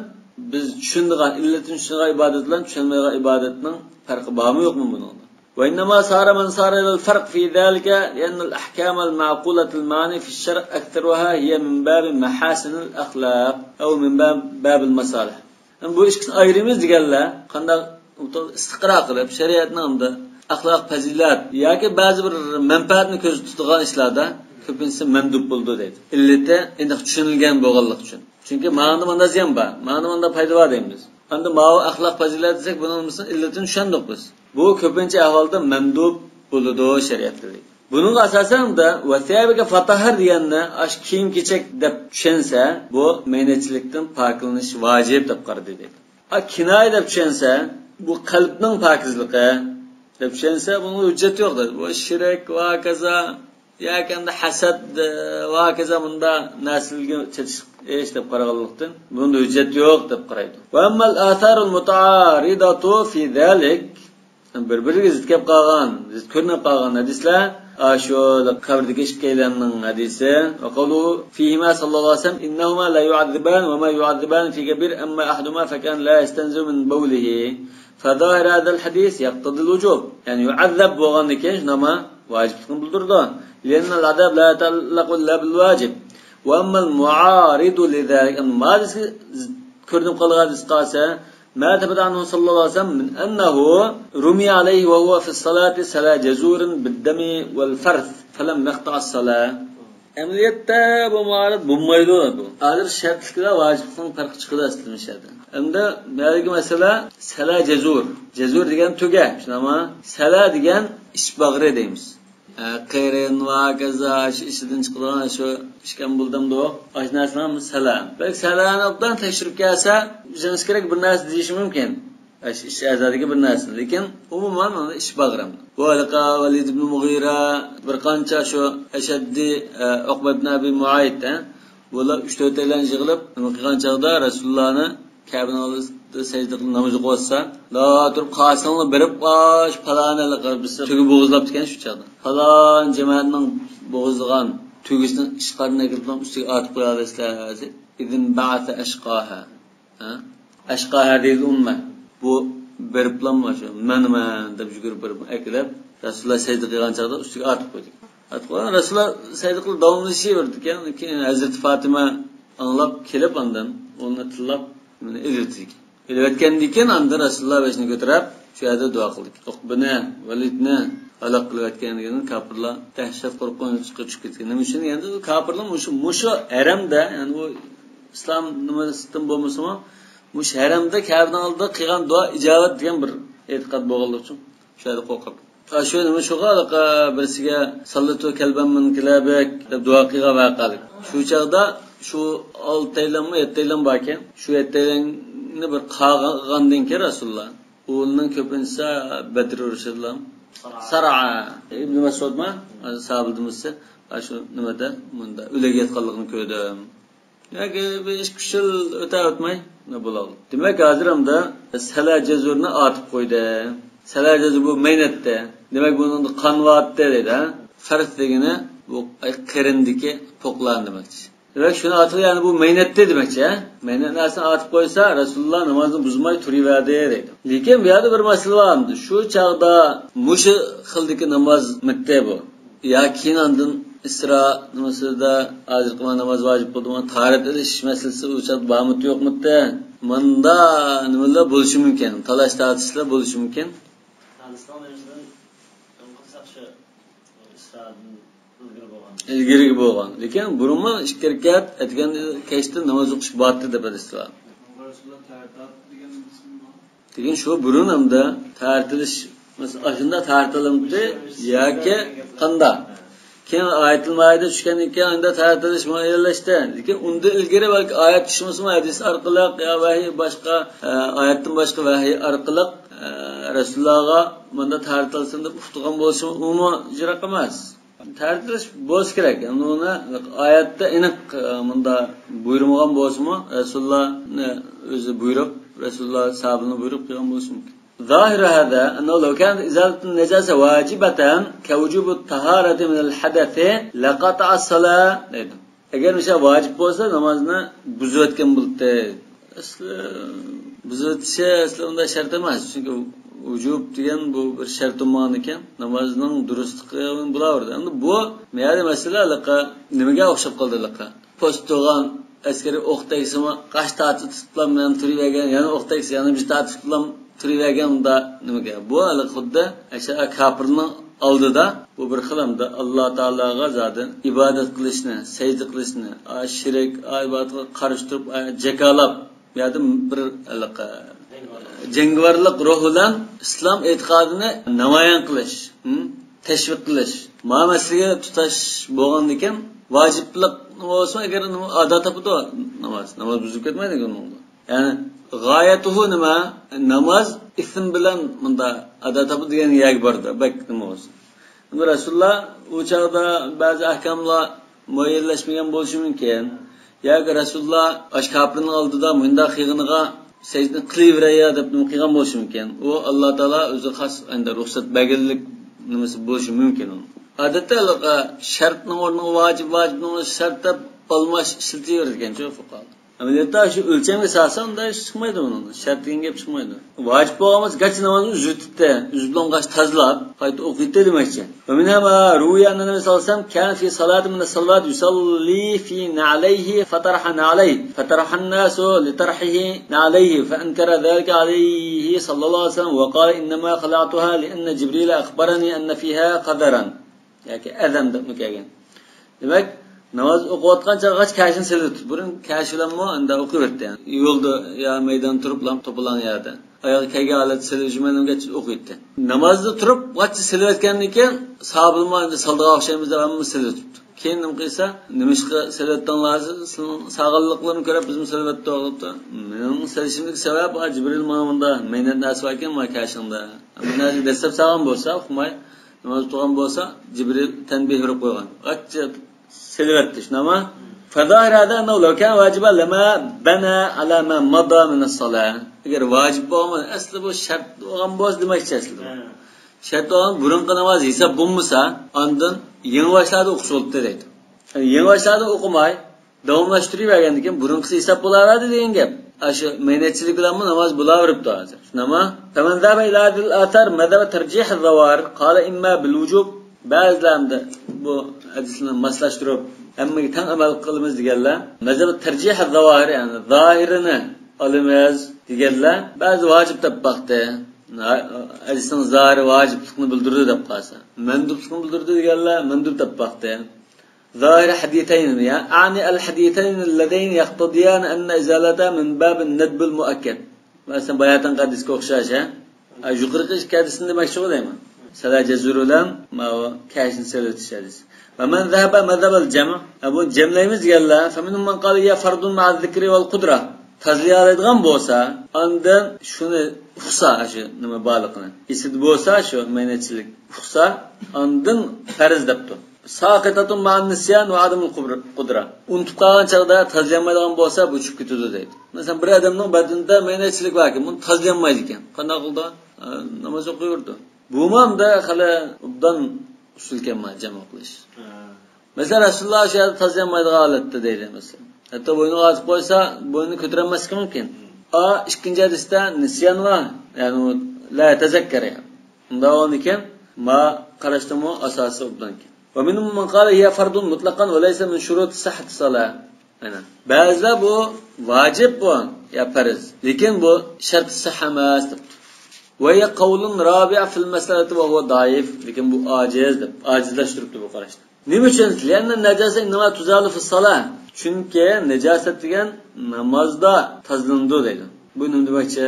بىز چۈشىنىدىغان، ئىللىتىنى چۈشىنىدىغان ئىبادەت بىلەن چۈشەنمەيدىغان ئىبادەتنىڭ پەرقى بارمۇ يوقمۇ بۇنىڭدا؟ وإنما صار من صار إلى الفرق في ذلك لأن الأحكام المعقولة المعاني في الشرع أكثرها هي من باب محاسن الأخلاق أو من باب، باب المصالح. يەنى بۇ ئىككىسىنى ئايرىيمىز دېگەنلەر قانداق ئىستىقرا قىلىپ، شەرىئەتنىڭ ئەمدى ئەخلاق پەزىلەت ياكى بەزى بىر مەنپەئەتنى كۆزدە تۇتىدىغان ئىشلاردا كۆپىنچىسى مەندۇب بولىدۇ دەيدۇ. ئىللىتى ئېنىق چۈشىنىلگەن بولغانلىقى ئۈچۈن. چۈنكى ماڭىدا ماندا زىيان بار، ماڭىدا ماندا پايدا بار دەيمىز. ئەمدى ماۋۇ ئەخلاق پەزىلەت دېسەك، بۇنىڭ نېمىسىنى، ئىللىتىنى چۈشەندۇق بىز. بۇ كۆپىنچە ئەھۋالدا مەندۇب بولىدۇ شەرىئەتتە دەيدۇ. بۇنىڭغا ئاساسەن ئەمدى ۋەسىيەبىكە فاتاھىر دېگەننى ئاش كىيىم-كېچەك دەپ چۈشەنسە، بۇ مەينەتچىلىكتىن پاكلىنىش ۋاجىپ دەپ قارىدى دەيدۇ. ئا، كىنايە دەپ چۈشەنسە، بۇ قەلبنىڭ پاكىزلىقى دەپ چۈشەنسە، بۇنىڭغا ھۆججەت يوق دەيدۇ. بۇ شىرك ۋە ھاكازا ياكى ئەمدى ھەسەت، ۋە ھاكازا مۇنداق نەرسىلەرگە چېتىشلىق ئىش دەپ قارىغانلىقتىن، بۇنىڭدا ھۆججەت يوق دەپ قارايدۇ. وأما الآثار المتعارضة في ذلك، بىر-بىرىگە زىت كەپ قالغان، زىت كۆرۈنۈپ قالغان ھەدىسلەر، ئاشۇ قەبرىدىكى ئىككىيلەننىڭ ھەدىسى، وقوله فيهما صلى الله عليه وسلم إنهما لا يعذبان وما يعذبان في كبير أما أحدهما فكان لا يستنزه من بوله فظاهر هذا الحديث يقتضي الوجوب. يەنى يۇئەززەب بولغاندىن كېيىن شۇنداقمۇ ۋاجىپلىقنى بىلدۈرىدۇ. لأن العذاب لا يتعلق إلا بالواجب. وأما المعارض لذلك، ئەمما ما دېسە كۆرۈنۈپ قالغان ھەدىس قالسا، ما ثبت عنه صلى الله عليه وسلم من أنه رمي عليه وهو في الصلاة سلا جزورا بالدم والفرث فلم يقطع الصلاة. ئەمەلىيەتتە بۇ مۇئارىز بولمايدۇ بۇ. ھازىر شەرتلىك ۋە ۋاجىپلىقنىڭ پەرقى چىقىدۇ ئەسلىدە مۇشۇ يەردە. ئەمدى بۇ يەردىكى مەسىلە سەلا جەزۇر. جەزۇر دېگەن تۆگە، شۇنداقمۇ؟ سەلا دېگەن ئىچ باغرى دەيمىز. ئە، قېرىن ۋە ھاكازا شۇ ئىچىدىن چىقىدىغان شۇ ئىشكەن بولدامدۇ؟ ئاشۇ نەرسىنىڭ سەلا. بەلكى سەلانى ئوبدان تەكشۈرۈپ كەلسە، ئۆزىڭىز كېرەك بىر نەرسە دېيىشى مۇمكىن. ئىش، ئىش ئەزادىكى بىر نەرسە. لېكىن ئومۇمەن مانا ئىش باغرىم. بۇ ھېلىقى ۋەلىد ئىبن مۇغىرە بىر قانچە شۇ ئەشەددىي، ئە، ئۇقبە ئىبن ئەبى مۇئەيت، ئە، بۇلار ئۈچ تۆتەيلەن يىغىلىپ نېمە قىلغان چاغدا رەسۇلۇللانى كەبىنىڭ ئالدىدا سەجدە قىلىپ ناماز ئوقۇۋاتسا، لا تۇرۇپ قارىساڭلار بېرىپ، ئاش پالانى ھېلىقى بىرسى تۆگە بوغۇزلاپتىكەن شۇ چاغدا. پالان جامائەتنىڭ بوغۇزلىغان تۆگىسىنىڭ ئىچقارنىنى ئەكىرىپ ئۈستىگە ئارتىپ قويالايسىلەر دېسە، ئىزىن بەئەسە ئەشقاھا. ھە؟ ئەشقاھا ھەدىل ئۇممە. بۇ بېرىپلا شۇ مەن، مەن دەپ يۈگۈرۈپ بېرىپ ئەكېلىپ، رەسۇلۇللا سەجدە قىلغان چاغدا ئۈستىگە ئارتىپ قويدى. ئارتىپ قويغان رەسۇلۇللا سەجدە قىلىپ داۋاملىشىۋېرىدىكەن. كېيىن ھەزرىتى فاتىمە ئاڭلاپ كېلىپ ئاندىن ئۇنى تىللاپ ئۇنى ئېلىۋەتتى. ئېلىۋەتكەندىن كېيىن ئاندىن رەسۇلۇللا بېشىنى كۆتۈرۈپ شۇ يەردە دۇئا قىلدى. ئۇقبىنى، ۋەلىدنى ھالاك قىلىۋەتكەندىن كېيىن كاپىرلار دەھشەت قورقۇنچقا چۈشۈپ كەتكەن. نېمە ئۈچۈن؟ يەنى كاپىرلار مۇشۇ، مۇشۇ ھەرەمدە، يەنى بۇ ئىسلام نېمىسىدىن بولمىسىمۇ، مۇشۇ ھەرەمدە كەبىنىڭ ئالدىدا قىلغان دۇئا ئىجابەت دېگەن بىر ئېتىقاد بولغانلىقى ئۈچۈن شۇ يەردە قورقۇپ. شۇ نېمە شۇغا ھېلىقى بىرسىگە ساللىتۇ كەلبەن مىن كىلابىك دەپ دۇئا قىلغان ۋەقەلىك. شۇ چاغدا شۇ ئالتەيلەنمۇ، يەتتەيلەن باركەن. شۇ يەتتەيلەننى بىر قاغاندىن كېيىن رەسۇلۇللا، ئۇلارنىڭ كۆپىنچىسى بەدر ئۇرۇشىدىلا. سارا. ئىبن مەسئۇدمۇ؟ ساھابىدىمىسى. شۇ نېمىدە، مۇندا ئۆلۈك ياتقانلىقىنى كۆردۈم. ياكى بىر ئىككى ئۈچ يىل ئۆتە ئۆتمەي نېمە بولالىدى. دېمەك، ھازىر ئەمدى سەلە جەزۇرنى ئارتىپ قويدى. سەلە جەزۇر بۇ مەينەتتە. دېمەك، بۇنىڭدا قانۋاتتى دەيدۇ، ھە؟ فەرس دېگىنى بۇ قېرىندىكى پوقلارنى دېمەكچى. دېمەك، شۇنى ئارتىپ، يەنى بۇ مەينەتتە دېمەكچى، ھە؟ مەينەت نەرسىنى ئارتىپ قويسا، رەسۇلۇللا نامازنى بۇزماي تۇرۇۋەردى دەيدۇ. لېكىن بۇ يەردە بىر مەسىلە بار ئەمدى. شۇ چاغدا مۇشۇ خىلدىكى نامازمىتى بۇ؟ يا كېيىن ئاندىن ئىسرا نېمىسىدە ھازىرقى ناماز ۋاجىپ بولدىمۇ؟ تاھارەت ئېلىش مەسىلىسى ئۇ چاغدا بارمىتى يوقمىتى؟ ماندا نېمىلەر بولۇشى مۇمكىن؟ تالاش تارتىشلار بولۇشى مۇمكىن. ھەدىسنىڭ نېمىسىدىن ئۆمىدىن قىلساق شۇ ئىسرادىن ئىلگىرى بولغان. ئىلگىرىكى بولغان. لېكىن بۇرۇنمۇ ئىككى رەكەت ئەتىگەن كەچتە ناماز ئوقۇش بارتى دەپ ھەدىس بار. دېگەن شۇ بۇرۇن ھەمدە تارتىلىش، مەسىلەن، ئاشۇنداق تارتىلىمتى ياكى قانداق؟ كېيىن ئايەتۇل مائىدە چۈشكەندىن كېيىن ئاندا تارتىلىش مۇئەييەنلەشتى. لېكىن ئۇندىن ئىلگىرى بەلكى ئايەت چۈشمىسىمۇ ھەدىس ئارقىلىق يا ۋەھىي باشقا، ئە، ئايەتتىن باشقا ۋەھىي ئارقىلىق، ئە، رەسۇلۇللاغا مۇندا تارتىلسۇن دەپ ئۇقتۇرغان بولۇشى ئۇمۇ يىراق ئەمەس. تەرەتلەش بولسا كېرەك. ئۇنى ئايەتتە ئېنىق، ئە، مۇندا بۇيرۇمىغان بولسىمۇ، رەسۇلۇللانى ئۆزى بۇيرۇپ، رەسۇلۇللا ساھابىنى بۇيرۇپ قىلغان بولۇشى مۇمكىن. ظاهر هذا أنه لو كانت إزالة النجاسة واجبة كوجوب الطهارة من الحدث لقطع الصلاة دەيدۇ. ئەگەر مىسال ۋاجىپ بولسا، نامازنى بۇزۇۋەتكەن بولاتتى. ئەسلى بۇزۇۋېتىشى ئەسلى ئۇنداق شەرت ئەمەس. چۈنكى ۋۇجۇب دېگەن بۇ بىر شەرت بولمىغاندىكىن، نامازنىڭ دۇرۇسلۇقى بولاۋېرىدۇ. ئەمدى بۇ مەيەردە مەسىلە ھېلىقى نېمىگە ئوخشاپ قالدى ھېلىقى؟ پوست تۇرغان ئەسكىرى ئوق تەگسىمۇ، قاش تارتىپ تۇتۇپلا مەن تۇرۇۋەرگەن، يەنە ئوق تەگسە، يەنە بىر تارتىپ تۇتۇپلا تۇرۇۋەرگەن ئۇنداق نېمىگە؟ بۇ ھېلىقى خۇددى ئەشە كاپىرنىڭ ئالدىدا بۇ بىر خىل ئەمدى ئاللا تائالاغا زادى ئىبادەت قىلىشنى، سەجدە قىلىشنى، ئا، شېرىك، ئا، ئىبادەتقا قارشى تۇرۇپ، ئا، جاكالاپ، بۇ يەردە بىر ھېلىقى جەڭگىۋارلىق روھ بىلەن ئىسلام ئېتىقادىنى نامايان قىلىش، ھىم، تەشۋىق قىلىش. ما مەسىلىگە تۇتاش بولغاندىكىن، ۋاجىپلىق بولسا ئەگەر ئادا تاپىدۇ ناماز. ناماز بۇزۇلۇپ كەتمەيدۇ ئۇنىڭدا. يەنى غايەتۇھۇ نېمە؟ ناماز ئىسىم بىلەن مۇندا ئادا تاپىدۇ دېگەن يەرگە بارىدۇ. بەك نېمە بولسا. ئەمما رەسۇلۇللا ئۇ چاغدا بەزى ئەھكاملار مۇئەييەنلەشمىگەن بولۇشى مۇمكىن. ياكى رەسۇلۇللا ئاشۇ كاپىرنىڭ ئالدىدا مۇنداق قىلغىنىغا سەجدىنى قىلىۋېرەي يا دەپ نېمە قىلغان بولۇشى مۇمكىن. ئۇ ئاللا تائالا ئۆزى خاس ئەندى رۇخسەت بەرگەنلىك نېمىسى بولۇشى مۇمكىن ئۇنىڭ. ئادەتتە ھېلىقى شەرتنىڭ ئورنىغا ۋاجىپ، ۋاجىپنىڭ ئورنىغا شەرت دەپ ئالماش ئىشلىتىۋېرىدىكەن شۇ فۇقاھالار. ئەمەلىيەتتە شۇ ئۆلچەمگە سالسا ئۇنداق ئىش چىقمايدۇ ئۇنىڭ. شەرت دېگەن گەپ چىقمايدۇ. ۋاجىپ بولغان بولسا گەرچە نامازنى ئۈزۈۋېتىپتۇ، ئۈزۈپ بولغاچ تازىلاپ قايتا ئوقۇيتتى دېمەكچى. ومنها ما روي أن النبي صلى الله عليه وسلم كان في صلاة من الصلوات يصلي في نعليه فطرح نعليه فطرح الناس لطرحه نعليه فأنكر ذلك عليه صلى الله عليه وسلم وقال إنما خلعتها لأن جبريل أخبرني أن فيها قذرا. ياكى أذى دەپمۇ كەلگەن. دېمەك، ناماز ئوقۇۋاتقان چاغغىچە كەشىنى سېلىۋېتىپتۇ. بۇرۇن كەشىلەنمۇ ئەمدى ئوقۇيۋەتتى، يەنى يولدا يا مەيدان تۇرۇپلا توپىلاڭ يەردە ئاياغى كەلگەن ھالەتتە سېلىۋېتىشى مەلۇم ئوقۇيتتى. نامازدا تۇرۇپ غاچچا سېلىۋەتكەندىن كېيىن، ساھابىلارمۇ ئەمدى سالىدىغان ئوخشايمىز دەپ ھەممىمىز سېلىۋېتىپتۇ. كېيىن نېمە قىلسا، نېمىشقا سېلىۋەتتىڭلار؟ سىلەرنىڭ ساغلاملىقلىرىنى كۆرۈپ بىزمۇ سېلىۋەتتۇق دەپتۇ. مېنىڭ سېلىشىمدىكى سەۋەب، ئا، جىبرىل ماڭا مۇندا مەينەت نەرسە باركەن، مانا كەشىڭدە. مەن ھازىر دەسسەپ سالغان بولسا، ئۇقماي ناماز تۇرغان بولسا، جىبرىل تەنبىھ بېرىپ قويغان. غاچچا سېلىۋەتتى، شۇنداقمۇ؟ فالظاهر هذا أنه لو كان واجبا لما بنى على ما مضى من الصلاة. ئەگەر ۋاجىپ بولغان، ئەسلى بۇ شەرت بولغان بولسا دېمەكچى ئەسلى بۇ. ھە. شەرت بولغان بۇرۇنقى ناماز ھېساب بولمىسا، ئاندىن يېڭى باشلاردىن ئوقۇسا بولۇپتۇ دەيدۇ. يەنى يېڭى باشلاردىن ئوقۇماي، داۋاملاشتۇرۇۋەرگەندىن كېيىن بۇرۇنقىسى ھېساب بولاۋەردى دېگەن گەپ. ئاشۇ مەينەتچىلىك بىلەنمۇ ناماز بولاۋېرىپتۇ ھازىر. شۇنداقمۇ؟ فمن ذهب إلى هذه الآثار مذهب ترجيح الظواهر قال إما بالوجوب. بەزىلەر ئەمدى بۇ ھەدىسنى ماسلاشتۇرۇپ، ھەممىگە تەڭ ئەمەل قىلىمىز دېگەنلەر، مەزھەب تەرجىھ زاۋاھىر، يەنى زاھىرىنى ئالىمىز دېگەنلەر، بەزى ۋاجىپ دەپ باقتى. ھەدىسنىڭ زاھىرى ۋاجىپلىقنى بىلدۈرىدۇ دەپ قالسا، مەندۇپلۇقنى بىلدۈرىدۇ دېگەنلەر مەندۇپ دەپ باقتى. زاھىرى ھەدىسەينى، يەنى، أعني الحديثين اللذين يقتضيان أن إزالة من باب الندب المؤكد. مەسىلەن، باياتىنقى ھەدىسكە ئوخشاش، ھە؟ ھە، يۇقىرىقى ئىككى ھەدىسنى دېمەكچىغۇ دەيمەن. سەلا جەزۇرى بىلەن ماۋۇ كەشنى سېلىۋېتىش ھەدىسى. ومن ذهب مذهب الجمع. ھە، بۇ جەملەيمىز دېگەنلەر. فمنهم من قال هي فرض مع الذكر والقدرة. تازىلىيالايدىغان بولسا، ئاندىن شۇنى ئۇقسا، شۇ نېمە بارلىقىنى. ئېسىدە بولسا شۇ مەينەتچىلىك ئۇقسا، ئاندىن پەرز دەپتۇ. ساقىتاتۇن مائان نىسيان ۋە ئادەمۇل قۇدرا. ئۇنتۇپ قالغان چاغدا تازىلىيالمايدىغان بولسا، بۇ چۈشۈپ كېتىدۇ دەيدۇ. مەسىلەن، بىر ئادەمنىڭ بەدىنىدە مەينەتچىلىك باركەن، بۇنى تازىلىيالمايدىكەن. قانداق قىلىدۇ؟ ئە، ناماز ئوقۇيۋېرىدۇ. بۇمۇ ئەمدى خېلى ئوبدان ئۇسۇلكەن، جەم قىلىش. ھە. مەسىلەن، رەسۇلۇللا شۇ يەردە تازىيالمايدىغان ھالەتتە دەيلى، مەسىلەن. ھەتتا بوينىغا ئارتىپ قويسا، بوينىنى كۆتۈرەلمەسلىكى مۇمكىن. ئا، ئىككىنچى ھەدىستە نىسيان بار، يەنى ئۇ لا يەتەزەككەر، يەنى. ئۇنداق بولغاندىكىن، ما قاراشتىمۇ ئاساسى ئوبدانكەن. ومنهم من قال هي فرض مطلقا وليس من شروط صحة الصلاة. ئەنە. بەزىلەر بۇ ۋاجىپ بۇ، يا پەرز. لېكىن بۇ شەرت سىھھە ئەمەس دەپتۇ. وهي قول رابع في المسألة وهو ضعيف. لېكىن بۇ ئاجىز دەپ، ئاجىزلاشتۇرۇپتۇ بۇ قاراشنى. نېمە ئۈچۈن؟ لأن النجاسة إنما تزال في الصلاة. چۈنكى نىجاسەت دېگەن نامازدا تازىلىنىدۇ دەيدۇ. بۇ نېمە دېمەكچى؟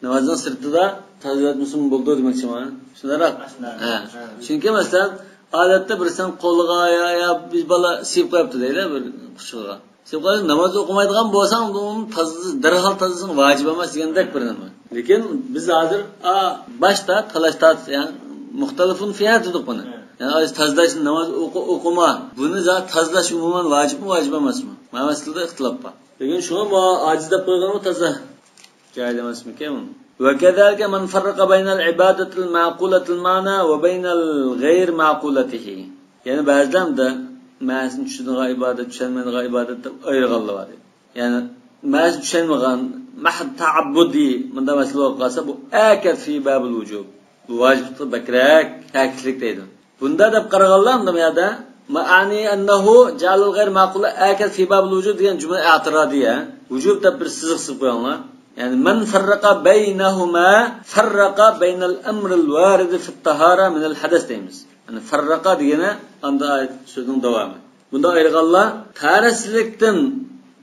نامازنىڭ سىرتىدا تازىلاتمىسىمۇ بولىدۇ دېمەكچىما؟ شۇنداقراق؟ ئاشۇنداق. ھە. ھە. چۈنكى مەسىلەن، ئادەتتە بىرسىنىڭ قولىغا يا، يا بىر بالا سىيىپ قويۇپتۇ دەيلى، بىر قۇچىقىغا. سىيىپ قويسا، ناماز ئوقۇمايدىغان بولساڭ، ئۇنى تازا-، دەرھال تازىلىسىڭ ۋاجىپ ئەمەس دېگەندەك بىر نېمە. لېكىن بىز ھازىر، ئا، باشتا تالاش تارتىش، يەنى مۇختەلىفۇن فىھا دېدۇق بۇنى. ھە. يەنى ئاز تازىلاش، ناماز ئوقۇ-، ئوقۇما. بۇنى زادى تازىلاش ئومۇمەن ۋاجىپمۇ، ۋاجىپ ئەمەسمۇ؟ مانا مەسىلىدە ئىختىلاپ بار. لېكىن شۇڭا بۇ ئاجىز دەپ قويغىنىمۇ تازا جايىدا ئەمەسمىكىن؟ وكذلك من فرق بين العبادة المعقولة المعنى وبين الغير معقولته. يەنى بەزىلەردە مەنىسىنى چۈشىنىدىغان ئىبادەت، چۈشەنمەيدىغان ئىبادەت دەپ ئايرىغانلار بار. يەنى مەنىسىنى چۈشەنمىگەن، مەھز تەئەببۇدىي مۇنداق مەسىلە بولۇپ قالسا، بۇ ئەكەد في باب الوجوب. بۇ ۋاجىپلىقتا بەكرەك تەكىتلىك دەيدۇ. بۇندا دەپ قارىغانلار ئۇنداق يەردە، ما أعني أنه جعل الغير معقول آكد في باب الوجوب دېگەن جۈملە ئەتىرادىيە. ۋۇجۇب دەپ بىر سىزىق سىزىپ قويۇڭلار. يەنى، من فرق بينهما فرق بين الأمر الوارد في الطهارة من الحدث دەيمىز. يەنى، فەررەقە دېگىنى ئاندا سۆزنىڭ داۋامى. بۇندا ئايرىغانلار تەھارەتسىزلىكتىن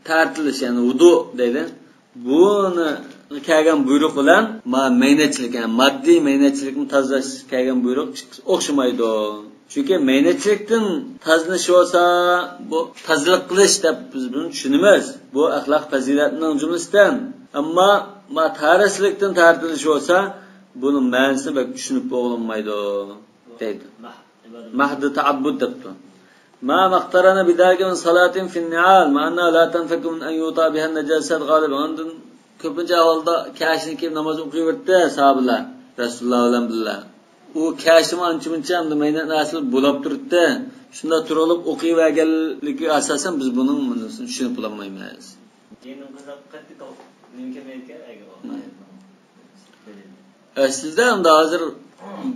تارتىلىش، يەنى ۋۇدۇ دەيلى. بۇنى كەلگەن بۇيرۇق بىلەن ما-، مەينەتچىلىك، يەنى ماددىي مەينەتچىلىكنى تازىلاش كەلگەن بۇيرۇق ئىككىسى ئوخشىمايدۇ. چۈنكى مەينەتچىلىكتىن تازىلىنىش بولسا، بۇ تازىلىق قىلىش دەپ بىز بۇنى چۈشىنىمىز. بۇ ئەخلاق پەزىلەتنىڭ جۈملىسىدىن. ئەمما ما-، تەھارەتسىزلىكتىن تارتىلىش بولسا، بۇنىڭ مەنىسىنى بەك چۈشىنىپ بولالمايدۇ. دەيدۇ. مەھدى تەئەببۇد دەپتۇ. ما مەقتەرەنە بىدالىكە مىن سالاتىن فىننىئال، مەئەننە لا تەنفەككۇ مىن ئەن يۇتا بىھەن نەجاسەت غالىبەن. ئاندىن كۆپىنچە ئەھۋالدا كەشىنى كىيىپ ناماز ئوقۇيۋېرىتتى ساھابىلەر رەسۇلۇللا بىلەن بىللە. ئۇ كەشىمۇ ئانچە-مۇنچە ئەمدى مەينەت نەرسىلەر بولاپ تۇرۇپتۇ. شۇنداق تۇرۇلۇپ ئوقۇيۋەرگەنلىكىگە ئاساسەن بىز بۇنىڭ مەنىسىنى چۈشىنىپ بولالمايمىز. دىنىمىزدا قەتئىي توغرا نېمە كەلمەيدىكەن، ئەگەر ئۇ ئايەتنىڭ. ئەسلىدە ئەمدى ھازىر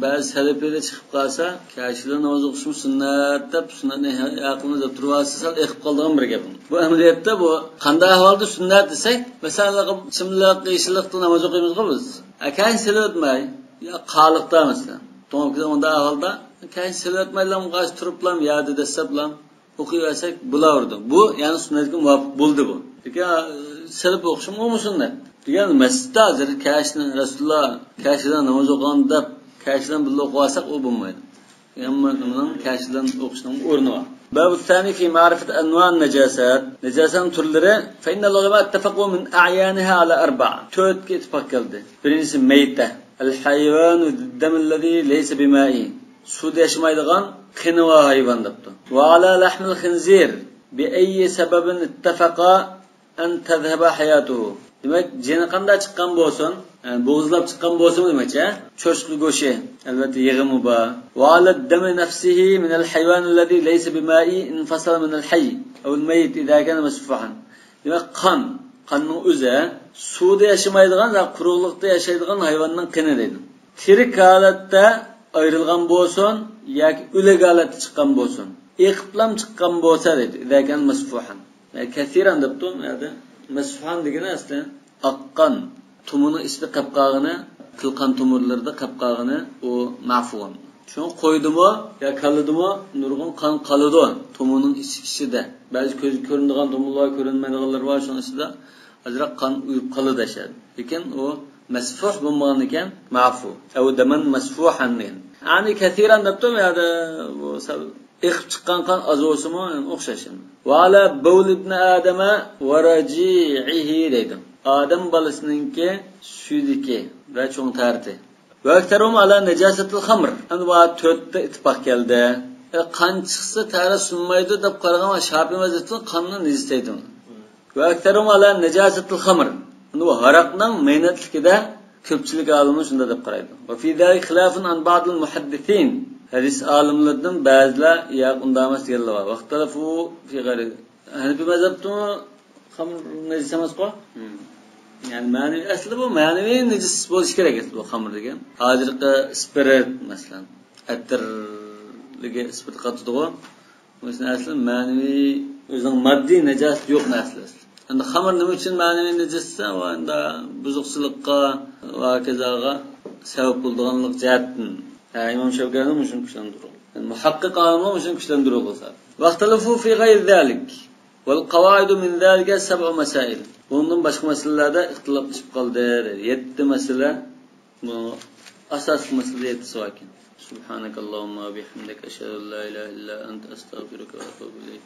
بەزى سەلەپىيلەر چىقىپ قالسا، كەچلىرى ناماز ئوقۇشمۇ سۈننەت دەپ، سۈننەتنى ھە-، ھەققىمىز دەپ تۇرۇۋالسا، سەل ئېقىپ قالىدىغان بىر گەپ. بۇ ئەمەلىيەتتە بۇ قانداق ئەھۋالدا سۈننەت دېسەك، مەسىلەن، چىملىق، يېشىللىقتا ناماز ئوقۇيمىزغۇ بىز. ئە، كەچ سېلىۋەتمەي، يا قارلىقتا مەسىلەن. توڭلۇپ كېتىدىغان ئۇنداق ئەھۋالدا، كەچ سېلىۋەتمەيلا، قاش تۇرۇپلا، يەردە دەسسەپلا، ئوقۇيۋەرسەك بولاۋېرىدۇ. بۇ، يەنى سۈننەتكە مۇۋاپىق بولدى بۇ. لېكىن، ئە، سېلىپ ئوقۇشمۇ، ئۇمۇ سۈننەت. دېگەن مەسچىتتە ھازىر كەچلىرى رەسۇلۇللا كەچلىرى ناماز ئوقۇغان دەپ، كەچلىرى بىللە ئوقۇۋالساق، ئۇ بولمايدۇ. ئەمما نېمىنىڭ كەچلىرى ئوقۇشنىڭ ئورنى بار. باب الثاني في معرفة أنواع النجاسات. نەجاسەتنىڭ تۈرلىرى. فإن العلماء اتفقوا من أعيانها على أربعة. تۆتكە ئىتتىپاق كەلدى. بىرىنچىسى مەيتە. الحيوان الدم الذي ليس بمائي. سۇدا ياشىمايدىغان قېنى بار ھايۋان دەپتۇ. وعلى لحم الخنزير بأي سبب اتفقا أن تذهب حياته. دېمەك، جېنى قانداق چىققان بولسۇن، يەنى بوغۇزلاپ چىققان بولسىمۇ دېمەكچى، چوشقا گۆشى، ئەلۋەتتە، يېغىمۇ بار. وعلى الدم نفسه من الحيوان الذي ليس بمائي انفصل من الحي أو الميت إذا كان مسفوحا. دېمەك، قان، قاننىڭ ئۆزى، سۇدا ياشىمايدىغان ۋە قۇرۇقلۇقتا ياشايدىغان ھايۋاننىڭ قېنى دەيدۇ. تىرىك ھالەتتە ئايرىلغان بولسۇن ياكى ئۆلۈك ھالەتتە چىققان بولسۇن، ئېقىپلام چىققان بولسا دەيدۇ، إذا كان مسفوحا. يا كثيرا دەپتۇ، بۇ يەردە. مەسفۇھان دېگىنى ئەسلى ئاققان، تومۇرنىڭ ئىچىدە قېلىپ قالغىنى، قىلقان تومۇرلىرىدا قېلىپ قالغىنى، ئۇ مەفۇھان. شۇڭا قويدىمۇ يا كالىدىمۇ نۇرغۇن قان قالىدۇ تومۇرنىڭ ئىچ-، ئىچىدە. بەزى كۆزگە كۆرۈنىدىغان تومۇرلار، كۆرۈنمەيدىغانلار بار، شۇنىڭ ئىچىدە ئازراق قان ئۇيۇپ قالىدۇ دەيدۇ. لېكىن ئۇ مەسفۇھ بولمىغان ئىكەن، مەفۇ. ئەۋ دەمەن مەسفۇھان دېگەن. يەنى كەسىرەن دەپتۇ، بۇ يەردە بۇ سەل ئېقىپ چىققان قان ئاز بولسىمۇ، يەنى ئوخشاش. وعلى بول ابن آدم ورجيعه دەيدۇ. ئادەم بالىسىنىڭكى سۈيدۈكى ۋە چوڭ تەرىتى. وأكثرهم على نجاسة الخمر. ئەمدى بۇ تۆتتە ئىتتىپاق كەلدى. ئە، قان چىقسا تەرى سۇنمايدۇ دەپ قارىغان شاپىئى مەزھەپتە قاننى نىجىس دەيدۇ. وأكثرهم على نجاسة الخمر. ئەمدى بۇ ھاراقنىڭ مەينەتلىكىدە كۆپچىلىك ئالىملار شۇنداق دەپ قارايدۇ. وفي ذلك خلاف عن بعض المحدثين. ھەدىس ئالىملىرىدىن بەزىلەر ياق، ئۇنداق ئەمەس دېگەنلەر بار. واختلفوا في غير. ھەنىپىي مەزھەپتىمۇ خەمر نىجىس ئەمەسقۇ؟ يەنى مەنىۋى، ئەسلى بۇ مەنىۋى نىجىس بولۇشى كېرەك ئەسلى بۇ خەمر دېگەن. ھازىرقى ئىسپىرت، مەسىلەن، ئەتىرلىكى ئىسپىرت قاتىدىغۇ. بۇنىڭ ئەسلى مەنىۋى، ئۆزىنىڭ ماددىي نىجاسىتى يوق نەرسىلەر ئەسلى. ئەمدى خەمر نېمە ئۈچۈن مەنىۋى نىجىس دېسە، ئۇ ئەمدى بۇزۇقچىلىققا ۋە ھاكازاغا سەۋەب بولىدىغانلىق جەھەتتىن. ھە، ئىمام شەۋكەنىي مۇشۇنى كۈچلەندۈرۈۋالغان. يەنى مۇھەققىق ئالىملار مۇشۇنى كۈچلەندۈرۈۋالغان. واختلفوا في غير ذلك. والقواعد من ذلك سبع مسائل. بۇندىن باشقا مەسىلىلەردە ئىختىلاپلىشىپ قالدى. يەتتە مەسىلە. بۇ ئاساسلىق مەسىلە يەتتىسى بار ئىكەن. سبحانك اللهم وبحمدك، أشهد أن لا إله إلا أنت، أستغفرك وأتوب إليك.